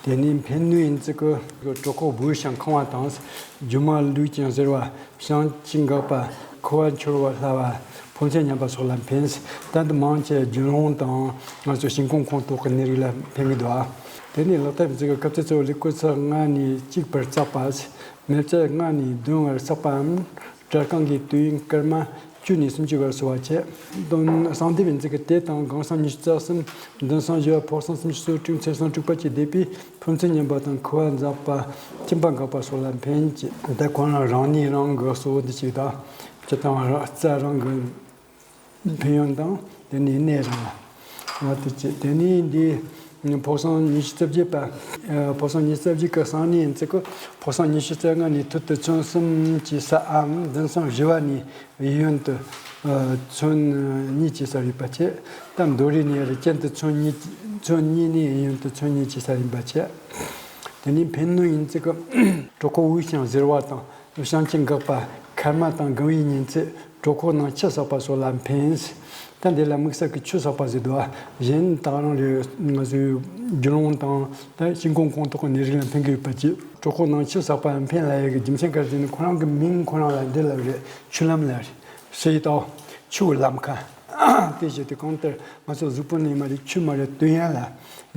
དེ་ནས་འཕེན་ནུས་ཡིན་ཙི་གི་གྲོད་ཁོག་སྦོས་ཤིང་ཁེངས་པ་དང་། རྒྱུ་མ་ལུད་ཅིང་གཟེར་བ། བཤང་གཅི་འགག་པ། ཁུ་བ་འཁྱོར་བ་སླ་བ། ཕོ་མཚན་ཉམས་པ་སོགས་ལ་ཕན། ད་འདི་མང་ཆེ་རྒྱུ་ལོང་དང་ང་ཚོ་ཤིང་ཁོང་ཁོང་ཏོག་གི་ནད་རིགས་ལ་ཕན་གི་འདུག་ཨ། དེ་ནས་ལག་ཐབས་ཡིན་ཙི་གི་སྐབས་ཚེ་གཙོ་བོ་ལུས་ཀོ་ཚ་ལྔ་ནས་གཅིག་བར་བཙག་པ། མེ་བཙའ་ལྔ་ནས་བདུན་བར་བསགས་པའམ། སྐྲ་རྐང་གི་དུས་ཡུན་སྐར་མ་བཅུ་ནས་སུམ་ཅུ་བར་སོ་བ་བྱས། དོན་གསང་དེབ་ཡིན་ཙི་གི་དེ་དང་སྒང་གསང་ཉི་ཤུ་རྩ་གསུམ། མདུན་གསང་བཞི་བ། ཕོ་གསང་སུམ་ཅུ་སོ་དྲུག། ཚེར་གསང་དྲུག་པ་བཅས་བསྡེབས་པས་ཕོ་མཚན་ཉམས་པ་དང་ཁུ་བ་འཛག་པ། གཅིན་པ་འགག་པ་སོགས་ལ་ཕན་གྱི། ད་ཁོ་རང་རང་ནུས་རང་གི་གཙོ་བོ་འདི་གཅིག་དང་། སྤྱིར་བཏང་རྩ་རང་གི་ཕན་ཡོན་དང་དེ་ནས་གནས་རང་ལ། དེ་ནས་འདི་ཕོ་གསང་ཉི་ཤུ་རྩ་བརྒྱད་པ། ཕོ་གསང་ཉི་ཤུ་རྩ་བརྒྱད་ཀྱི་གསང་ནི་ཡིན་ཙི་གི་ཕོ་གསང་ཉི་ཤུ་རྩ་ལྔ་ནས་ཐུར་དུ་ཚོན་གསུམ་གྱི་སའམ་མདུན་གསང་བཞི་བ་ནས་གཡོན་དུ་ཚོན་གཉིས་ཀྱི་ས་ཡོད་པ་བྱས། ད་མདོ་རིགས་ནས་རེ་གྱེན་དུ་ཚོན་གཉིས་ཚོན་གཉིས་ནས་གཡོན་དུ་ཚོན་གཉིས་ཀྱི་ས་ཡིན་པ་བྱས། དེ་ནས་འཕེན་སྣོད་ཡིན་ཚིག་གི་གྲོད་ཁོག་དབུགས་ཤིང་གཟེར་བ་དང་བཤང་གཅི་འགག་པ། མཁལ་མ་དང་གང་བའི་གཉན་ཚད། གྲོད་ཁོག་ནང་ཆུ་བསགས་པ་སོགས་ལ་འཕེན། ད་འདི་ལ་དམིགས་བསལ་གྱི་ཆུ་བསགས་པ་ཟེར་དུས། གཞན་ད་རང་རེ་ང་ཚོའི་རྒྱུ་ལོང་དང་ད་ཤིན་ཀོང་ཁོང་ཐོག་གི་ནད་རིགས་ལ་འཕེན་གྱི་ཡོད་པ་གཅིག་གྲོད་ཁོག་ནང་ཆུ་བསགས་པ་འཕེན་ལ་ཡ་གི་རྒྱུ་མཚན་ག་རེ་ཟེར་ན། ཁོ་རང་གི་མིང་ཁོ་རང་ལ་འདི་ལབ་རེད། ཆུ་ལམ་ལབ་རེད། ཞེས་དང་། ཆུ་ལམ་ཁ། དེ་བཞིན་དུ་གང་ལྟར་ང་ཚོ་གཟུགས་པོ་ནས་མ་རེད། ཆུ་མ་རེད། དོན་ཡ་ལ་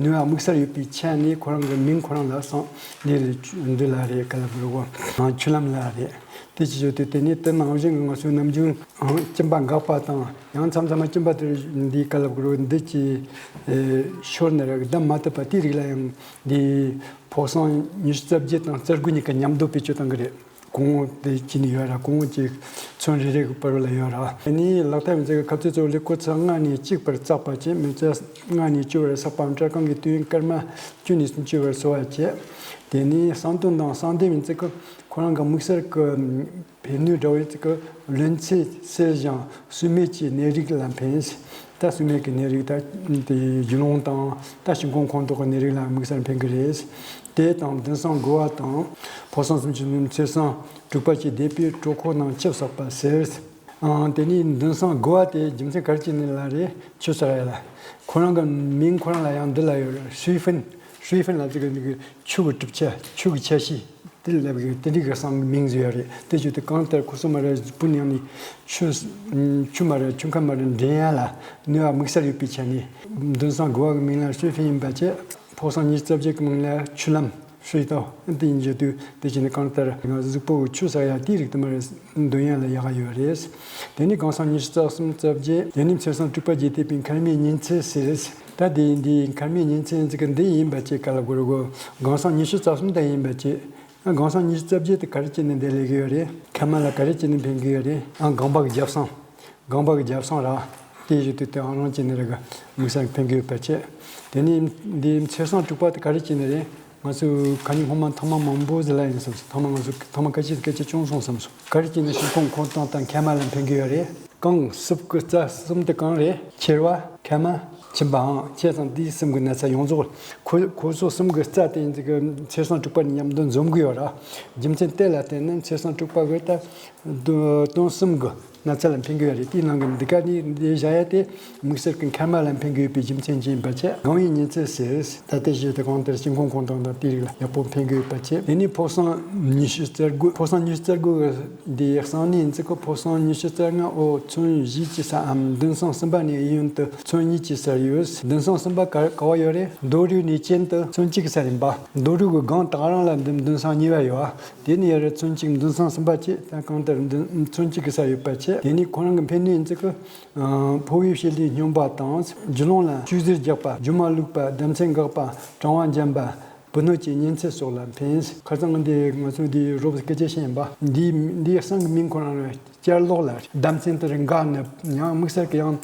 ནུས་པ་དམིགས་བསལ་ཡོད་པའི་ཆ་ནས་ཁོ་རང་གི་མིང་ཁོ་རང་ལ་སོང་འདི་ལ་ཆུ་འདི་ལ་རེད། ག་ལ་བུ་རུ་གོ་ཆུ་ལམ་ལ་རེད། དེ་བཞིན་དུ་དེ་ནས་དེ་ནང་བཞིན་ང་ཚོའི་ནམ་རྒྱུན་གཅིན་པ་འགག་པ་དང་། ཡང་མཚམས་མཚམས་མ་གཅིན་པ་དེ་འདི་ག་ལ་བུ་རུ་འདི་གྱི་ཤོར་ནས་རེད། བསྡམ་མ་ཐུབ་པ་དེའི་རིགས་ལ་ཡང་འདི་ཕོ་གསང་ཉི་ཤུ་རྩ་བརྒྱད་དང་རྩ་དགུ་གཉིས་ཀ་མཉམ་དུ་བེད་སྤྱོད་གཏང་གི་རེད། གོང་འོག་དེ་བྱས་ནས་ཡོད་ར། གོང་འོག་གི་ཚོན་རེ་རེ་གི་བར་ལ་ཡོད་ར། དེ་ནས་ལག་ཐལ་ཡིན་ཚིག་གི་ཁ་ཚིག་གཙོ་བོ་ལས་ཁོ་ཚོ་ལྔ་ནས་གཅིག་བར་བཙགས་པ་བྱས། མི་ཚེ་ལྔ་ནས་བཅུ་བར་བསགས་པའམ་སྐྲ་རྐང་གི་དུས་ཡུན་སྐར་མ་བཅུ་ནས་སུམ་ཅུ་བར་གསོ་བ་བྱས། དེ་ནས་གསང་གཏོར་དང་གསང་འདེབས་ཡིན་ཚིག་གི་ཁོ་རང་གི་དམིགས་བསལ་གྱི་འཕེན་སྣོད་འདྲ་བོ་ཡིན་ཚིག་གི་ལྷུན་ཚེ་སེལ་ཞིང་སྲུ་མེད་ཀྱི་ནད་རིགས་ལ་འཕེན། ད་སྲུ་མེད་ཀྱི་ནད་རིགས་ད་དེ་རྒྱུ་ལོང་དང་ད་ཤིན་ཀོང་ཁོང་ཐོག་གི་ནད་རིགས་ལ་དམིགས་བསལ་འཕེན་གྱི་རེད། དེ་དང་མདུན་སྲང་དགུ་པ་དང་ཕོ་གསང་སུམ་ཅུ་ནས་ཚེས་གསང་དྲུག་པ་བཅས་འདས་པའི་གྲོད་ཁོག་ནང་ཆུ་བསགས་པ་ཟེར། ཨང་། དེ་ནས་མདུན་སྲང་དགུ་པ་དེ་རྒྱུ་མཚན་ག་རེ་བྱས་ནས་ལ་རེད། ཆུ་བསགས་ཡ་ལ། ཁོ་རང་གི་མིང་ཁོ་རང་ལ་ཡང་འདི་ལ་ཡོད་རེད། ཧྲུའི་ཧྥིན། ཧྲུའི་ཧྥིན་ལ་ཅིག་གི་འདི་གི་ཆུ་གི་གྲུབ་ཆ། ཆུ་གི་ཆ་ཤས། དེ་ལ་དེ་འདྲའི་གི་གསང་གི་མིང་བཟོས་ཡོད་རེད། དེ་བྱས་ཏེ་གང་ལྟར་ཁོ་ཚོ་མ་རེད། སྤུན་ཡང་ནི་ཆུ་ཆུ་མ་རེད། ཆུ་ཁ་མ་རེད། འདྲེན་ཡ་ལ་ནུས་པ་དམིགས་བསལ་ཡོད་པའི་ཆ་ནས་མདུན་སྲང་དགུ་པ་གི་མིང་ལ་ཧྲུའི་ཧྥིན་ཡིན་པ་བྱས། ཕོ་གསང་ཉི་ཤུ་རྩ་བརྒྱད་ཀྱི་མིང་ལ་ཆུ་ལམ། ཧྲུའི་ཏའོ། དེ་ཡིན་རྒྱུ་དུས་དེ་བྱས་ནས་གང་ལྟར་ང་གཟུགས་པོ་ཆུ་བསགས་ཡ་དེའི་རིགས་དུ་མ་རེད། འདོན་ཡ་ལ་ཡག་ཡོད་རེད། དེ་ནས་གང་སང་ཉི་ཤུ་རྩ་གསུམ་རྩ་བརྒྱད། དེ་ནས་ཚེས་གསང་དྲུག་པ་བརྒྱད་དེ་པའི་མཁལ་མའི་གཉན་ཚད་ཟེར། ད་དེ་འདི་མཁལ་མའི་གཉན་ཚད་ཟེར་གི་འདི་ཡིན་པ་བྱས་ག་ལ་དགོས་རེད་གོ། གང་སང་ཉི་ཤུ་རྩ་གསུམ་ད་ཡིན་པ་བྱས། ཨ། གང་སང་ཉི་ཤུ་རྩ་བརྒྱད་དེ་ག་རེ་བྱས་ནས་འདི་ལས་གི་ཡོད་རེད། མཁལ་མ་ལ་ག་རེ་བྱས་ནས་ཕན་གི་ཡོད་རེད། ཨ། རྐང་པ་གི་རྒྱབ་སང་། རྐང་པ་གི་རྒྱབ་སང་ར། དེ་བཞིན་དུ་དེ་ཨང་རང་བྱས་ནས་ར་གི་དམིགས་བསལ་ཕན་གི་ཡོད་པ་བྱས། དེ་ནས་འདི་ཚེས་གསང་དྲུག་པ་དེ་ག་རེ་བྱས་ནས་རེད། ང་ཚོས་ཁ་ཉིན་སྔོན་མ་ཐ་མག་མང་པོ་ཟིག་ལ་ཡིན་བསམ་སོང་། ཐ་མག་ང་ཚོ་ཐ་མག་ཁ་ཤས་སྐད་ཆ་བྱུང་སོང་བསམ་སོང་། ག་རེ་བྱས་ནས་ཤིན་ཀོང་ཁོང་སྟོང་དང་མཁལ་མ་ལ་ཕན་གི་ཡོད་རེད། རྐང་སྲུབས་ཀྱི་རྩ་གསུམ་དེ་གང་རེད། མཆེར་བ། མཁལ་མ། མཆིན་པའམ་ཁྱེད་ཚང་དེའི་གསུམ་གྱི་ན་ཚ་ཡོངས་རྫོགས། ཁོ་ཁོ་ཚོ་གསུམ་གྱི་རྩ་དེ་ཡིན་ཚིག་གི་ཚེས་གསང་དྲུག་པ་ནས་མཉམ་དུ་འཛོམས་གི་ཡོད་ར། རྒྱུ་མཚན་དེ་ལ་བརྟེན་ནས་ཚེས་གསང་དྲུག་པ་གི་ད་དོན་གསུམ་གྱི་ན་ཚ་ལ་ཕན་གི་ཡོད་རེད། དེའི་ནང་གི་འདི་ག་ནི་འདི་བཞག་ཡ་དེ་དམིགས་བསལ་གྱི་མཁལ་མ་ལ་ཕན་གི་ཡོད་པའི་རྒྱུ་མཚན་ཅན་ཡིན་པ་བྱས། གང་བའི་གཉན་ཚད་ཟེར། ད་ལྟ་བཤད་དེ་གང་ལྟར་ཤིན་ཀོང་ཁོང་སྟོང་དང་དེའི་རིགས་ལ་ཡག་པོ་ཕན་གི་ཡོད་པ་བྱས། དེ་ནས་ཕོ་གསང་ཉི་ཤུ་རྩ་དགུ། ཕོ་གསང་ཉི་ཤུ་རྩ་དགུ་གི་འདི་གསང་ནི་ཡིན་ཚིག་གི་ཕོ་གསང་ཉི་ཤུ་རྩ་ལྔ་འོ་ཚོན་བཞི་གི་སའམ་མདུན་སྲང་གསུམ་པ་ནས་གཡས་གཡོན་དུ་ཚོན་གཉིས་ཀྱི་སར་ཡོད། མདུན་སྲང་གསུམ་པ་ག་ག་བ་ཡོད་རེད། རྡོ་རུས་ནས་གྱེན་དུ་ཚོན་གཅིག་གི་སར་ཡིན་པ། རྡོ་རུས་ཀྱི་སྒང་དེ་ག་རང་ལ་མདུན་མདུན་སྲང་གཉིས་པ་ཡོད། དེ་ནས་ཡར་ཚོན་གཅིག་མདུན་སྲང་གསུམ་པ་བྱས། ད་གང་ལྟར་མདུན་ཚོན་གཅིག་གི་སར་ཡོད་པ་བྱས། དེ་ནས་ཁོ་རང་གི་འཕེན་ནུས་ཡིན་ཚིག་གི་ཕོ་བའི་བྱེད་ལས་སྙོམས་པ་དང་། རྒྱུ་ལོང་ལ་ཆུ་ཟེར་རྒྱག་པ། རྒྱུ་མ་བླུགས་པ། ལྡེ་ཚན་འགག་པ། གྲང་བ་འཇམ་པ། བུ་སྣོད་ཀྱི་གཉན་ཚད་སོགས་ལ་ཕན། ཁ་སང་འདི་ང་ཚོ་འདི་རོབ་སྐད་ཆ་བཤད་ཡིན་པ། འདི་འདི་གསང་གི་མིང་ཁོ་རང་རེད། སྐྱར་ལོག་ལ་ལྡེ་ཚན་དེ་རིང་འགག་ནས་ཡང་དམིགས་བསལ་གྱི་ཡང་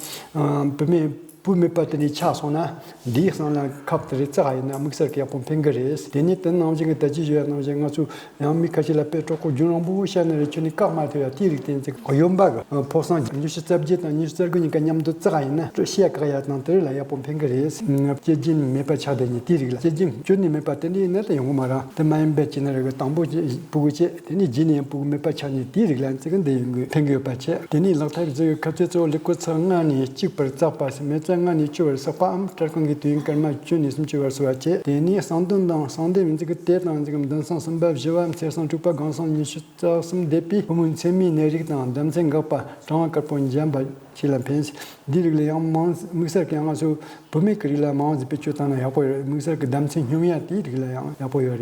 བུད་མེད་བུ་མེད་པ་དེ་འདྲའི་ཆགས་སོང་ན། འདིའི་གསང་ལ་ཁབ་དེ་རེ་བཙགས་ཡིན་ན་དམིགས་བསལ་གྱི་ཡག་པོ་ཕན་གི་རེད། དེ་ནས་དེ་ནང་བཞིན་གྱི་ད་ཅི་ཞུ་ཡ་ནང་བཞིན་ང་ཚོ་ཡང་མི་ཁ་ཤས་ལ་དཔེ་གྲོགས་པོ་རྒྱུན་རིང་པོ་བཤད་ནི་རེད། ཁྱོད་ནི་བཀག་མ་ཐུབ་ཡ་དེའི་རིགས་དེ་ཚིག་གཡོན་པ་གི་ཕོ་གསང་ཉི་ཤུ་རྩ་བརྒྱད་དང་ཉི་ཤུ་རྩ་དགུ་གཉིས་ཀ་མཉམ་དུ་བཙགས་ཡིན་ན་བཤད་བཀག་ཡ་དང་དེ་རིགས་ལ་ཡག་པོ་ཕན་གི་རེད། སྐྱེ་རྒྱུན་མེད་པ་ཆགས་བསྡད་ནི་དེའི་རིགས་ལ། སྐྱེ་རྒྱུན་ཁྱོད་ནི་མེད་པ་དེ་འདྲ་ཡིན་ན་ད་ཡོང་གི་མ་རེད། དེ་མ་ཡིན་པའི་ཅི་ནི་རེད་གི་དང་པོ་ཕྲུ་གུ་སྐྱེ། དེ་ནས་རྗེས་ནས་ཕྲུ་གུ་མེད་པ་ཆགས་ནས་དེའི་རིགས་ལ་ཚིག་འདི་ཡོང་གི་ཕན་གི་ཡོད་པ་བྱས། དེ་ནས་ལག་ཐལ་ཟེར་བའི་ཁ་ཚིག་གཙོ་བོ་ལས་ཁོ་ཚོ་ལྔ་ནས་གཅིག་བར་བཙགས་པ་ཟེར། མི་ཚེ་ལྔ་ནས་བཅུ་བར་བསགས་པའམ་སྐྲ་རྐང་གི་དུས་ཡུན་སྐར་མ་བཅུ་ནས་སུམ་ཅུ་བར་བཟོ་བ་བྱས། དེ་ནས་གསང་གཏོར་དང་གསང་འདེབས་ཡིན་ཚིག་གི་དེ་དང་ཚིག་གི་མདུན་སྲང་གསུམ་པ་བཞི་བ་ཚེས་གསང་དྲུག་པ་གང་སང་ཉི་ཤུ་རྩ་གསུམ་འདས་པའི་ཕོ་མོའི་མཚན་མའི་ནད་རིགས་དང་ལྡེ་ཚན་འགག་པ་གྲང་བ་དཀར་པོ་འཇམ་པ་བཅས་ལ་ཕན། འདིའི་རིགས་ལ་ཡང་མང་དམིགས་བསལ་གྱི་ང་ཚོ་བུད་མེད་ཀྱི་རིགས་ལ་མང་ཟིག་བེད་སྤྱོད་བཏང་ན་ཡག་པོ་ཡོད་རེད། དམིགས་བསལ་གྱི་ལྡེ་ཚན་སྙོམས་ཡ་དེའི་རིགས་ལ་ཡང་ཡག་པོ་ཡོད་རེད།